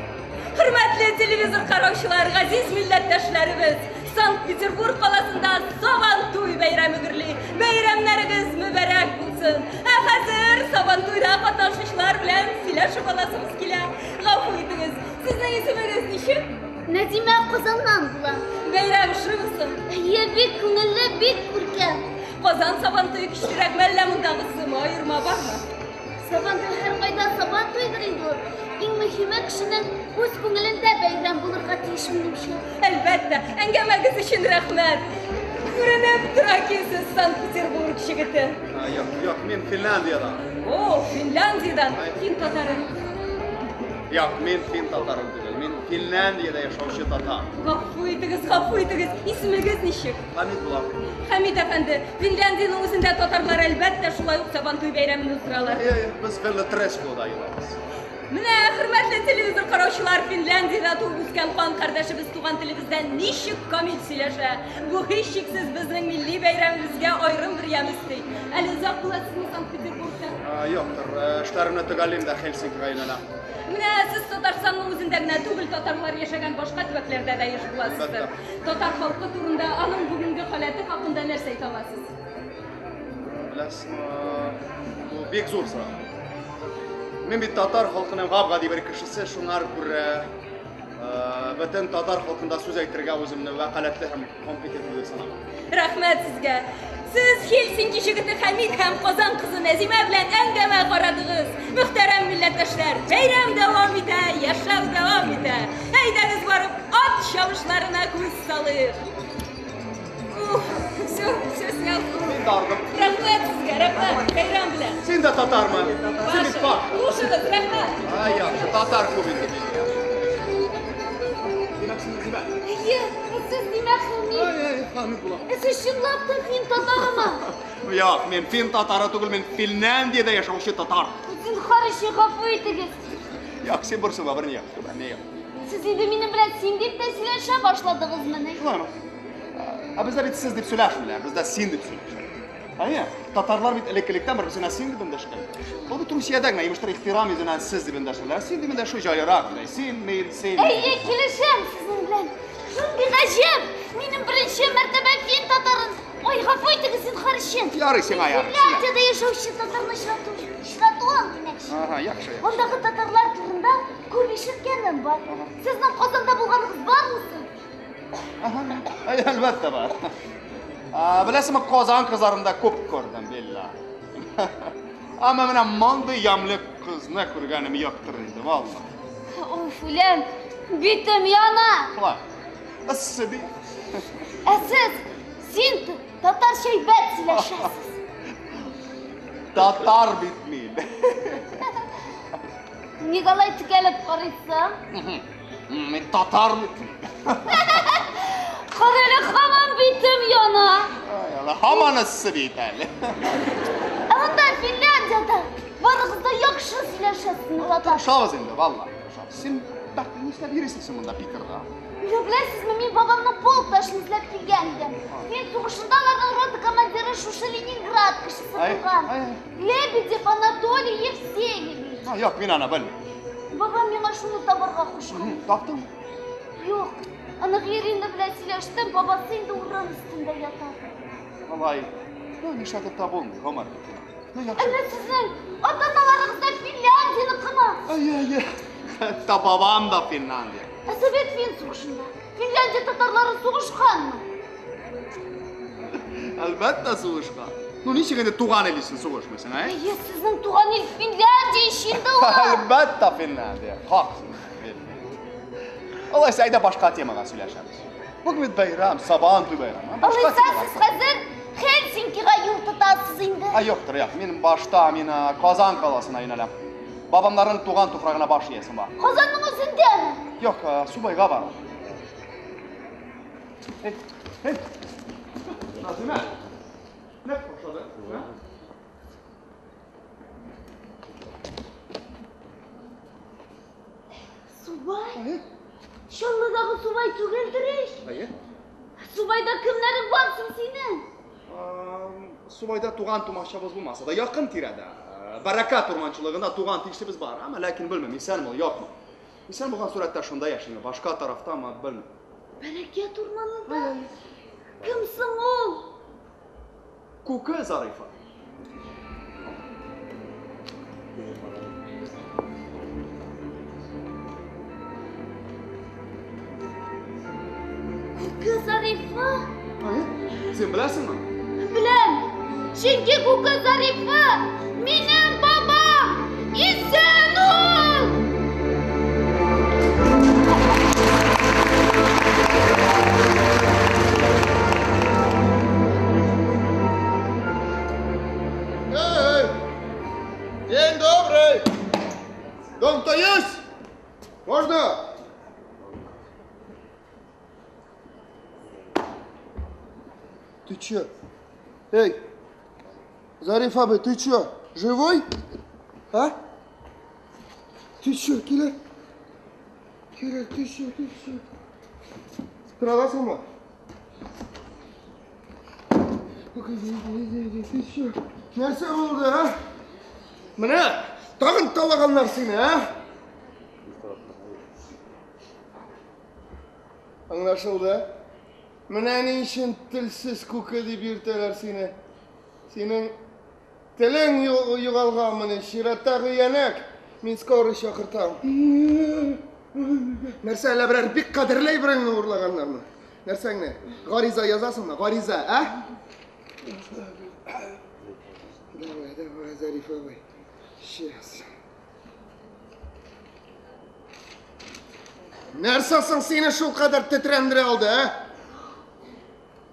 Хөрмәтле телевизор караучылар, газиз милләттәшләребез, Санкт-Петербург каласында Сабантуй бәйрәме гөрли. Бәйрәмнәрегез мөбарәк булсын. Ә хәзер Сабантуйда катнашучылар белән сөйләшеп аласыбыз килә. Гафу итегез, сезнең исемегез ничек? Нәзимә Казаннан була. Бәйрәм ошыймы? Әйе, бик күңелле, бик күркәм. Казан Сабантуе көчлерәкме, әллә мондагысымы, аерма бармы? Сабантуй һәркайда Сабантуйдыр инде ул. Иң мөһиме кешенең үз күңелендә бәйрәм булырга тиеш минемчә. Әлбәттә, әңгәмәгез өчен рәхмәт. Күренеп тора ки, сез Санкт-Петербург егете. Юк, юк, мин Финляндиядән. О, Финляндиядән. Фин татары. Юк, мин фин татары түгел. Мин Финляндиядә яшәүче татар. Гафу итегез, гафу итегез. Исемегез ничек? Хәмит була. Хәмит әфәнде, Финляндиянең үзендә татарлар әлбәттә шулай ук Сабантуй бәйрәмен уздыралар. Әйе, әйе, без Велле-Трескода елабыз. Менә, хөрмәтле телевизор караучылар, Финляндиядә туып үскән кан кардәшебез туган телебездә ничек камил сөйләшә. Бу һичшиксез безнең милли бәйрәмебезгә аерым бер ямь өсти. Әле озак буласызмы Санкт-Петербургта? Юктыр, эшләремне төгәллим дә Хельсинкига юнәләм. Менә сез Татарстанның үзендә генә түгел, татарлар яшәгән башка төбәкләрдә дә еш буласыздыр. Татар халкы турында, аның бүгенге халәте хакында нәрсә әйтә аласыз? Беләсезме, бу бик зур сорау. Мин бит татар халкының гап-гади бер кешесе, шуңар күрә бөтен татар халкында сүз әйтергә үземне вәкаләтле һәм компетентлы дип санамын. Рәхмәт сезгә. Сез Хельсинки егете Хәмит һәм Казан кызы Нәзимә белән әңгәмә карадыгыз. Мөхтәрәм милләттәшләр, бәйрәм дәвам итә, яшәү дәвам итә. Әйдәгез барып ат чабышларына күз салыйк. Ух, все, все снял. Мин дә ардым. Рәхмәт сезгә, рәхмәт. Бәйрәм белән. Син дә татармы? Син бит Паша. Хушыгыз, рәхмәт. Ай, яхшы, татар күп инде билгеле. Димәк, син Нәзимә. Әйе, сез димәк Хәмит. Ай, ай, Хәмит була. Сез чынлап та фин татарымы? Юк, мин фин татары түгел, мин Финляндиядә яшәүче татар. Зинһар өчен гафу итегез. Юк, син борчылма, берни юк, берни юк. Сез инде минем белән син дип тә сөйләшә башладыгызмыни? Шулаймы? Ә бездә бит сез дип сөйләшмиләр, бездә син дип сөйләшәләр. Әйе, татарлар бит элек-электән бер-берсенә син дип эндәшкән. Ул бит Русиядә генә имештер ихтирам йөзеннән сез дип эндәшәләр. Син дип эндәшү җайлырак. Син, мин, син. Әйе, килешәм сезнең белән. Шундый гаҗәп! Минем беренче мәртәбә фин татарын. Ой, гафу итегез, зинһар өчен. Ярый сиңа, ярый. Финляндиядә яшәүче татарны очрату, очратуым димәкче. Ага, яхшы, яхшы. Андагы татарлар турында күп ишеткәнем бар. Сезнең Казанда булганыгыз бармы соң? Ага, әй, әлбәттә бар. Беләсеңме, Казан кызларын да күп күрдем, биллә. Әмма менә мондый ямьле кызны күргәнем юктыр инде, валла. Уф, үләм, битем яна. Шулай. Эссе бит. Ә сез, син татарча әйбәт сөйләшәсез. Татар бит мин. Ник алай текәлеп карыйсың? Мин татар бит. Кара әле, һаман битем яна. Ай, Алла, һаман эссе бит әле. Ә монда Финляндиядә барыгыз да яхшы сөйләшәсез татарча. Тырышабыз инде, валла. Тырышабыз. Син бак нишләп йөрисең син монда Питерда? Менә беләсезме, мин бабамның полкташын эзләп килгән идем. Фин сугышында аларның рота командиры шушы Ленинград кешесе Ай, булган. ай. Лебедев Анатолий Евсеевич. А, юк, мин аны белмим. Бабам миңа шуны табарга кушкан. Таптың? Юк, оныгы Ирина белән сөйләштем, бабасы инде урын өстендә ята. Алай. Ну, нишләтеп та булмый, гомер бит. Ну, яхшы. Әллә сезнең ата-аналарыгыз да Финляндияныкымы? Ай, ай, ай. Хәтта бабам да Финляндия. Ә Совет фин сугышында Финляндия татарлары сугышканмы? Әлбәттә сугышкан. Ну, ничек инде туган ил өчен сугышмыйсың, ә? Әйе, сезнең туган ил Финляндия ич инде ул. Әлбәттә Финляндия. Хак. Алайса, әйдә башка темага сөйләшәбез. Бүген бит бәйрәм, Сабантуй бәйрәме. Башка Алайса темага. сез хәзер Хельсинкига юл тотасыз инде. А, юктыр, юк. Мин башта мин Казан каласына юнәләм. Бабамнарның туган туфрагына баш иясем бар. Казанның үзендәме? Юк, Субайга барам. Эй, эй. Назима. Нәкъ башлады? А? Субай? Чаллыдагы Субай түгелдер ич. Әйе. Субайда кемнәрең бар соң синең? Субайда туган тумачабыз булмаса да якын тирәдә. Бәрәкәт урманчылыгында туган тиешебез бар, әмма ләкин белмим, исәнме ул, юкмы. Исән булган сурәттә шунда яшиме, башка тарафтамы, белмим. Бәрәкәт урманында? Кем соң ул? Күке Зарифа. Күке Зарифа? Син беләсеңме? Беләм. Чөнки Күке Зарифа минем бабам! Исән ул! Эй! День добрый! Дом-то есть? Можно? Ты чё? Эй, Зариф абый, ты чё, живой? А? Ты чё, Киля? Киля, ты чё, ты чё? Тора аласыңмы? Ты чё? Нәрсә булды, а? Менә, тагын талаганнар сине, а? Аңлашылды. Менә ни өчен телсез күке дип йөртәләр сине. Синең телең югалганмыни, чираттагы янәк. Мин скорый чакыртам. Нәрсә, әллә берәр бик кадерле әйбереңне урлаганнармы? Нәрсәңне? Гариза язасыңмы? Гариза, ә? Давай, давай, Зариф абый. Сейчас. Нәрсә соң сине шулкадәр тетрәндерә алды, ә?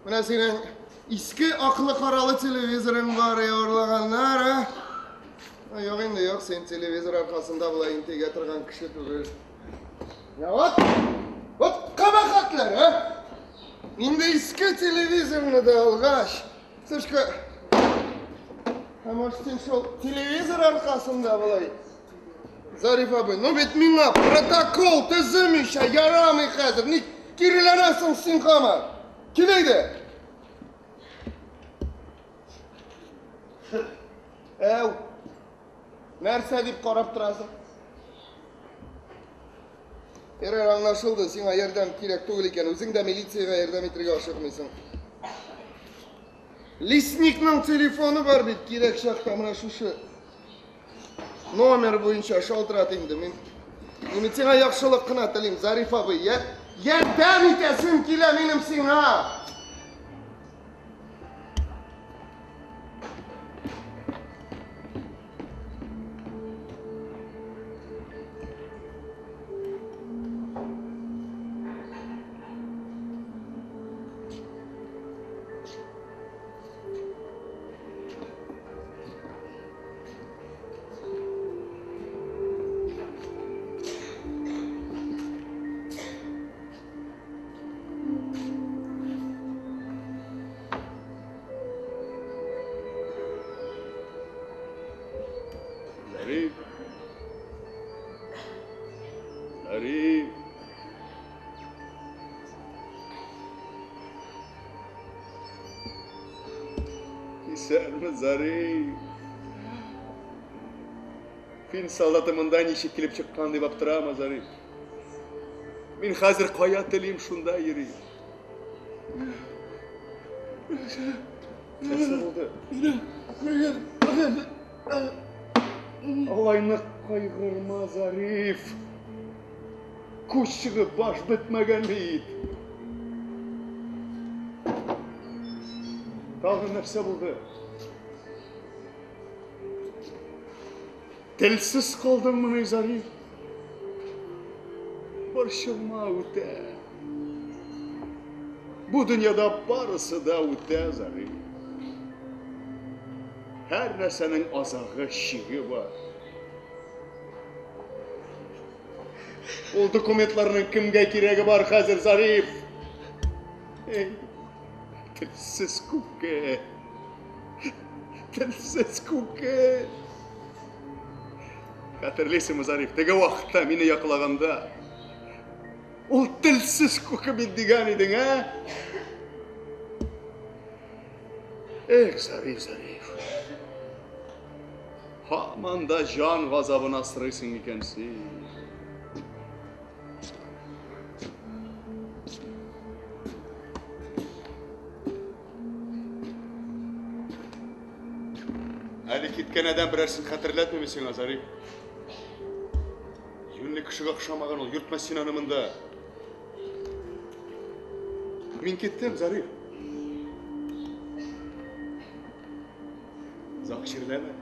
Менә синең иске аклы-каралы телевизорың бар, урлаганнар, ә? Юк инде, юк, син телевизор аркасында болай интегә торган кеше түгел. Я вот, вот кабахатлар, ә? Инде иске телевизорны да алгач, слушай, а может син шул телевизор аркасында болай? Зариф абый, ну бит миңа протокол төземичә ярамый хәзер. Ник киреләнәсең син һаман? Кил әйдә. Әү. Нәрсә дип карап торасың? Ярар, аңлашылды, сиңа ярдәм кирәк түгел икән. Үзең дә милициягә ярдәм итәргә ашыкмыйсың. Лесникның телефоны бар бит, кирәк чакта менә шушы номер буенча шалтырат инде. Мин мин сиңа яхшылык кына телим, Зариф абый. Я, ярдәм итәсем килә минем сиңа. Зариф. Зариф. Исәнме, Зариф. Фин солдаты монда ничек килеп чыккан дип аптырама, Зариф. Мин хәзер кая телим, шунда йөрим. Нәрсә булды? Алай нык кайгырма, Зариф. Күз чыгып баш бетмәгән бит. Тагын нәрсә булды? Телсез калдыңмыни, Зариф? Борчылма, үтә. Бу дөньяда барысы да үтә, Зариф. Һәр нәрсәнең азагы, чиге бар. Ул документларның кемгә кирәге бар хәзер, Зариф? Эй, телсез күке. Телсез күке. Хәтерлисеңме, Зариф, теге вакытта мине яклаганда, ул телсез күке бит дигән идең, ә? Эх, Зариф, Зариф. Һаман да җан газабын асрыйсың икән син. Әле киткән адәм берәрсен хәтерләтмиме сиңа, Зариф? Юньле кешегә охшамаган ул, йөртмә син аны монда. Мин киттем, Зариф. Озак чирләмә.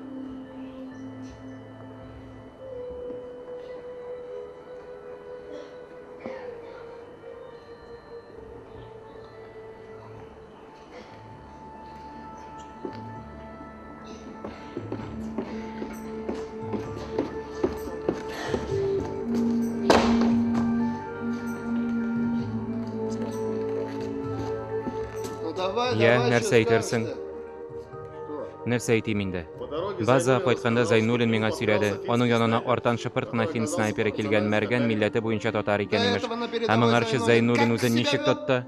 Я, нәрсә әйтерсең? Нәрсә әйтим инде? Базага кайтканда Зайнуллин миңа сөйләде. Аның янына арттан шыпырт кына фин снайперы килгән, мәргән милләте буенча татар икән, имеш. Ә моңарчы Зайнуллин үзен ничек тотты?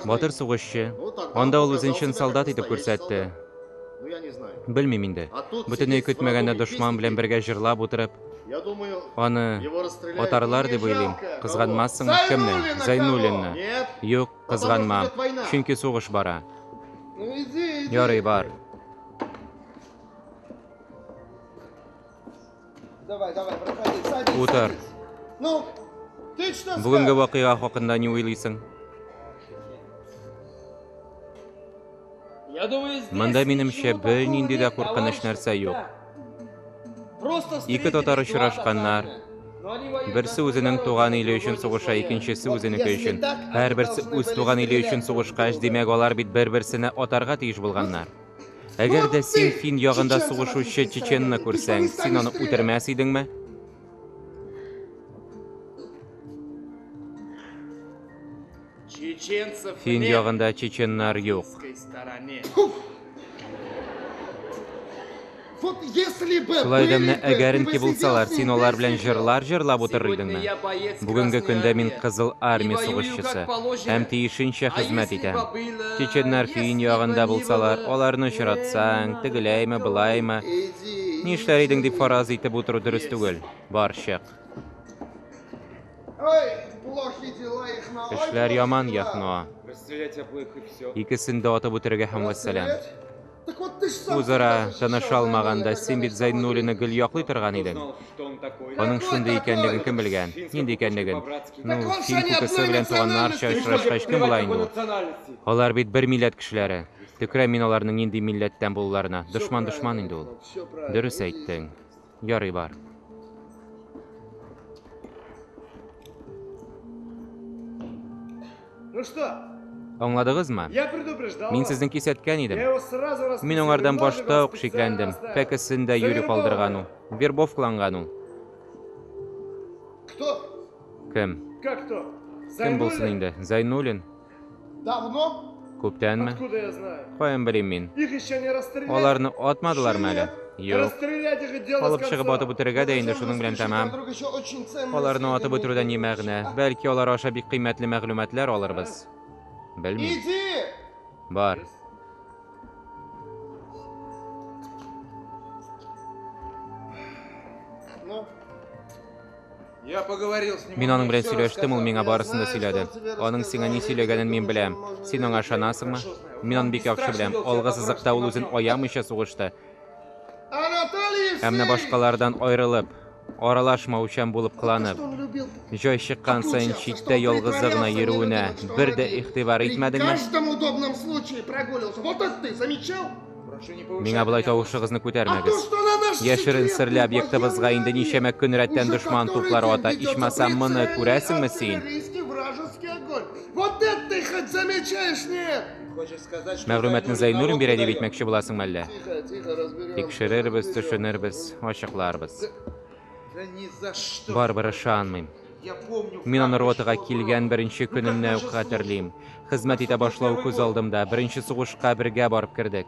Батыр сугышчы. Анда ул үзен чын солдат итеп күрсәтте. Белмим инде. Бөтенләй көтмәгәндә дошман белән бергә җырлап утырып, аны атарлар дип уйлыйм. Кызганмассыңмы? Кемне? Зайнуллинны. Юк, кызганмам. Чөнки сугыш бара. Ярый, бар. Утыр. Бүгенге вакыйга хакында ни уйлыйсың? Монда, минемчә, бернинди дә куркыныч нәрсә юк. Ике татар очрашканнар. Берсе үзенең туган иле өчен сугыша, икенчесе үзенеке өчен. Һәрберсе үз туган иле өчен сугышкач, димәк, алар бит бер-берсенә атарга тиеш булганнар. Әгәр дә син фин ягында сугышучы чеченны күрсәң, син аны үтермәс идеңме? Фин ягында чеченнар юк. Шулай да менә әгәренки булсалар, син алар белән җырлар җырлап утырыр идеңме? Бүгенге көндә мин Кызыл Армия сугышчысы һәм тиешенчә хезмәт итәм. Чеченнар фин ягында булсалар, аларны очратсаң, тегеләйме, былаймы, нишләр идең дип фараз итеп утыру дөрес түгел. Бар, чык. Эшләр яман, Яхно. Икесен дә атып үтерергә һәм вәссәлам. Үзара тыныша алмаганда, син бит Зәйнуллинны гел яклый торган идең. Аның шундый икәнлеген кем белгән? Нинди икәнлеген? Ну, фин күкесе белән туганнарча очрашкач, кем була инде ул? Алар бит бер милләт кешеләре. Төкерәм мин аларның нинди милләттән булуларына. Дошман дошман инде ул. Дөрес әйттең. Ярый бар. Ну что? Аңладыгызмы? Я предупреждал. Мин сезне кисәткән идем. Я его сразу раскусил. Мин аңардан И ножик башта он ук шикләндем. специально Пәкесен дә юри калдырган ул. Вербовкаланган ул. Кто? Кем? Как кто? Кем булсын инде? Зайнуллин? Давно? Күптәнме? Откуда я знаю? Каян белим мин? Их еще не расстреляли. Аларны атмадылармы әле? Юк. Расстрелять их и дело с Алып чыгып концом. атып үтерергә дә инде шуның белән тәмам. Вдруг еще очень ценные Аларны атып сведения үтерүдә ни мәгънә? Бәлки алар аша бик кыйммәтле мәгълүматлар алырбыз. Белмим. Иди! Бар. Ну, Я поговорил с ним. Мин он аның мне белән всё сөйләштем, ул рассказал. миңа Я барысын да знаю, сөйләде. что он тебе Аның сиңа ни рассказал. сөйләгәнен мин Видишь, беләм. можно Син аңа ышанасыңмы? Хорошо знаю. Мин аны Он бик яхшы бесстрашно беләм. вел себя Алгы под сызыкта ул вражеским үзен огнем. аямыйча сугышты. Анатолий Ә менә Евсеевич! башкалардан аерылып, аралашмаучан булып Вот то, кыланып, что он любил җай чыккан саен отлучаться, читтә что он ялгызы гына притворялся йөрүенә нелюдимым, что он бер дә один. игътибар При итмәдеңме? каждом удобном случае прогуливался. Вот это ты замечал? Прошу не повышать Миңа болай меня. тавышыгызны А то, күтәрмәгез. что на наш Яшерен серле секретный объектыбызга военный инде ничәмә объект көн рәттән уже дошман который туплары день ата, ведется ичмасам моны прицельный күрәсеңме син? артиллерийский вражеский огонь. Вот это ты хоть замечаешь, нет? Хочешь сказать, что Мәгълүматны Зайнуллин Зайнуллин бирә дип наводку дает? әйтмәкче буласыңмы әллә? Тихо, тихо, разберемся. Тикшерербез, разберемся. төшенербез, ачыкларбыз. Да ни за что. Барыбер ышанмыйм. Я помню, Мин аны как ротага пришел в килгән роту. беренче Ну, как көнемне наша үк хәтерлим. служба. Хезмәт итә башлау күз алдымда, беренче сугышка бергә барып кердек.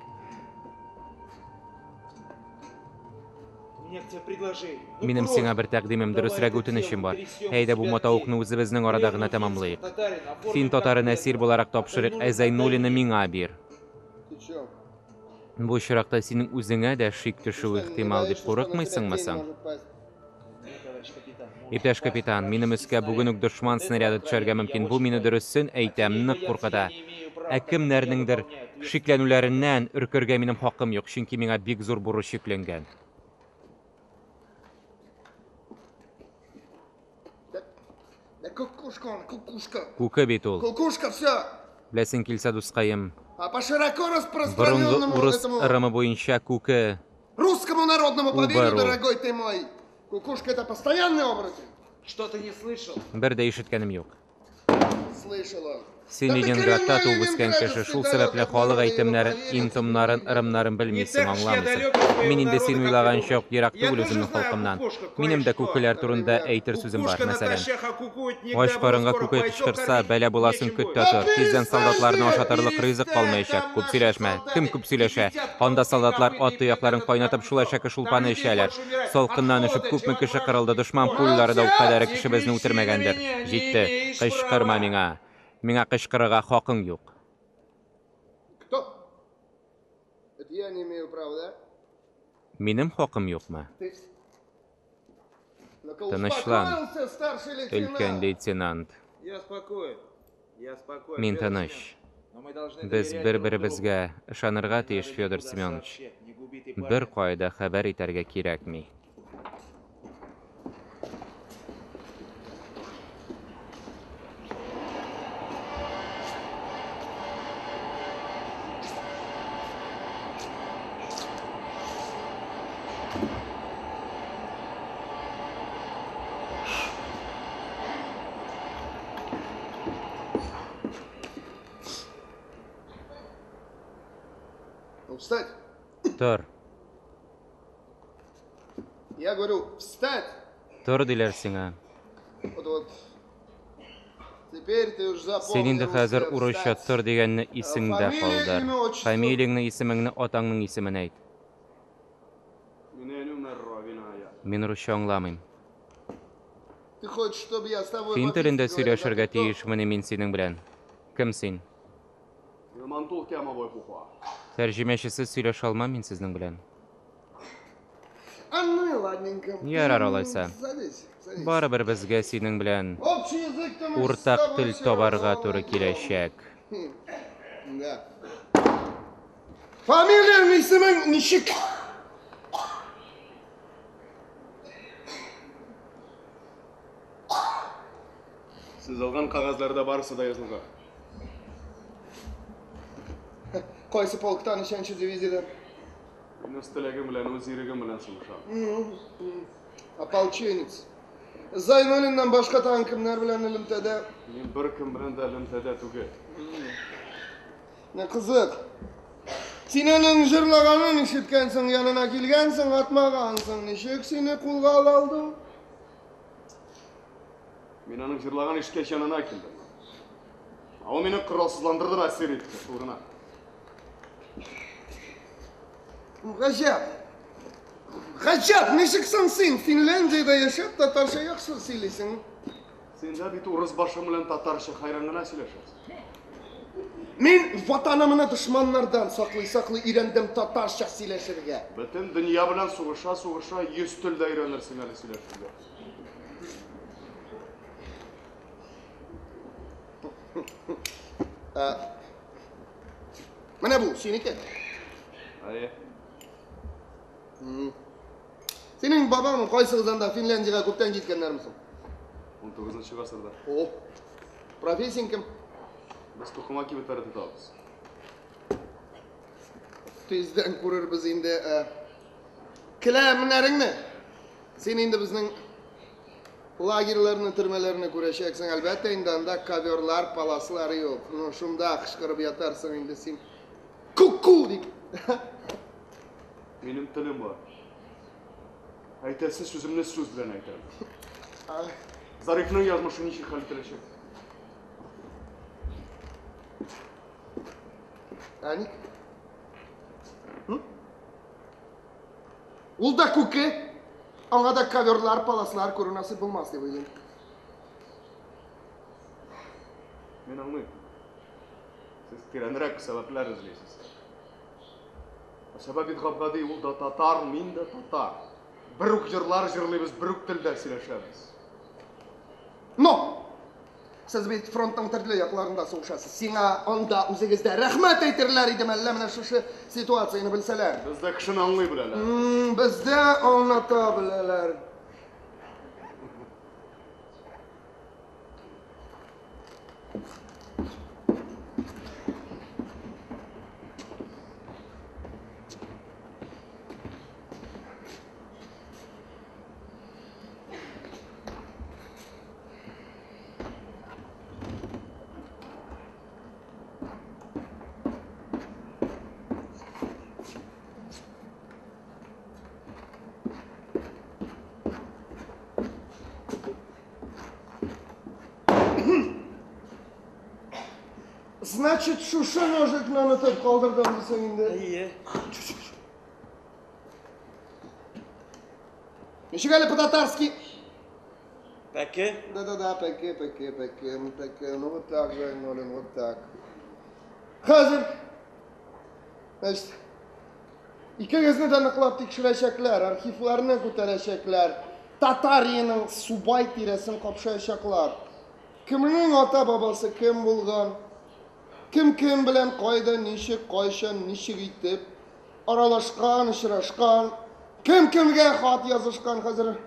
У меня к тебе предложение. Ну, Минем просьба. сиңа бер тәкъдимем, Давай дөресрәк это үтенечем дело бар. утрясем Әйдә у бу себя матавыкны здесь. үзебезнең арада гына Пленную тәмамлыйк. финского татарина оформим Фин как татарын пленного. әсир буларак А тапшырыйк, ә Зайнуллина Зайнуллинны отдадим. миңа бир. Ты чё? Бу очракта синең үзеңә дә шик төшүе ихтимал дип курыкмыйсыңмы соң? Иптәш капитан, минем өскә бүген үк дошман снаряды төшәргә мөмкин. Бу мине дөресен әйтәм, нык куркыта. Ә кемнәрнеңдер шикләнүләреннән өркергә минем хакым юк, чөнки миңа бик зур бурыч йөкләнгән. Да кукушка он, кукушка. Күке бит ул. Кукушка, все. Беләсең килсә, дускаем, А по широко борынгы распространенному урыс этому ырымы буенча күке русскому народному поверью, Убару. дорогой ты мой. Кукушка это постоянный оборотень. Что ты не слышал? бер дә ишеткәнем юк. Слышал он. Син Да ты Ленинградта коренной туып үскән кеше, ленинградец, шул ты сәбәпле далек от халык народа, его әйтемнәрен, поверить им-томнарын, не ырымнарын белмисең, Не так уж я аңламыйсың. далек от своего Мин инде син народа, как ты уйлаганча думаешь. ук ерак Я түгел тоже үземнең знаю халкымнан. кукушка Минем дә кое-что. күкеләр турында Например, әйтер сүзем бар, Кукушка мәсәлән. натощак окукует, не Ач к добру карынга скоро күкәй бойцов кычкырса, кормить бәла буласын нечем көт будет. тә тор. Да Тиздән перестань солдатларны ты, ашатырлык ризык перестань, калмаячак. там Күп наши сөйләшмә. Кем солдаты күп сөйләшә? кипятят Анда толстые солдатлар копыта ат и тоякларын прыгают кайнатып на шул әшәке шулпаны Там людей эчәләр. больше умирает. Салкыннан От өшеп холода, күпме чем от кеше вражеских кырылды. Дошман пуль. пулялары да ул кадәре Не кеше безне кричи на үтермәгәндер. меня, не Җитте. имеешь Кычкырма права. миңа. Миңа кычкырырга хакың юк. Кто? Это я не имею права, да? Минем хакым юкмы? Ты... Ну-ка, Тынычлан, успокоился, старший Өлкән лейтенант. лейтенант. Я спокоен. Я спокоен. Мин Федор тыныч. Семенович. Но мы должны Без доверять друг другу. бер-беребезгә ышанырга Не тиеш, надо Федор никуда Семенович. сообщать, не губи ты Бер память. кайда хәбәр итәргә кирәкми. Ну, встать. Тор. Я говорю, встать. Тор диләр сиңа. Вот вот. Теперь ты уж Син инде запомни хәзер русское урысча встать. тор дигәнне исеңдә Фамилия, калдыр. имя, отчество. Фамилияңне, исемеңне, атаңның исемен әйт. Мин русча аңламыйм. Ты хочешь, чтобы я с тобой Фин по-фински телендә говорил, а сөйләшергә ты кто? тиешмени мин синең белән? Кем син? Тәрҗемәчесез сөйләшә алмам мин сезнең белән. А ну и ладненько. Ярар алайса. Садись, садись. Барыбер безгә синең белән Общий язык-то мы с уртак тобой тел всё табарга равно туры найдём. киләчәк. Хм, Да. Фамилияң, исемең ничек? Сез алган кәгазьләрдә барысы да язылган. Кайсы полктан, ничәнче дивизиядән? Мин үз теләгем белән, үз ирегем белән сугышам. Ополченец. Зайнуллиннан башка тагын кемнәр белән элемтәдә? Мин беркем белән дә элемтәдә түгел. Менә кызык. Син аның җырлаганын ишеткәнсең, янына килгәнсең, атмагансың. Ничек сине кулга ала алды? Мин аның җырлаган ишеткәч янына килдем. Ә ул мине коралсызландырды да әсир итте, шул гына. Гаҗәп. Гаҗәп, ничек соң син Финляндиядә яшәп татарча яхшы сөйлисең? Син дә бит урыс башың белән татарча хайран гына сөйләшәсең. Мин ватанымны дошманнардан саклый-саклый өйрәндем татарча сөйләшергә. Бөтен дөнья белән сугыша-сугыша 100 телдә өйрәнерсең әле сөйләшергә. Менә бу синеке. Әйе. Синең бабаң кайсыгыздан да Финляндиягә күптән киткәннәрме соң? 19 гасырда. О. Профессияң кем? Без тукыма кибетләре тотабыз. Тиздән күрербез инде. Келәмнәреңне. Син инде безнең лагерьларны, төрмәләрне күрәчәксең. Әлбәттә инде анда коверлар, паласлар юк. Ну, шунда кычкырып ятарсың инде син. Ку-ку дип. Минем телем бар. Әйтәсе сүземне сүз белән әйтәм. Зарифның язмышы ничек хәл ителәчәк? Ә ник? Ул да күке. Аңа да коверлар, паласлар күрү насыйп булмас дип уйлыйм. Мин аңлыйм. Сез тирәнрәк сәбәпләр эзлисез. Ә сәбәп бит гап-гади, ул да татар, мин дә татар. Бер үк җырлар җырлыйбыз, бер үк телдә сөйләшәбез. Но! Сез бит фронтның төрле якларында сугышасыз. Сиңа анда үзегездә рәхмәт әйтерләр иде мәллә менә шушы ситуацияне белсәләр. Бездә кешене аңлый беләләр. Бездә аңлата беләләр. Значит, шушы ножикны онытып калдырдым дисең инде. Әйе. Ничек әле по-татарски? Пәке? Да-да-да, пәке, пәке, пәке, пәке. Ну вот так, Зайнуллин, вот так. Хәзер, значит, икегезне дә ныклап тикшерәчәкләр, архивларны күтәрәчәкләр, Татариянең Субай тирәсен капшаячаклар. Кемнең ата-бабасы кем булган, кем кем белән кайда, ничек, кайчан, ничек итеп аралашкан, очрашкан, кем кемгә хат язышкан, хәзер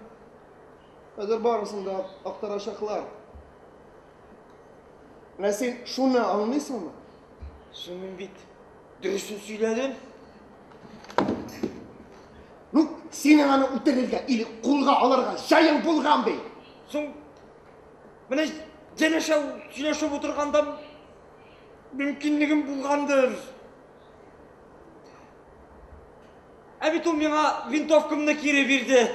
хәзер барысын да актарачаклар. Менә син шуны аңлыйсыңмы? Соң мин бит дөресен сөйләдем. Ну, синең аны үтерергә или кулга алырга җаең булган бит. Соң менә янәшә сөйләшеп утырганда мөмкинлегем булгандыр. Ә бит ул миңа винтовкамны кире бирде.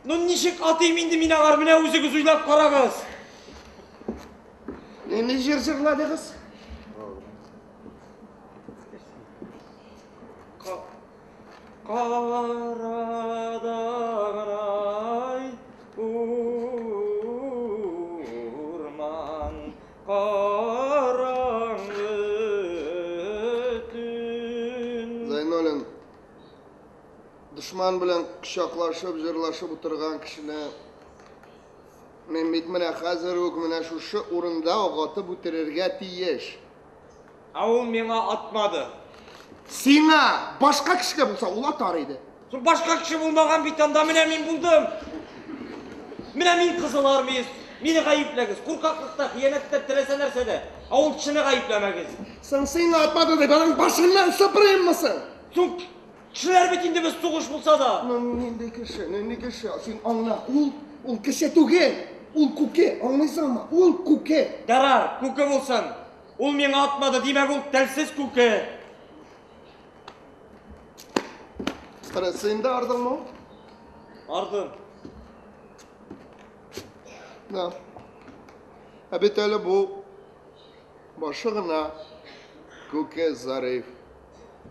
Ну ничек атыйм инде мин аңар, менә үзегез уйлап карагыз. Нинди җыр җырладыгыз? Карадаграй урман, караңгы төн. Зайнуллин, дошман белән кочаклашып, җырлашып утырган кешене мин бит менә хәзер үк менә шушы урында ук атып үтерергә тиеш. Ә ул миңа атмады. Сиңа башка кешегә булса, ул атар иде. Соң башка кеше булмаган бит анда, менә мин булдым. Менә мин кызыл армиец. Мине гаепләгез. Куркаклыкта, хыянәттә, теләсә нәрсәдә. Ә ул кешене гаепләмәгез. Соң сиңа атмады дип, аның башыннан сыпырыйммы соң? Соң кешеләр бит инде без сугыш булса да. Ну, нинди кеше, нинди кеше? Син аңла, ул, ул кеше түгел. Ул күке, аңлыйсыңмы? Ул күке. Ярар, күке булсын. Ул миңа атмады, димәк ул телсез күке. Кара, син дә ардыңмы? Ардым. Да. Ә бит әле бу башы гына күке Зариф. Зариф.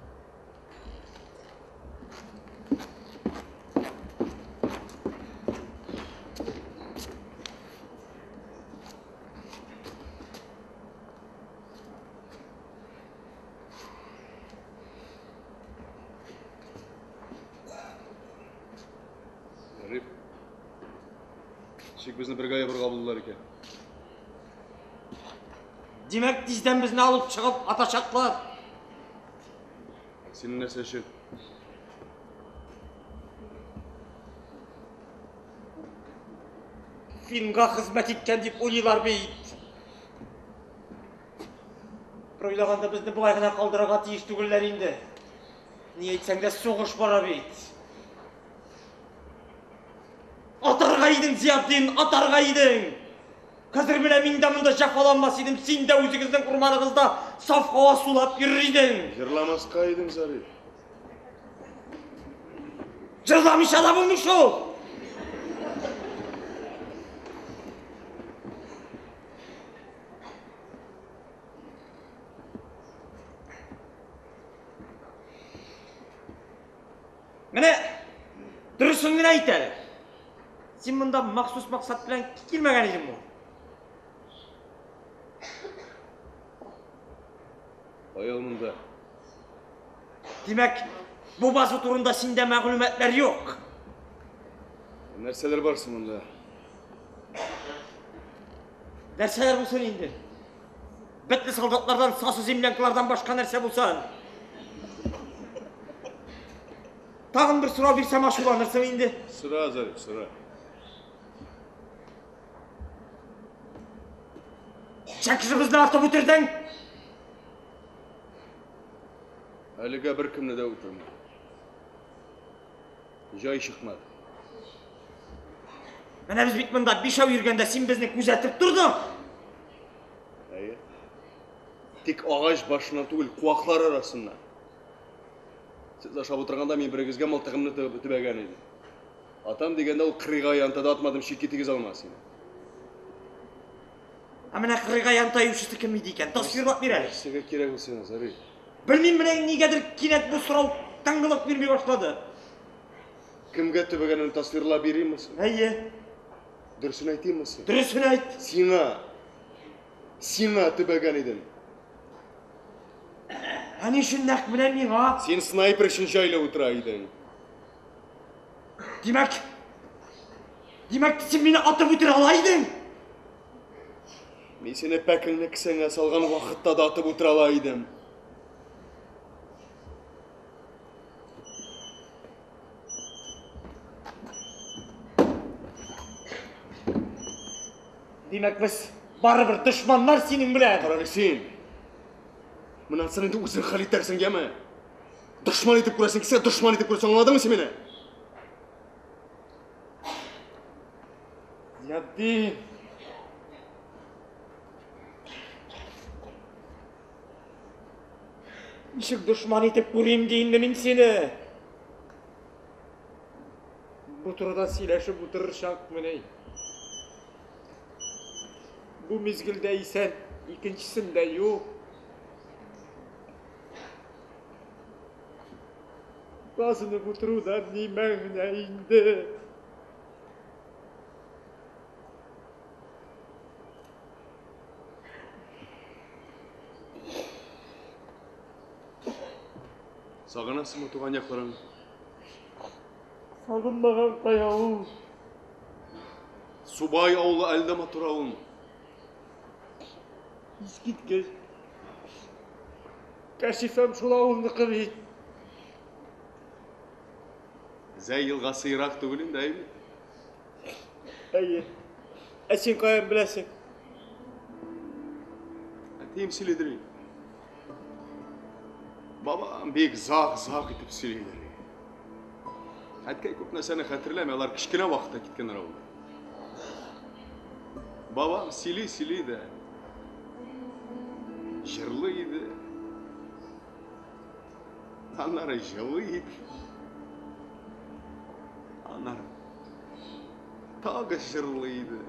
Ничек безне бергә ябырга булдылар икән? Димәк, тиздән безне алып чыгып атачаклар. Синең нәрсә өчен? Финга хезмәт иткән дип уйлыйлар бит. Бер уйлаганда безне болай гына калдырырга тиеш түгелләр инде. Ни әйтсәң дә сугыш бара бит. Атарга идең, Зиятдин, атарга идең. Хәзер менә мин дә монда җәфаланмас идем, син дә үзегезнең урманыгызда саф һава сулап йөрер идең. Җырламаска идең, Зариф. Җырламыйча да булмый шул. Менә дөресен генә әйт әле. Син монда махсус максат белән килмәгән идеңме? Кая ул монда? Димәк, бу база турында синдә мәгълүматлар юк. Нәрсәләр бар соң монда? Нәрсәләр булсын инде? Бетле солдатлардан, сасы землянкалардан башка нәрсә булсын? Тагын бер сорау бирсәм ачуланырсың инде. Сора, Зариф, сора. Ничә кеше безне атып үтердең? Әлегә беркемне дә үтермәдем. Җай чыкмады. Менә без бит монда бишәү йөргәндә син безне күзәтеп тордың. Әйе. Тик агач башыннан түгел, куаклар арасыннан. Сез ашап утырганда мин берегезгә мылтыгымны төбәгән идем. Атам дигәндә ул кырыйга янта да атмадым, чөнки тигез алмас иде. Ә менә кырыйга янтаючысы кем иде икән? Тасвирлап бир әле. Нәрсәгә кирәк ул сиңа, Зариф? Белмим, менә нигәдер кинәт бу сорау тынгылык бирми башлады. Кемгә төбәгәнен тасвирлап биримме соң? Әйе. Дөресен әйтимме соң? Дөресен әйт. Сиңа. Сиңа төбәгән идем. Ә ни өчен нәкъ менә миңа? Син снайпер өчен җайлы утыра идең. Димәк, димәк, син мине атып үтерә ала идең? Мин сине пәкеңне кесәңә салган вакытта да атып үтерә ала идем. Димәк, без барыбер дошманнар синең белән. Карале син. Моннан соң инде үзең хәл итәрсең, яме? Дошман итеп күрәсең килсә, дошман итеп күрәсең, аңладыңмы син мине? Зиятдин. Ничек дошман итеп күрим ди инде мин сине? Бу турыда сөйләшеп утырыр чакмыни? Бу мизгелдә исән, икенчесендә юк. Базынып утырудан ни мәгънә инде? Сагынасыңмы туган якларыңны? Сагынмаган кая ул? Субай авылы әле дә матур авылмы? Искиткеч. Кәшифәм шул авылныкы бит. Зәй елгасы ерак түгел инде, әйеме? Әйе. Ә син каян беләсең? Әтием сөйлидер инде. Бабам бик зак-зак итеп сөйлидер. Әткәй күп нәрсәне хәтерләми, алар кечкенә вакытта киткәннәр авылдан. Бабам сөйли-сөйли дә җырлый иде. Аннары җылый иде. Аннары тагы җырлый иде.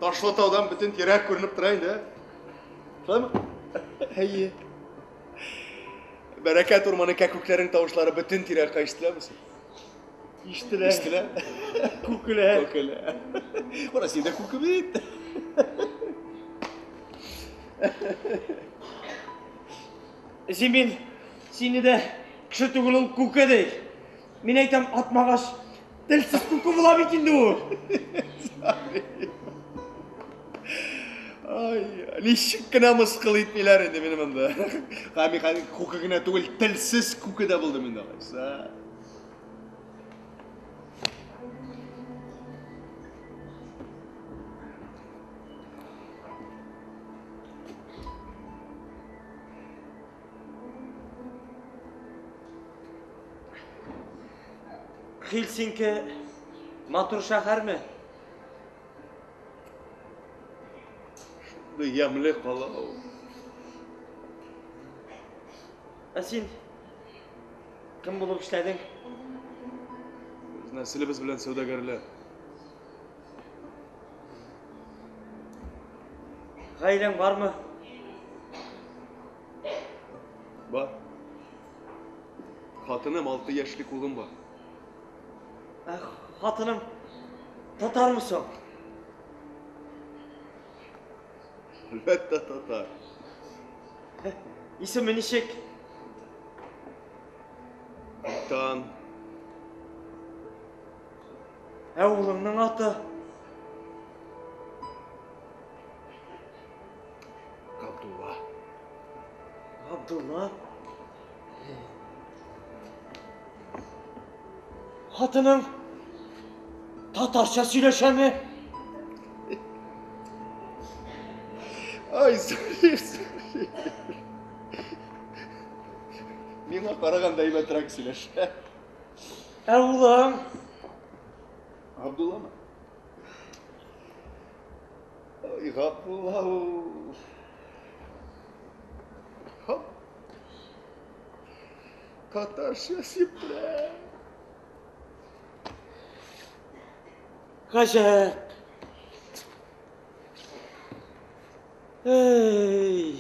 Ташлы таудан бөтен тирәк күренеп тора инде. Шулаймы? Әйе. Бәрәкәт урманы кәкүкләренең тавышлары бөтен тирәккә ишетеләме соң? Ишетелә. Ишетелә. Күкелә. Күкелә. Кара, син дә күке бит. Зимин, сине дә кеше түгел ул күке ди. Мин әйтәм, атмагач, телсез күке була бит инде ул. Ай, ничек кенә мыскыл итмиләр инде мине монда. Һәм мин күке генә түгел, телсез күке дә булдым инде алайса. Хельсинки матур шәһәрме? Шундый ямьле кала ул. Ә син кем булып эшләдең? Без нәселебез белән сәүдәгәрләр. Гаиләң бармы? Бар. Хатыным, 6 яшьлек улым бар. Ә хатының Татармы соң? Әлбәттә, татар. Исеме ничек? Айтан. Ә улыңның аты? Габдулла. Габдулла? Хатының татарча сөйләшәме? Ай, Зариф, Зариф. Миңа караганда әйбәтрәк сөйләшә. Ә улың? Абдулламы? Ай, Габдулла ул. Хоп. Татарча сиптерә. Гаҗәп. Эй,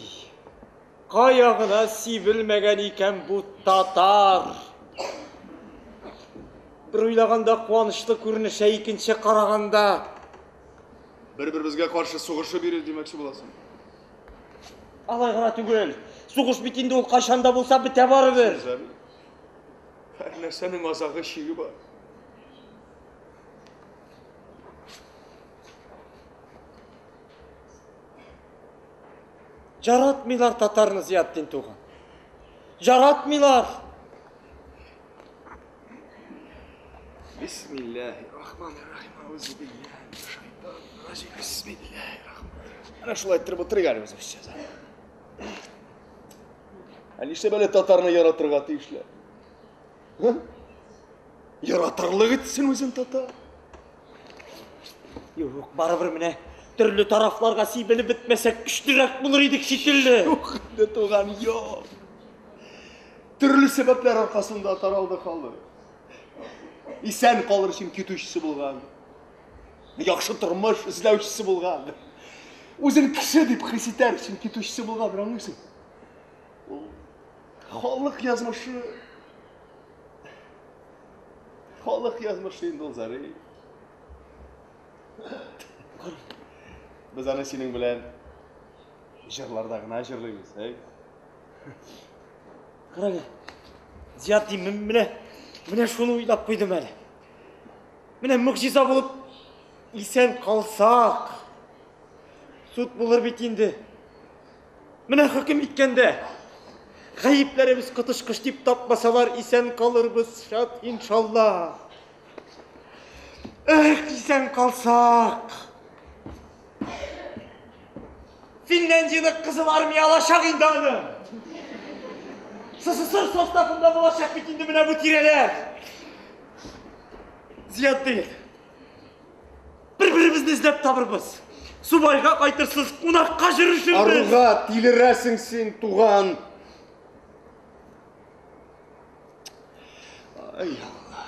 кая гына сибелмәгән икән бу татар. Бер уйлаганда куанычлы күренеш, ә икенче караганда. Бер-беребезгә каршы сугышып йөрибез димәкче буласың. Алай гына түгел. Сугыш бит инде ул кайчан да булса бетә барыбер. Һәр нәрсәнең азагы, чиге бар. Яратмыйлар татарны, Зиятдин туган. Яратмыйлар. Бисмиллаһи рахмани рахим. Аузу биллаһи минәш шайтанир раҗим. Бисмиллаһи рахмани рахим. Менә шулай иттереп утырыйк әле без сейчас. Ә нишләп әле татарны яратырга тиешләр? Яратырлык итсен үзен татар. Юк, барыбер менә төрле тарафларга сибелеп бетмәсәк, көчлерәк булыр идек шикелле. Юк инде, туган, юк. Төрле сәбәпләр аркасында таралды халык. Исән калыр өчен китүчесе булган. Яхшы тормыш эзләүчесе булган. Үзен кеше дип хис итәр өчен китүчесе булган, аңлыйсың? Ул халык язмышы халык язмышы инде ул, Зариф. Без аны синең белән җырларда гына җырлыйбыз, әй. Карале, Зиятдин, менә, менә шуны уйлап куйдым әле. Менә могҗиза булып исән калсак, суд булыр бит инде. Менә хөкем иткәндә, гаепләребез коточкыч дип тапмасалар, исән калырбыз, шат, иншалла. Эх, исән калсак! Финляндияне Кызыл Армия алачак инде аны. СССР составында булачак бит инде менә бу тирәләр. Зиятдин. Бер-беребезне эзләп табырбыз. Субайга кайтырсыз, кунакка йөрешербез. Аруга тилерәсең син, туган. Ай, Алла.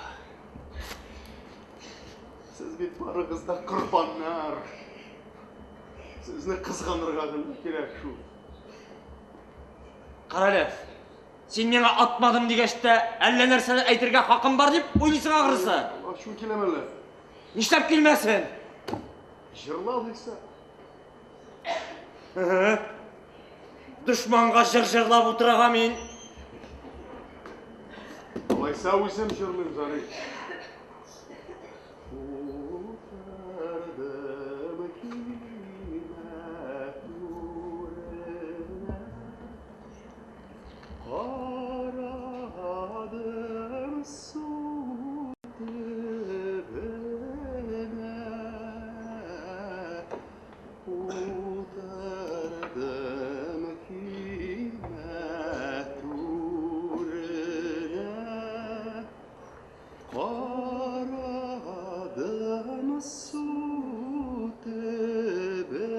Сез бит барыгыз да корбаннар. Сезне кызганырга гына кирәк шул. Карале, син миңа атмадым дигәч тә, әллә нәрсәне әйтергә хакым бар дип уйлыйсың ахрысы. Ачуың киләме әллә? Нишләп килмәсен? Җырла алайса. Дошманга җыр җырлап утырага мин. Алайса үзем җырлыйм, Зариф. Утырдым көймә түренә, Карадым су төбенә. Утырдым көймә түренә, Карадым су төбенә.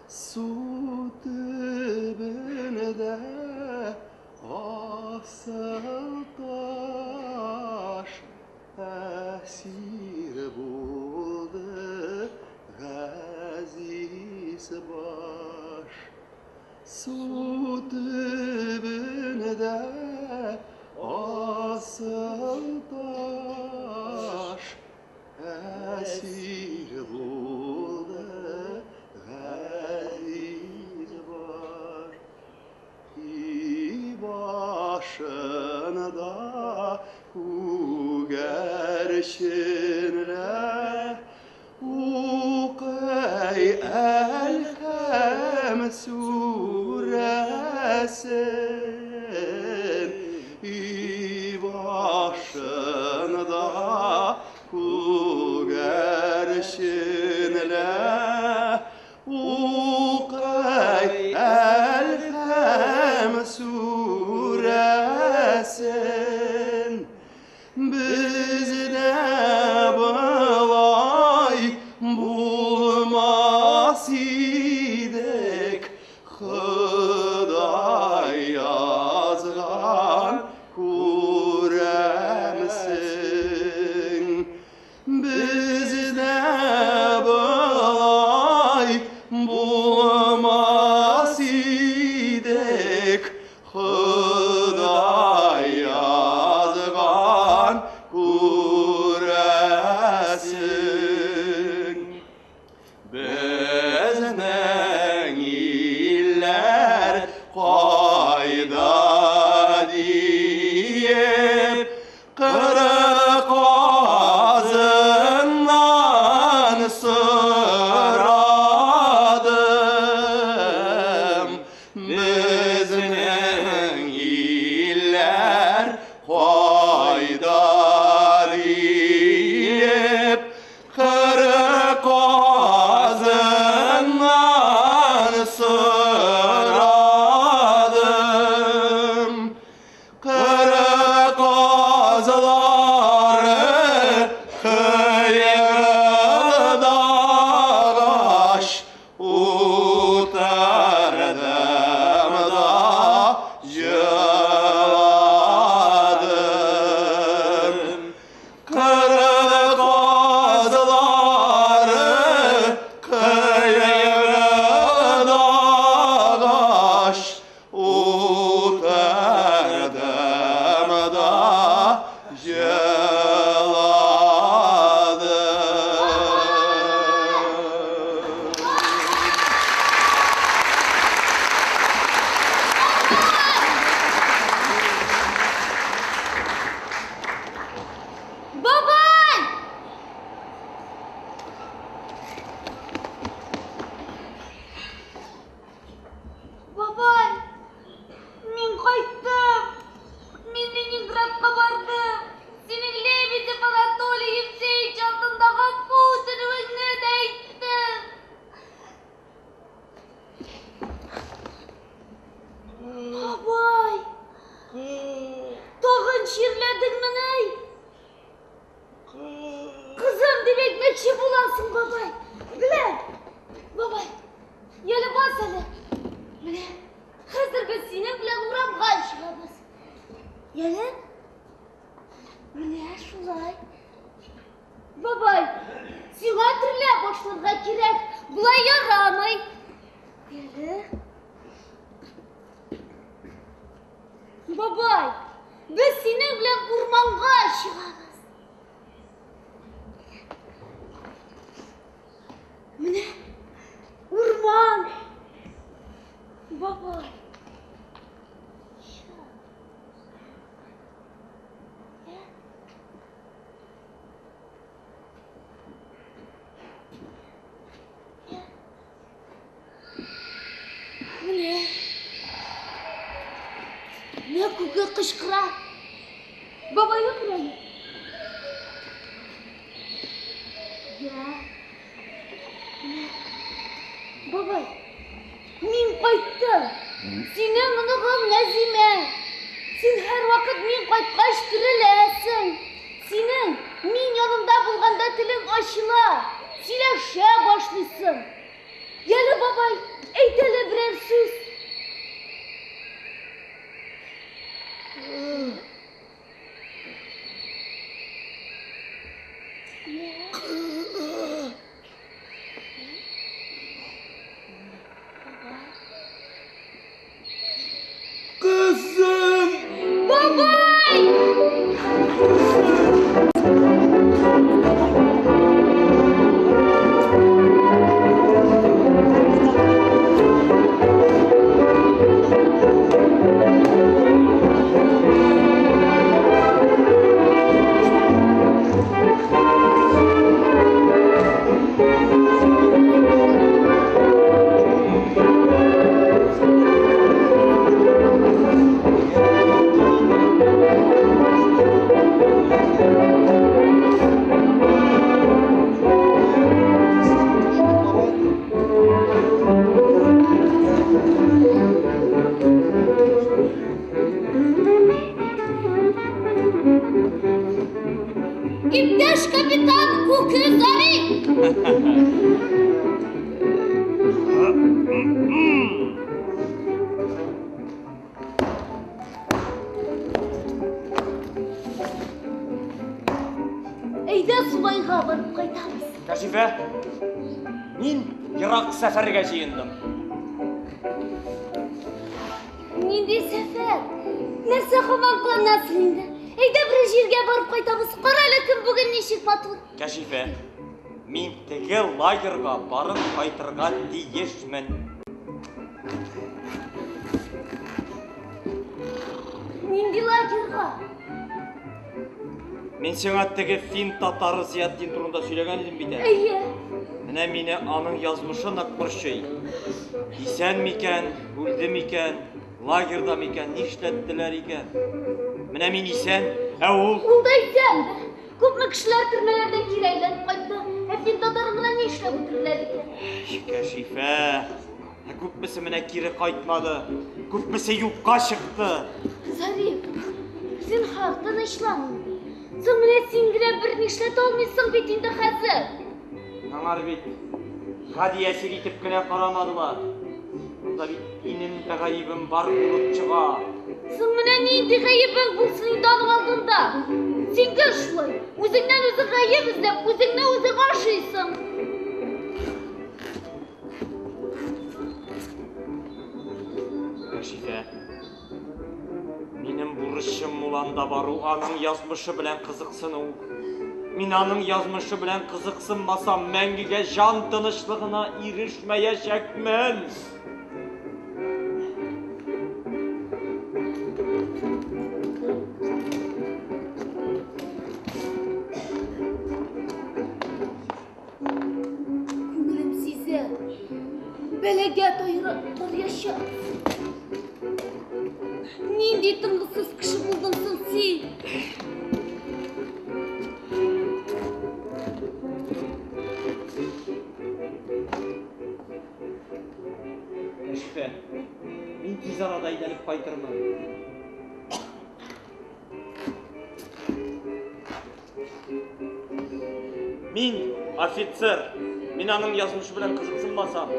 Су төбендә асыл таш әсир булды газиз баш. Су төбендә асыл таш. Әсир булды газиз баш. И башында күгәрченләр укый Әлхәм сүрәсен. И башында күгәрченләр укый Әлхәм сүрәсен. Бездә болай булмас идек, Ходай язган күрәмсең. Бездә болай булмас идек, Ходай язган күрәсең. Безнең илләр кайда диеп, Кырык казыннан сорадым. Безнең илләр кайда диеп, Кырык казыннан сорадым. Кырык казлары кыерылдагач, утырдым да җыладым. Кырык казлары кыерылдагач, утырдым да җыладым. Бабай! Бабай! Мин кайттым! Мин Ленинградка бардым! Синең Лебедев Анатолий Евсеевич алдында гафу үтенүеңне дә әйттем! Бабай! Тагын чирләдеңмени? Кызым дип әйтмәкче буласың, бабай. Беләм. Бабай, яле бас әле. Менә, хәзер без синең белән урамга чыгабыз. Яле. Менә шулай. Бабай, сиңа терелә башларга кирәк. Болай ярамый. Яле. Бабай, без синең белән урманга чыгабыз. Менә урман. Бабай. Менә. Менә күке кычкыра. Бабай утыр әле. Я. Менә. Бабай, мин кайттым. Синең оныгың Нәзимә. Син һәрвакыт мин кайткач тереләсең. Синең мин янында булганда телең ачыла, сөйләшә башлыйсың. Яле, бабай, әйт әле берәр сүз. Кызым! Бабай! Кызым! Ерак сәфәргә җыендым. Нинди сәфәр? Нәрсә һаман кыланасың инде? Әйдә бер җиргә барып кайтабыз. Кара әле көн бүген ничек матур. Кәшифә, мин теге лагерьга барып кайтырга тиешмен. Нинди лагерьга? Мин сиңа теге фин татары Зиятдин турында сөйләгән идем бит әле. Әйе. Менә мине аның язмышы нык борчый. Исән микән, үлде микән, лагерьда микән, нишләттеләр икән? Менә мин исән, ә ул... Ул да исәндер. Күпме кешеләр төрмәләрдән кире әйләнеп кайтты. Ә фин татарын гына нишләп үтерделәр икән? Кәшифә, ә күпмесе менә кире кайтмады, күпмесе юкка чыкты. Зариф, зинһар, тынычлан инде. Соң менә син генә берни эшләтә алмыйсың бит инде хәзер. Аңар бит гади әсир итеп кенә карамадылар. Монда бит минем дә гаебем бар булып чыга. Соң менә нинди гаебең булсын инде аның алдында? Син гел шулай, үзеңнән үзең гаеп эзләп, үзеңне үзең ашыйсың. Рәшидә, минем бурычым ул анда бару, аның язмышы белән кызыксыну. Мин аның язмышы белән кызыксынмасам, мәңгегә җан тынычлыгына ирешмәячәкмен. Күңелем сизә, бәлагә тарыячак. Нинди тынгысыз кеше булдың соң син? Кәшифә, мин тиз арада әйләнеп кайтырмын. Мин офицер. Мин аның язмышы белән кызыксынмасам,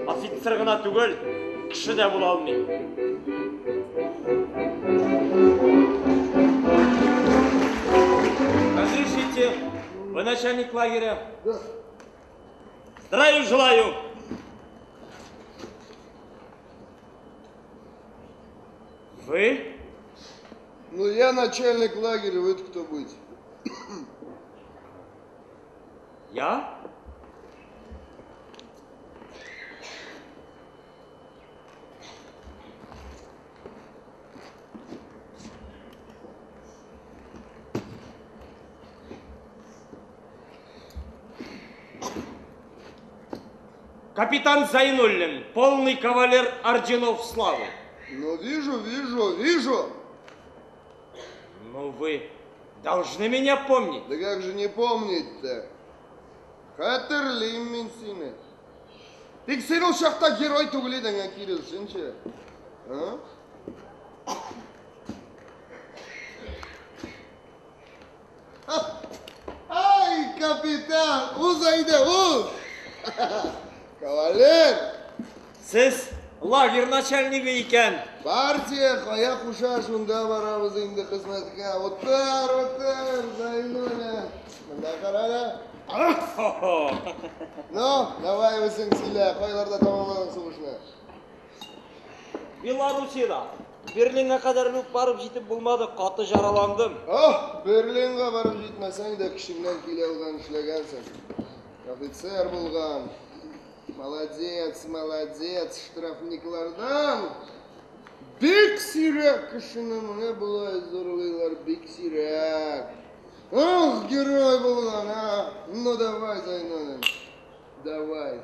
офицер гына түгел, кеше дә була алмыйм. Разрешите, вы начальник лагеря? Да. Здравия желаю! Вы? Ну, я начальник лагеря, вы-то кто будете? Я? Капитан Зайнуллин, полный кавалер орденов славы. Ну, вижу, вижу, вижу. Ну, вы должны меня помнить. Да как же не помнить-то? Хәтерлим мин сине. Тик син ул чакта герой түгел идең, ә киресенчә. А? Ай, капитан, уз әйдә, уз! Кавалер! Сез лагерь начальнигы икән. Партия кая куша, шунда барабыз инде хезмәткә. Утыр, утыр, Зайнуллин. Монда кара әле. Ну, давай үзең сөйлә, кайларда тәмамладың сугышны? Белоруссиядә. Берлинга кадәр үк барып җитеп булмады, каты жараландым. Ох, Берлинга барып җитмәсәң дә көчеңнән килә алган эшләгәнсең. Офицер булган. Молодец, молодец, штрафниклардан бик сирәк кешене менә болай зурлыйлар, бик сирәк. Ох, герой булган, а! Ну давай, Зайнуллин, давай.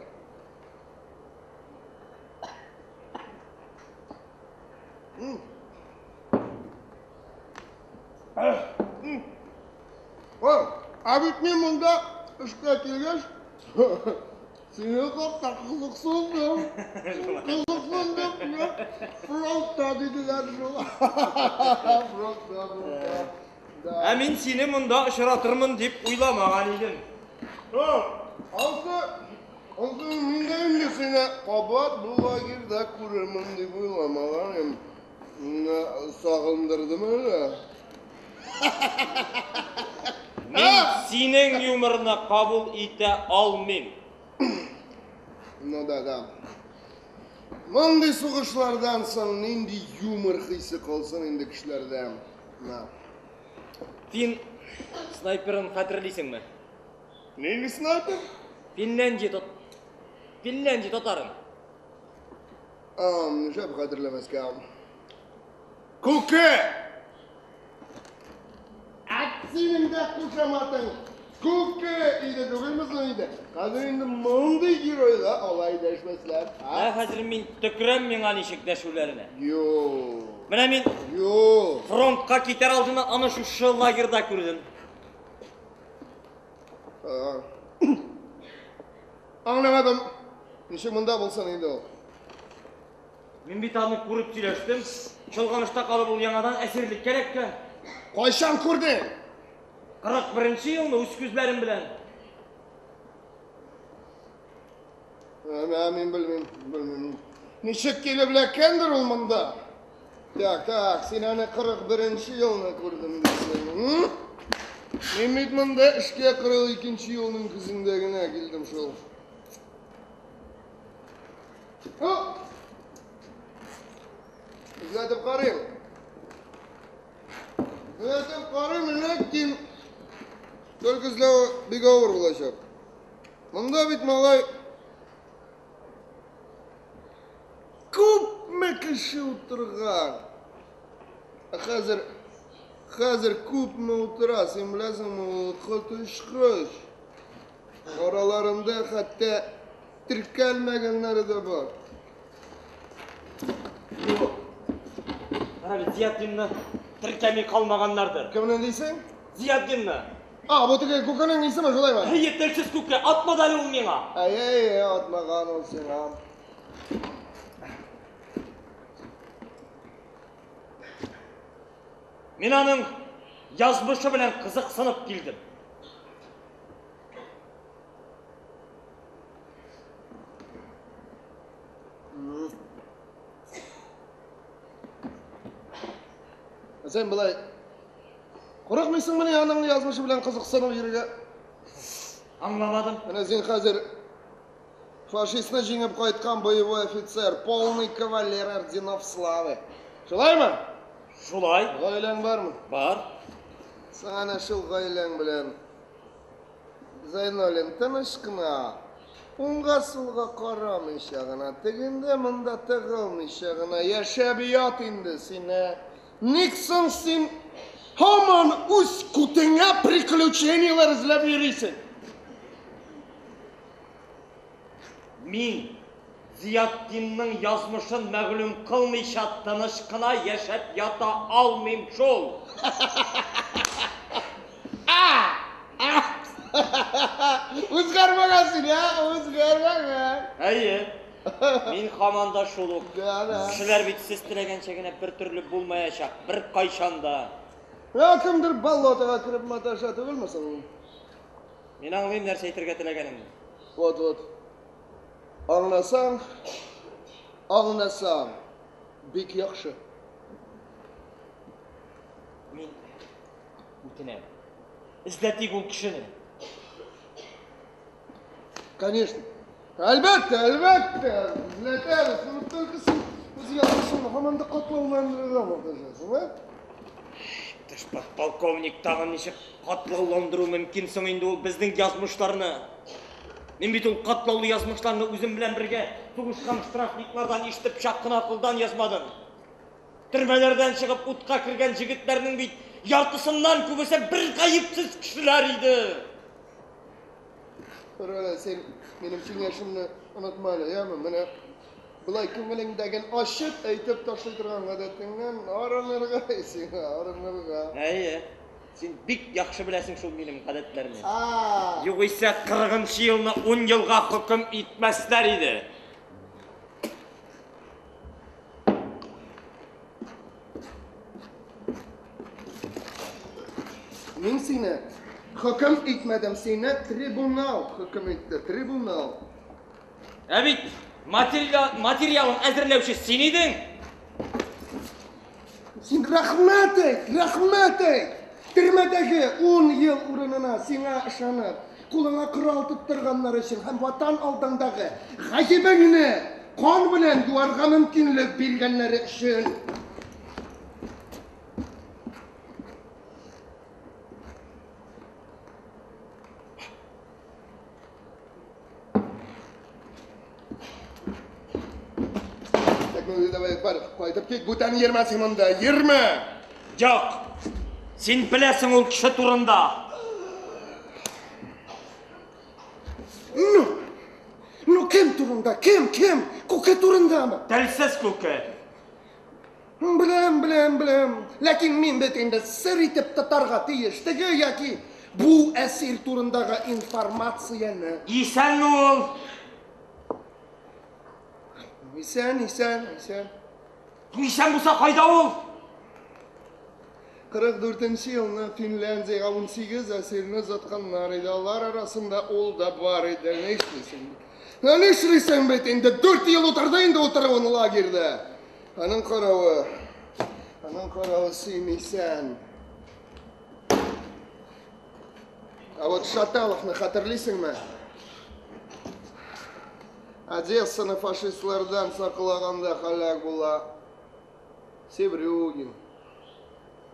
О, ә бит мин монда эшкә килгәч, синең хакта кызыксындым. Кызыксындым, я фронтта диделәр шул. Фронтта, фронтта. Да. Ә мин сине монда очратырмын дип уйламаган идем. О, ансы, ансы мин дә инде сине кабат бу лагерьда күрермен дип уйламаган идем. Менә сагындырдым әле. Мин синең юморны кабул итә алмыйм. Ну да, да. Мондый сугышлардан соң нинди юмор хисе калсын инде кешеләрдә. На. Фин снайперын хәтерлисеңме? Нинди снайпер? Финляндия тот... Финляндия татарын. А, нишләп хәтерләмәскә? Күке! Әт синең дә кушаматың Күке иде түгелме соң инде? Хәзер инде мондый геройга алай дәшмәсләр. Ә хәзер мин төкерәм миңа ничек дәшүләренә. Юк. Менә мин Юк. фронтка китәр алдыннан аны шушы лагерьда күрдем. Аңламадым. Ничек монда булсын инде ул? Мин бит аны күреп сөйләштем. Чолганышта калып ул яңадан әсирлеккә эләккән. Кайчан күрдең? 41 елны үз күзләрем белән. Ә, мин белмим, белмим. Ничек килеп эләккәндер ул монда? Так, так, син аны 41 елны күрдем дисең. Мин бит монда эшкә 42 елның көзендә генә килдем шул. О! Эзләтеп карыйм. Эзләтеп карыйм, ләкин только эзләве бик авыр булачак. Монда бит малай күпме кеше утырган. Ә хәзер хәзер күпме утыра, син беләсеңме, ул коточкыч. Араларында хәтта теркәлмәгәннәре дә бар. Юк. Кара әле, Зиятдинны теркәми калмаганнардыр. Кемне дисең? Зиятдинны. А, бу теге Күкенең исеме шулаймы? Әйе, телсез Күке, атмады әле ул миңа. Әй, әй, атмаган ул сиңа. Мин аның язмышы белән кызыксынып килдем. Ә син болай курыкмыйсыңмыни аның язмышы белән кызыксынып йөрергә? Аңламадым. Менә син хәзер фашистны җиңеп кайткан боевой офицер, полный кавалер орденов славы. Шулаймы? Шулай. Гаиләң бармы? Бар. Соң әнә шул гаиләң белән Зәйнуллин тыныч кына, уңга-сулга карамыйча гына, тегендә-монда тыгылмыйча гына яшәп ят инде син, ә? Ник соң син һаман үз күтеңә приключениеләр эзләп йөрисең? Мин Зиятдинның язмышын мәгълүм кылмыйча тыныч кына яшәп ята алмыйм шул. Үзгәрмәгән син, ә? Үзгәрмәгән. Әйе. Мин һаман да шул ук. Да, да. Кешеләр бит сез теләгәнчә генә бер төрле булмаячак, беркайчан да. Ә кемдер болотога кереп маташа түгелме соң ул? Мин аңлыйм нәрсә әйтергә теләгәнеңне. Вот, вот. Аңласаң, аңласаң, бик яхшы. Мин үтенәм. Эзләтик ул кешене. Конечно. Әлбәттә, әлбәттә. Эзләтәбез. Ну, только син үз язмышыңны һаман да катлауландырырга маташасың, а? Иптәш подполковник, тагын ничек катлауландыру мөмкин соң инде ул безнең язмышларны? Мин бит ул катлаулы язмышларны үзем белән бергә сугышкан штрафниклардан ишетеп чак кына акылдан язмадым. Төрмәләрдән чыгып утка кергән җегетләрнең бит яртысыннан күбесе бер гаепсез кешеләр иде. Күр әле, син минем киңәшемне онытма әле, яме? Менә болай күңелеңдәген ачып әйтеп ташлый торган гадәтеңнән арынырга сиңа, арынырга. Әйе, син бик яхшы беләсең шул минем гадәтләрне. А, Югыйсә 40 елны 10 елга хөкем итмәсләр иде. Мин сине хөкем итмәдем, сине трибунал хөкем итте, трибунал. Ә бит материал, материалын әзерләүче син идең. Син рәхмәт әйт, рәхмәт әйт. Төрмәдәге 10 ел урынына сиңа ышанып, Кулыңа корал тоттырганнары өчен һәм Ватан алдындагы гаебеңне кан белән юарга мөмкинлек биргәннәре өчен. Так, ну давай, бар, кайтып кит, бүтән йөрмә син монда, йөрмә! Юк! Син беләсең ул кеше турында. Ну, ну кем турында? Кем, кем? Күке турындамы? Телсез күке. Беләм, беләм, беләм. Ләкин мин бит инде сер итеп тотарга тиеш теге яки бу әсир турындагы информацияне. Исәнме ул? Исән, исән, исән. Исән булса кайда ул? 44 нче елны Финляндиягә 18 әсирне озатканнар иде. Алар арасында ул да бар иде. Нишлисең? Ну, нишлисең бит инде? 4 ел утырды инде утыруын лагерьда. Аның каравы, аның каравы син исән. А вот Шаталовны хәтерлисеңме? Одессаны фашистлардан саклаганда һәлак була. Севрюгин.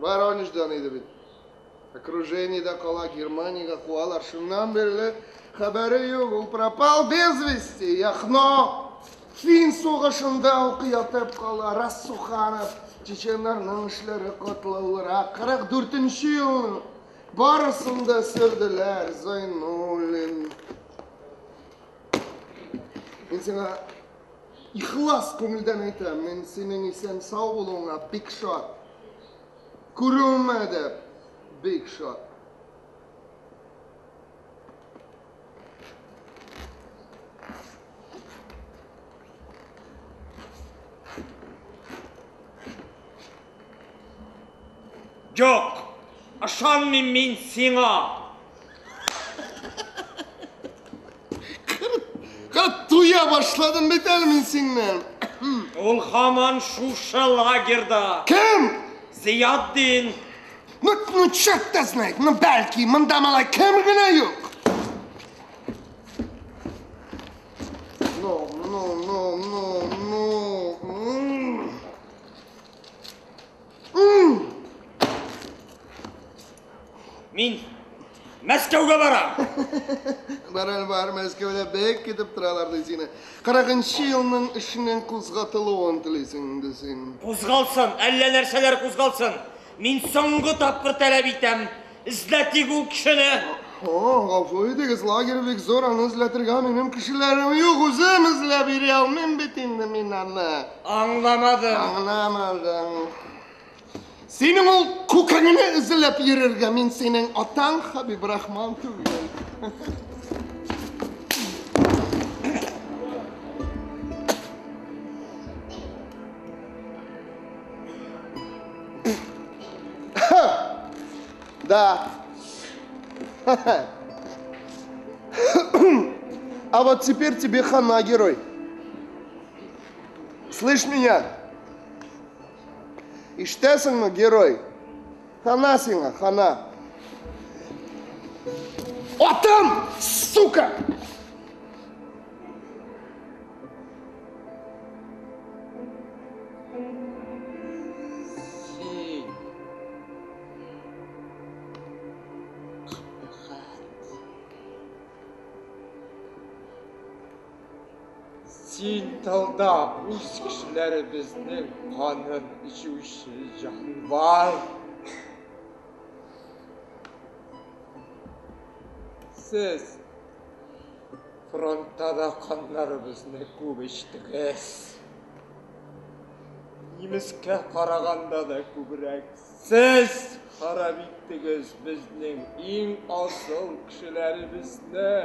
Воронеждан иде бит. Окружениедә кала, Германиягә куалар. Шуннан бирле хәбәре юк, ул пропал без вести. Яхно Фин сугышында ук ятып кала. Рассуханов, чеченнарның эшләре катлаулырак. 44 нче елны барысын да сөрделәр. Зайнуллин. Мин сиңа ихлас күңелдән әйтәм, мин синең исән-сау булуыңа бик шат. Күрүемә дә бик шат. Юк, ышанмыйм мин сиңа. Кырт туя башладым бит әле мин синнән. Ул һаман шушы лагерьда. Кем? Зиятдин. Ну, ну, черт та знает. Ну, бәлки, монда малай кем генә юк. Ну, ну, ну, ну, ну. Мин Мәскәүгә барам. Бар әле бар, Мәскәүдә бик көтеп торалар ди сине. 40 елның эшенең кузгатылуын телисең инде син. Кузгалсын, әллә нәрсәләр кузгалсын. Мин соңгы тапкыр таләп итәм. Эзләтик ул кешене. О, гафу итегез, лагерь бик зур, аны эзләтергә минем кешеләрем юк, үзем эзләп йөри алмыйм бит инде мин аны. Аңламадым. Аңламадың. Синең ул күкеңне эзләп йөрергә мин синең атаң Хәбибрахман түгел. Да. А вот теперь тебе хана, герой. Слышь меня? Ишетәсеңме, герой? Хана сиңа, хана. Атам, сука! Син. Кабахәт. Син тылда үз кешеләребезнең канын эчүче җанвар. Сез фронтта да каннарыбызны күп эчтегез. Нимескә караганда да күбрәк сез харап иттегез безнең иң асыл кешеләребезне.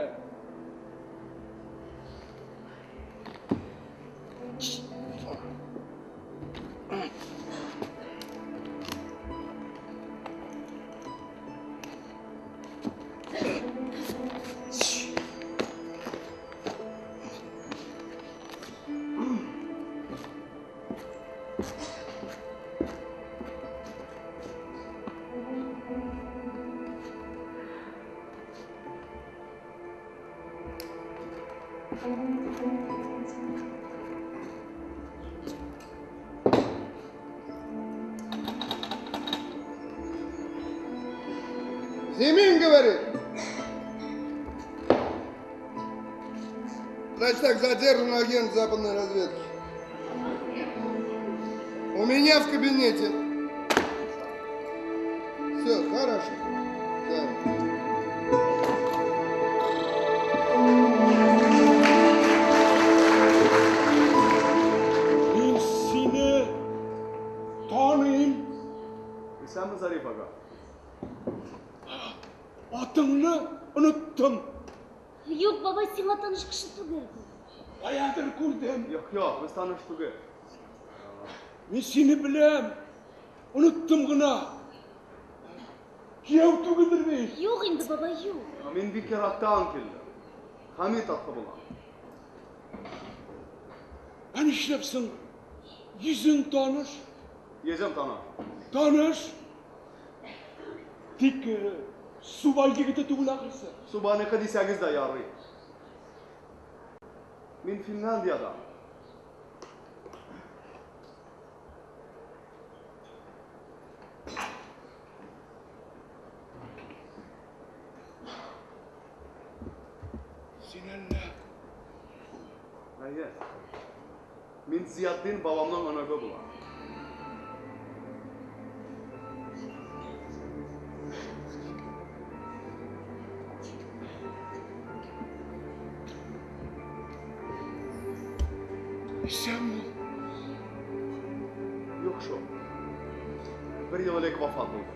Зимин говорит. Значит так, задержан агент западной разведки. У меня в кабинете. Все, хорошо. Да. Мин сине таныйм. Исәнме, Зариф ага. Атыңны оныттым. Юк, бабай, сиңа таныш кеше түгел. Каядыр күрдем. Юк, юк, без таныш түгел. Мин сине беләм. Оныттым гына. Кияү түгелдер бит. Юк инде, бабай, юк. Мин бик ерактан килдем. Хамит атлы булам. Ә нишләп соң йөзең таныш? Йөзем таныш. Таныш. Тик Субай егете түгел ахрысы. Субайныкы дисәгез дә ярый. Мин Финляндиядән. Син әллә? Әйе. Мин Зиятдин бабамның оныгы булам. Исәнме ул? Юк шул. Бер ел элек вафат булды.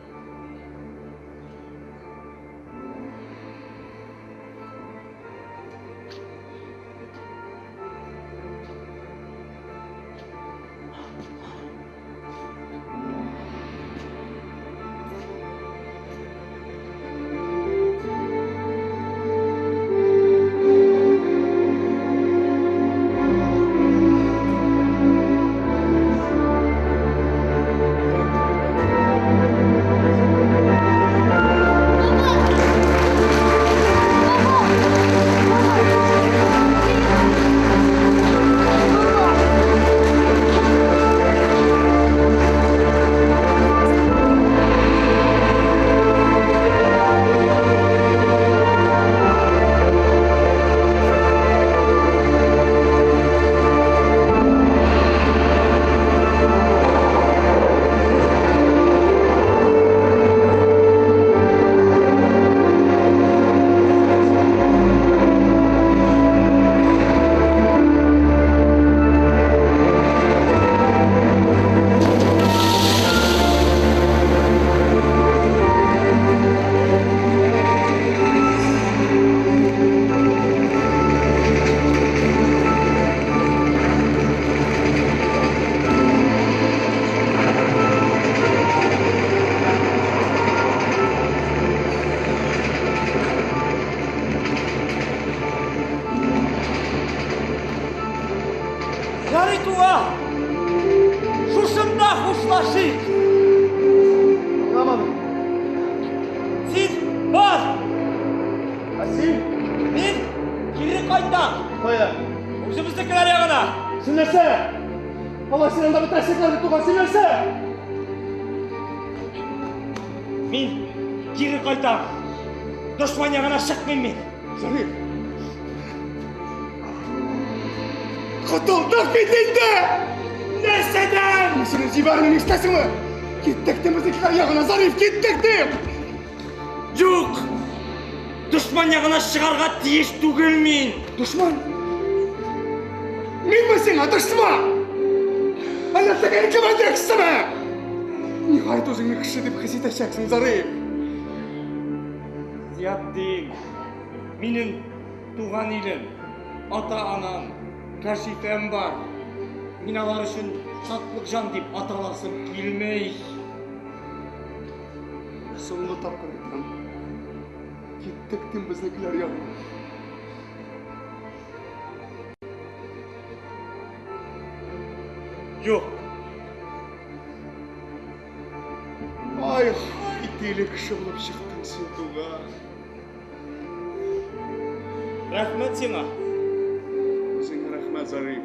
Ярый, туган! Шушында хушлашыйк! Аңламадым. Син бар! Ә син? Мин кире кайтам! Кая? Үзебезнекеләр ягына! Син нәрсә? Алай син анда бетерәчәкләр бит, туган, син нәрсә? Мин кире кайтам! Дошман ягына чыкмыйм мин! Зариф! Котылдык бит инде! Нәрсәдән? Мин сине җибәрмим, ишетәсеңме? Киттек дим безнекеләр ягына, Зариф, киттек дим! Юк! Дошман ягына чыгарга тиеш түгел мин! Дошман? Минме сиңа дошман? Әллә теге командирсыңмы? Ниһаять үзеңне кеше дип хис итәчәксең, Зариф! Зиятдин, минем туган илем, ата-анам, Кәшифәм бар. Мин алар өчен шатлык җан дип аталасым килми. Соңгы тапкыр әйтәм. Киттек дим безнекеләр ягына. Юк. Ай-һай, тиле кеше булып чыктың син, туган. Рәхмәт сиңа. Үзеңә рәхмәт, Зариф.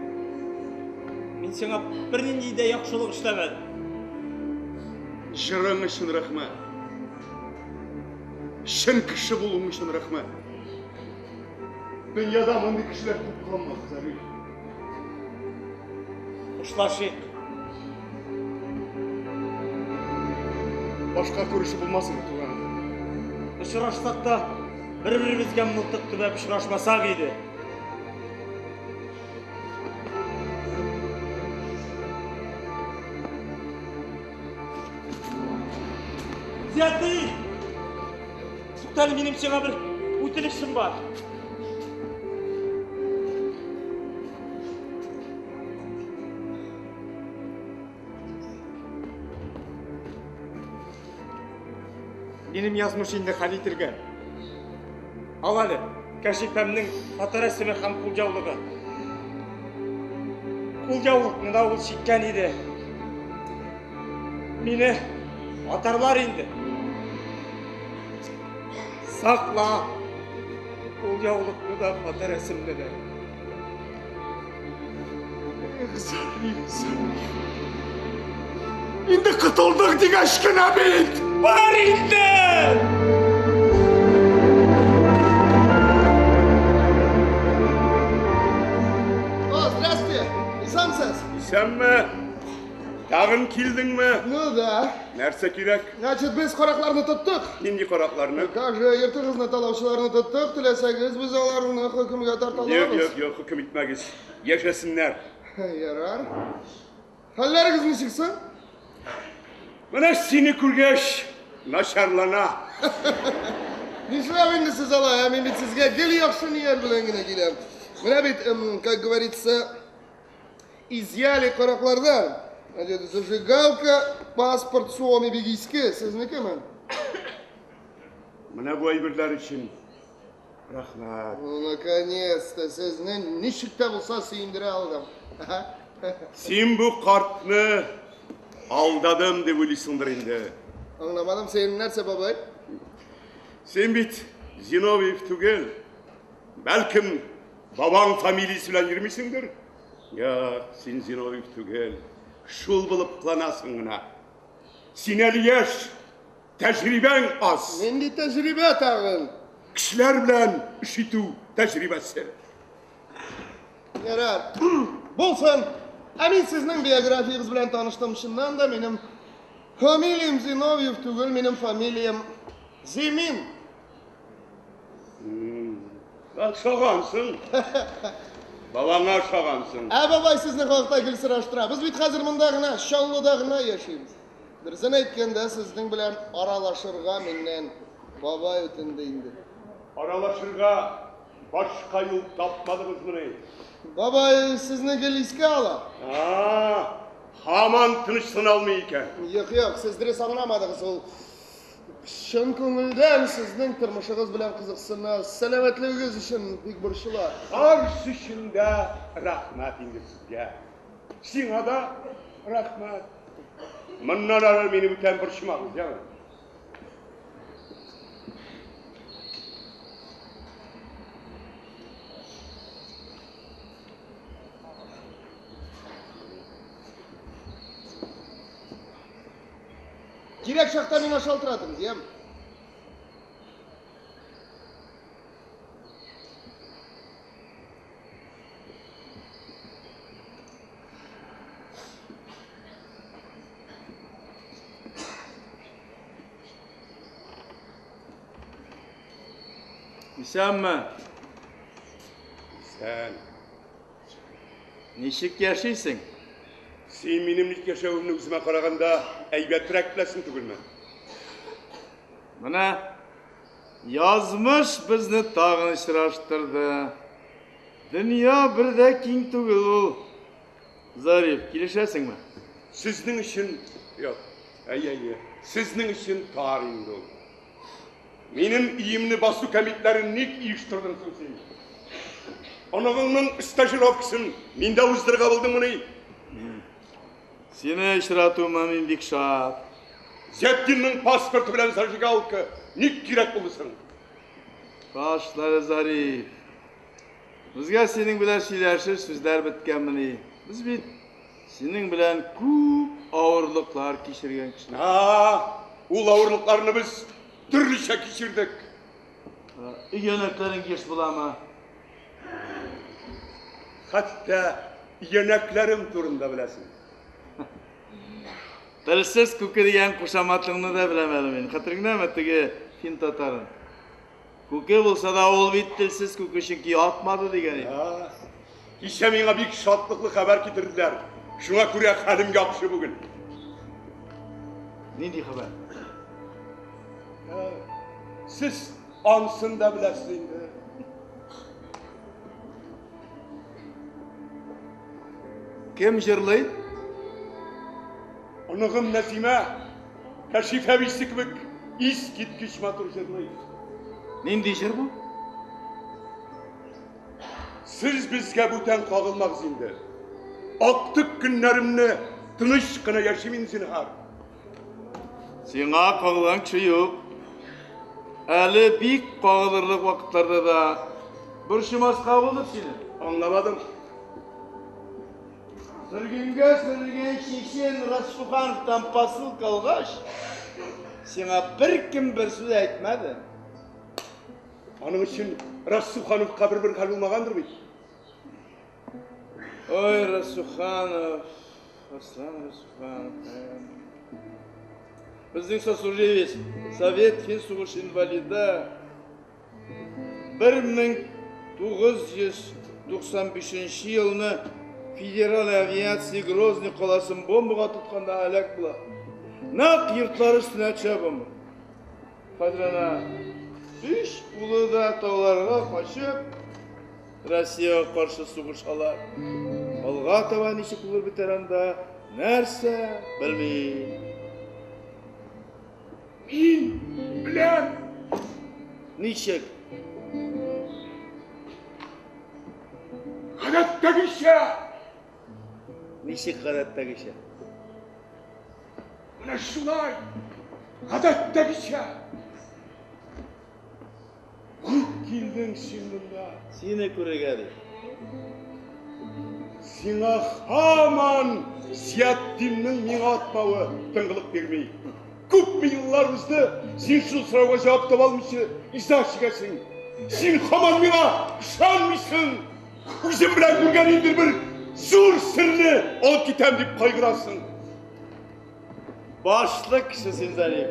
Мин сиңа бернинди дә яхшылык эшләмәдем. Җырың өчен рәхмәт. Чын кеше булуың өчен рәхмәт. Дөньяда мондый кешеләр күп калмады, Зариф. Хушлашыйк. Башка күрешеп булмас инде, туган. Очрашсак та, бер-беребезгә мылтык төбәп очрашмасак иде. Зиятдин! Туктале, минем сиңа бер үтенечем бар. Минем язмыш инде хәл ителгән. Ал әле, Кәшифәмнең фоторәсеме һәм кулъяулыгы. Кулъяулыкны да ул чиккән иде. Мине атарлар инде. Сакла кулъяулыкны да, фоторәсемне дә. Эх, Зариф, Зариф. Инде котылдык дигәч кенә бит! Бар инде! О, здрасте! Исәнсез? Исәнме? Тагын килдеңме? Ну да. Нәрсә кирәк? Значит, без каракларны тоттык. Нинди каракларны? Как же, йортыгызны талаучыларны тоттык, теләсәгез, без аларны хөкемгә тарта Юк, алабыз. юк, юк, хөкем итмәгез. Яшәсеннәр. Ярар. Хәлләрегез ничек соң? Менә сине күргәч, начарлана. Нишләп инде сез алай, ә? Мин бит сезгә гел яхшы ният белән генә киләм. Менә бит, как говорится, изъяли караклардан. Значит, зажигалка, паспорт Суоми бик иске, сезнекеме? Менә бу әйберләр өчен рәхмәт. Ну, наконец-то, сезне ничек тә булса сөендерә алдым. Син бу картны алдадым дип уйлыйсыңдыр инде. Аңламадым, син нәрсә, бабай? Син бит Зиновьев түгел. Бәлкем бабаң фамилиясе белән йөрмисеңдер? Юк, син Зиновьев түгел. Шул булып кыланасың гына. Син әле яшь, тәҗрибәң аз. Нинди тәҗрибә тагын? Кешеләр белән эш итү тәҗрибәсе. Ярар. Булсын. Ә мин сезнең биографиягез белән таныштым. Чыннан да минем фамилиям Зиновьев түгел, минем фамилиям Зимин. Ошагансың. Бабаңа ошагансың. Ә бабай сезнең хакта гел сораштыра. Без бит хәзер монда гына, Чаллыда гына яшибез. Дөресен әйткәндә, сезнең белән аралашырга миннән бабай үтенде инде. Аралашырга башка юл тапмадыгызмыни? Бабай сезне гел искә ала. Һаман тынычлана алмый икән. Юк, юк, сез дөрес аңламадыгыз. Ул чын күңелдән сезнең тормышыгыз белән кызыксына, сәламәтлегегез өчен бик борчыла. Барысы өчен дә рәхмәт инде сезгә. Сиңа да рәхмәт. Моннан ары мине бүтән борчымагыз, яме. Кирәк чакта миңа шалтыратыгыз, яме. Исәнме? Исән. Ничек яшисең? Син минем ничек яшәвемне үземә караганда әйбәтрәк беләсең түгелме? Менә язмыш безне тагын очраштырды. Дөнья бер дә киң түгел ул. Зариф, килешәсеңме? Сезнең өчен юк. Әйе, әйе. Сезнең өчен тар инде ул. Минем өемне басу кәмитләрен ник оештырдың соң син? Оныгыңның стажировкасын миндә уздырырга булдыңмыни? Сине очратуыма мин бик шат. Зәптинның паспорты белән зажигалка ник кирәк булды соң? Ташлары, Зариф. Безгә синең белән сөйләшер сүзләр беткәнмени? Без бит синең белән күп авырлыклар кичергән кешеләр. Ул авырлыкларны без Төрлечә кичердек. Өянәкләрең еш буламы? Хәтта өянәкләрем турында беләсең. Телсез күке дигән кушаматыңны да беләм әле мин. Хәтереңдәме теге фин татарын? Күке булса да ул бит телсез күке, чөнки атмады дигән иде. Кичә миңа бик шатлыклы хәбәр китерделәр. Шуңа күрә хәлем яхшы бүген. Нинди хәбәр? Сез ансын да беләсез инде. Кем җырлый? Оныгым Нәсимә, Кәшиф әбисе кебек искиткеч матур җырлый. Нинди җыр бу? Сез безгә бүтән кагылмагыз инде. Актык көннәремне тыныч кына яшим инде, зинһар. Сиңа кагылган кеше юк. Әле бик кагылырлык вакытларда да борчымаска булдык сине. Аңламадым. Сөргенгә сөрелгән чечен Рассухановтан посылка алгач, сиңа беркем бер сүз әйтмәде. Аның өчен Рассухановка бер-бер хәл булмагандыр бит? Ой, Рассуханов, Арслан Рассуханов. Безнең сослуживец, совет фин сугыш инвалиды 1995 елны федераль авиация Грозный каласын бомбага тотканда һәлак була. Нәкъ йортлары өстенә төшә бомба. Хәзер әнә өч улы да тауларга качып, Россиягә каршы сугышалар. Алга таба ничек булыр бетәр анда, нәрсә, белмим. Мин беләм. Ничек? Гадәттәгечә. Ничек гадәттәгечә? Менә шулай, гадәттәгечә. Күп килдең син монда. Сине күрергә дип. Сиңа һаман Зиятдиннең миңа атмавы тынгылык бирми. Күпме еллар узды, син шул сорауга җавап таба алмыйча иза чигәсең. Син һаман миңа ышанмыйсың. Үзем белән күргән инде бер зур серне алып китәм дип кайгырасың. Башлы кеше син, Зариф.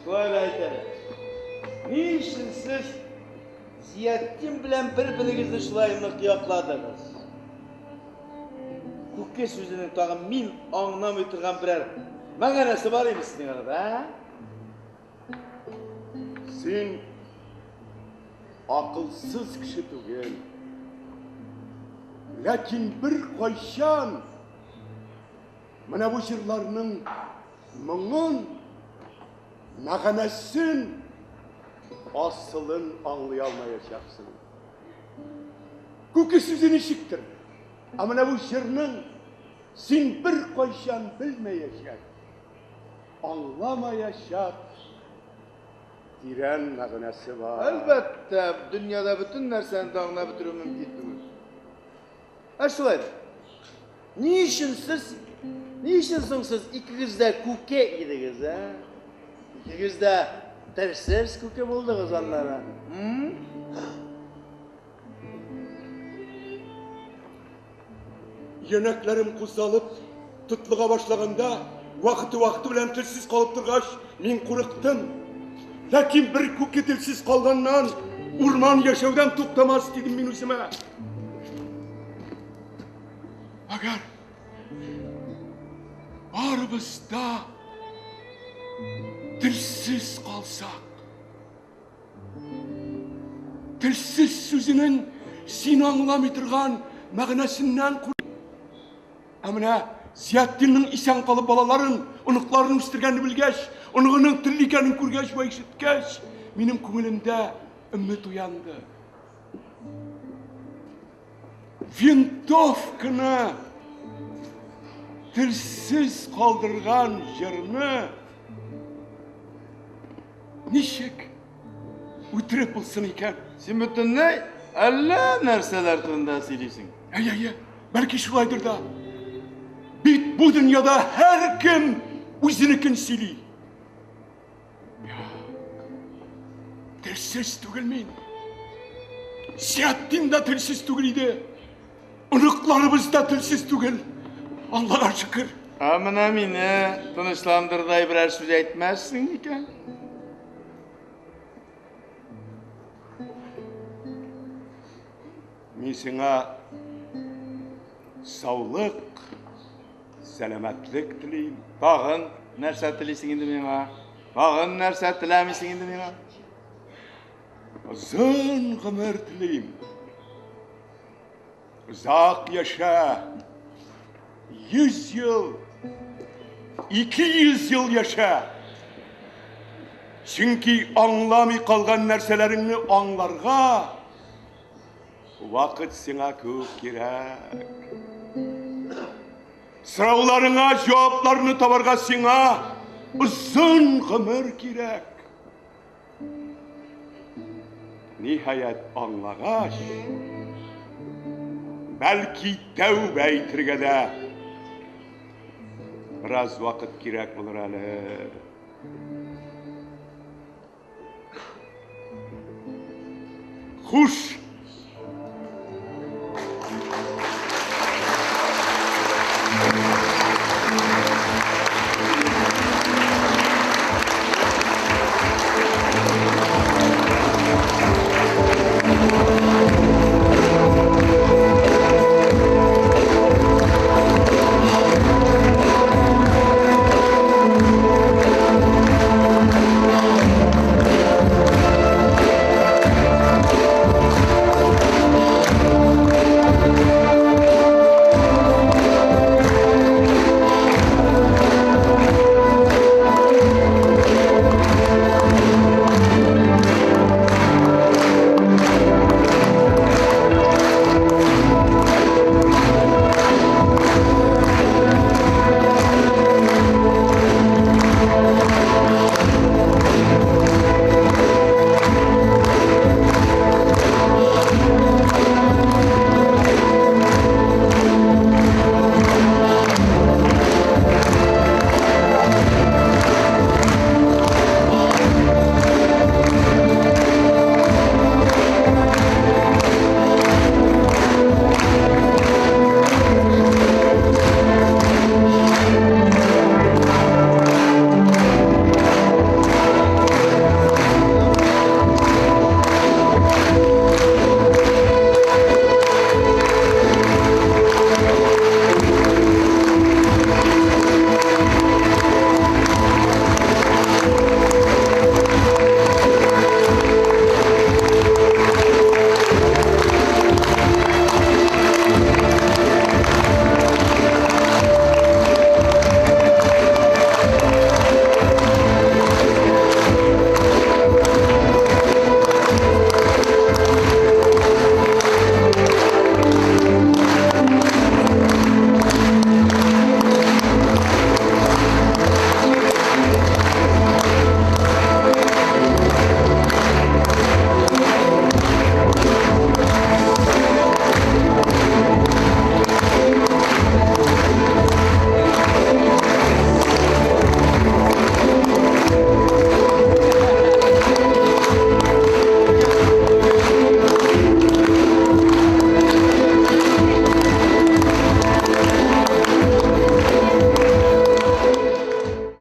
Шулай да әйт әле. Ни өчен сез Зиятдин белән бер-берегезне шулай нык якладыгыз? Күке сүзенең тагын мин аңламый торган берәр мәгънәсе бар иде сезнең арада, ә? Син акылсыз кеше түгел. Ләкин бер кайчан менә бу җырларның моңын, мәгънәсен, асылын аңлый алмаячаксың. Күке сүзе ничектер, ә менә бу җырның син беркайчан белмәячәк, аңламаячак тирән мәгънәсе бар. Әлбәттә, дөньяда бөтен нәрсәне дә аңлап бетерү мөмкин түгел. Ә шулай да, ни өчен сез, ни өчен соң сез икегез дә күке идегез, ә? Икегез дә телсез күке булдыгыз аннары. Йөрәкләрем кузгалып, тотлыга башлаганда, вакыты-вакыты белән телсез калып торгач, мин курыктым. Ләкин бер күке телсез калганнан урман яшәүдән туктамас дидем мин үземә. Әгәр барыбыз да телсез калсак, телсез сүзенең син аңламый торган мәгънәсеннән курк. Ә менә Зиятдинның исән калып балаларын, оныкларын үстергәнен белгәч, оныгының телле икәнен күргәч вә ишеткәч, минем күңелемдә өмет уянды. Винтовканы телсез калдырган җырны ничек үтереп булсын икән? Син бөтенләй әллә нәрсәләр турында сөйлисең. Әйе, әйе, бәлки шулайдыр да. Бит бу дөньяда һәркем үзенекен сөйли. Телсез түгел мин. Зиятдин да телсез түгел иде. Оныкларыбыз да телсез түгел. Аллага шөкер. Ә менә мине тынычландырдай берәр сүз әйтмәссең микән? Мин сиңа саулык, сәламәтлек телим. Тагын нәрсә телисең инде миңа? Тагын нәрсә теләмисең инде миңа? Озын гомер телим. Озак яшә. 100 ел, 200 ел яшә. Чөнки аңламый калган нәрсәләреңне аңларга вакыт сиңа күп кирәк. Сорауларыңа җавапларны табарга сиңа озын гомер кирәк. Ниһаять аңлагач, бәлки тәүбә итергә дә бераз вакыт кирәк булыр әле. Хуш!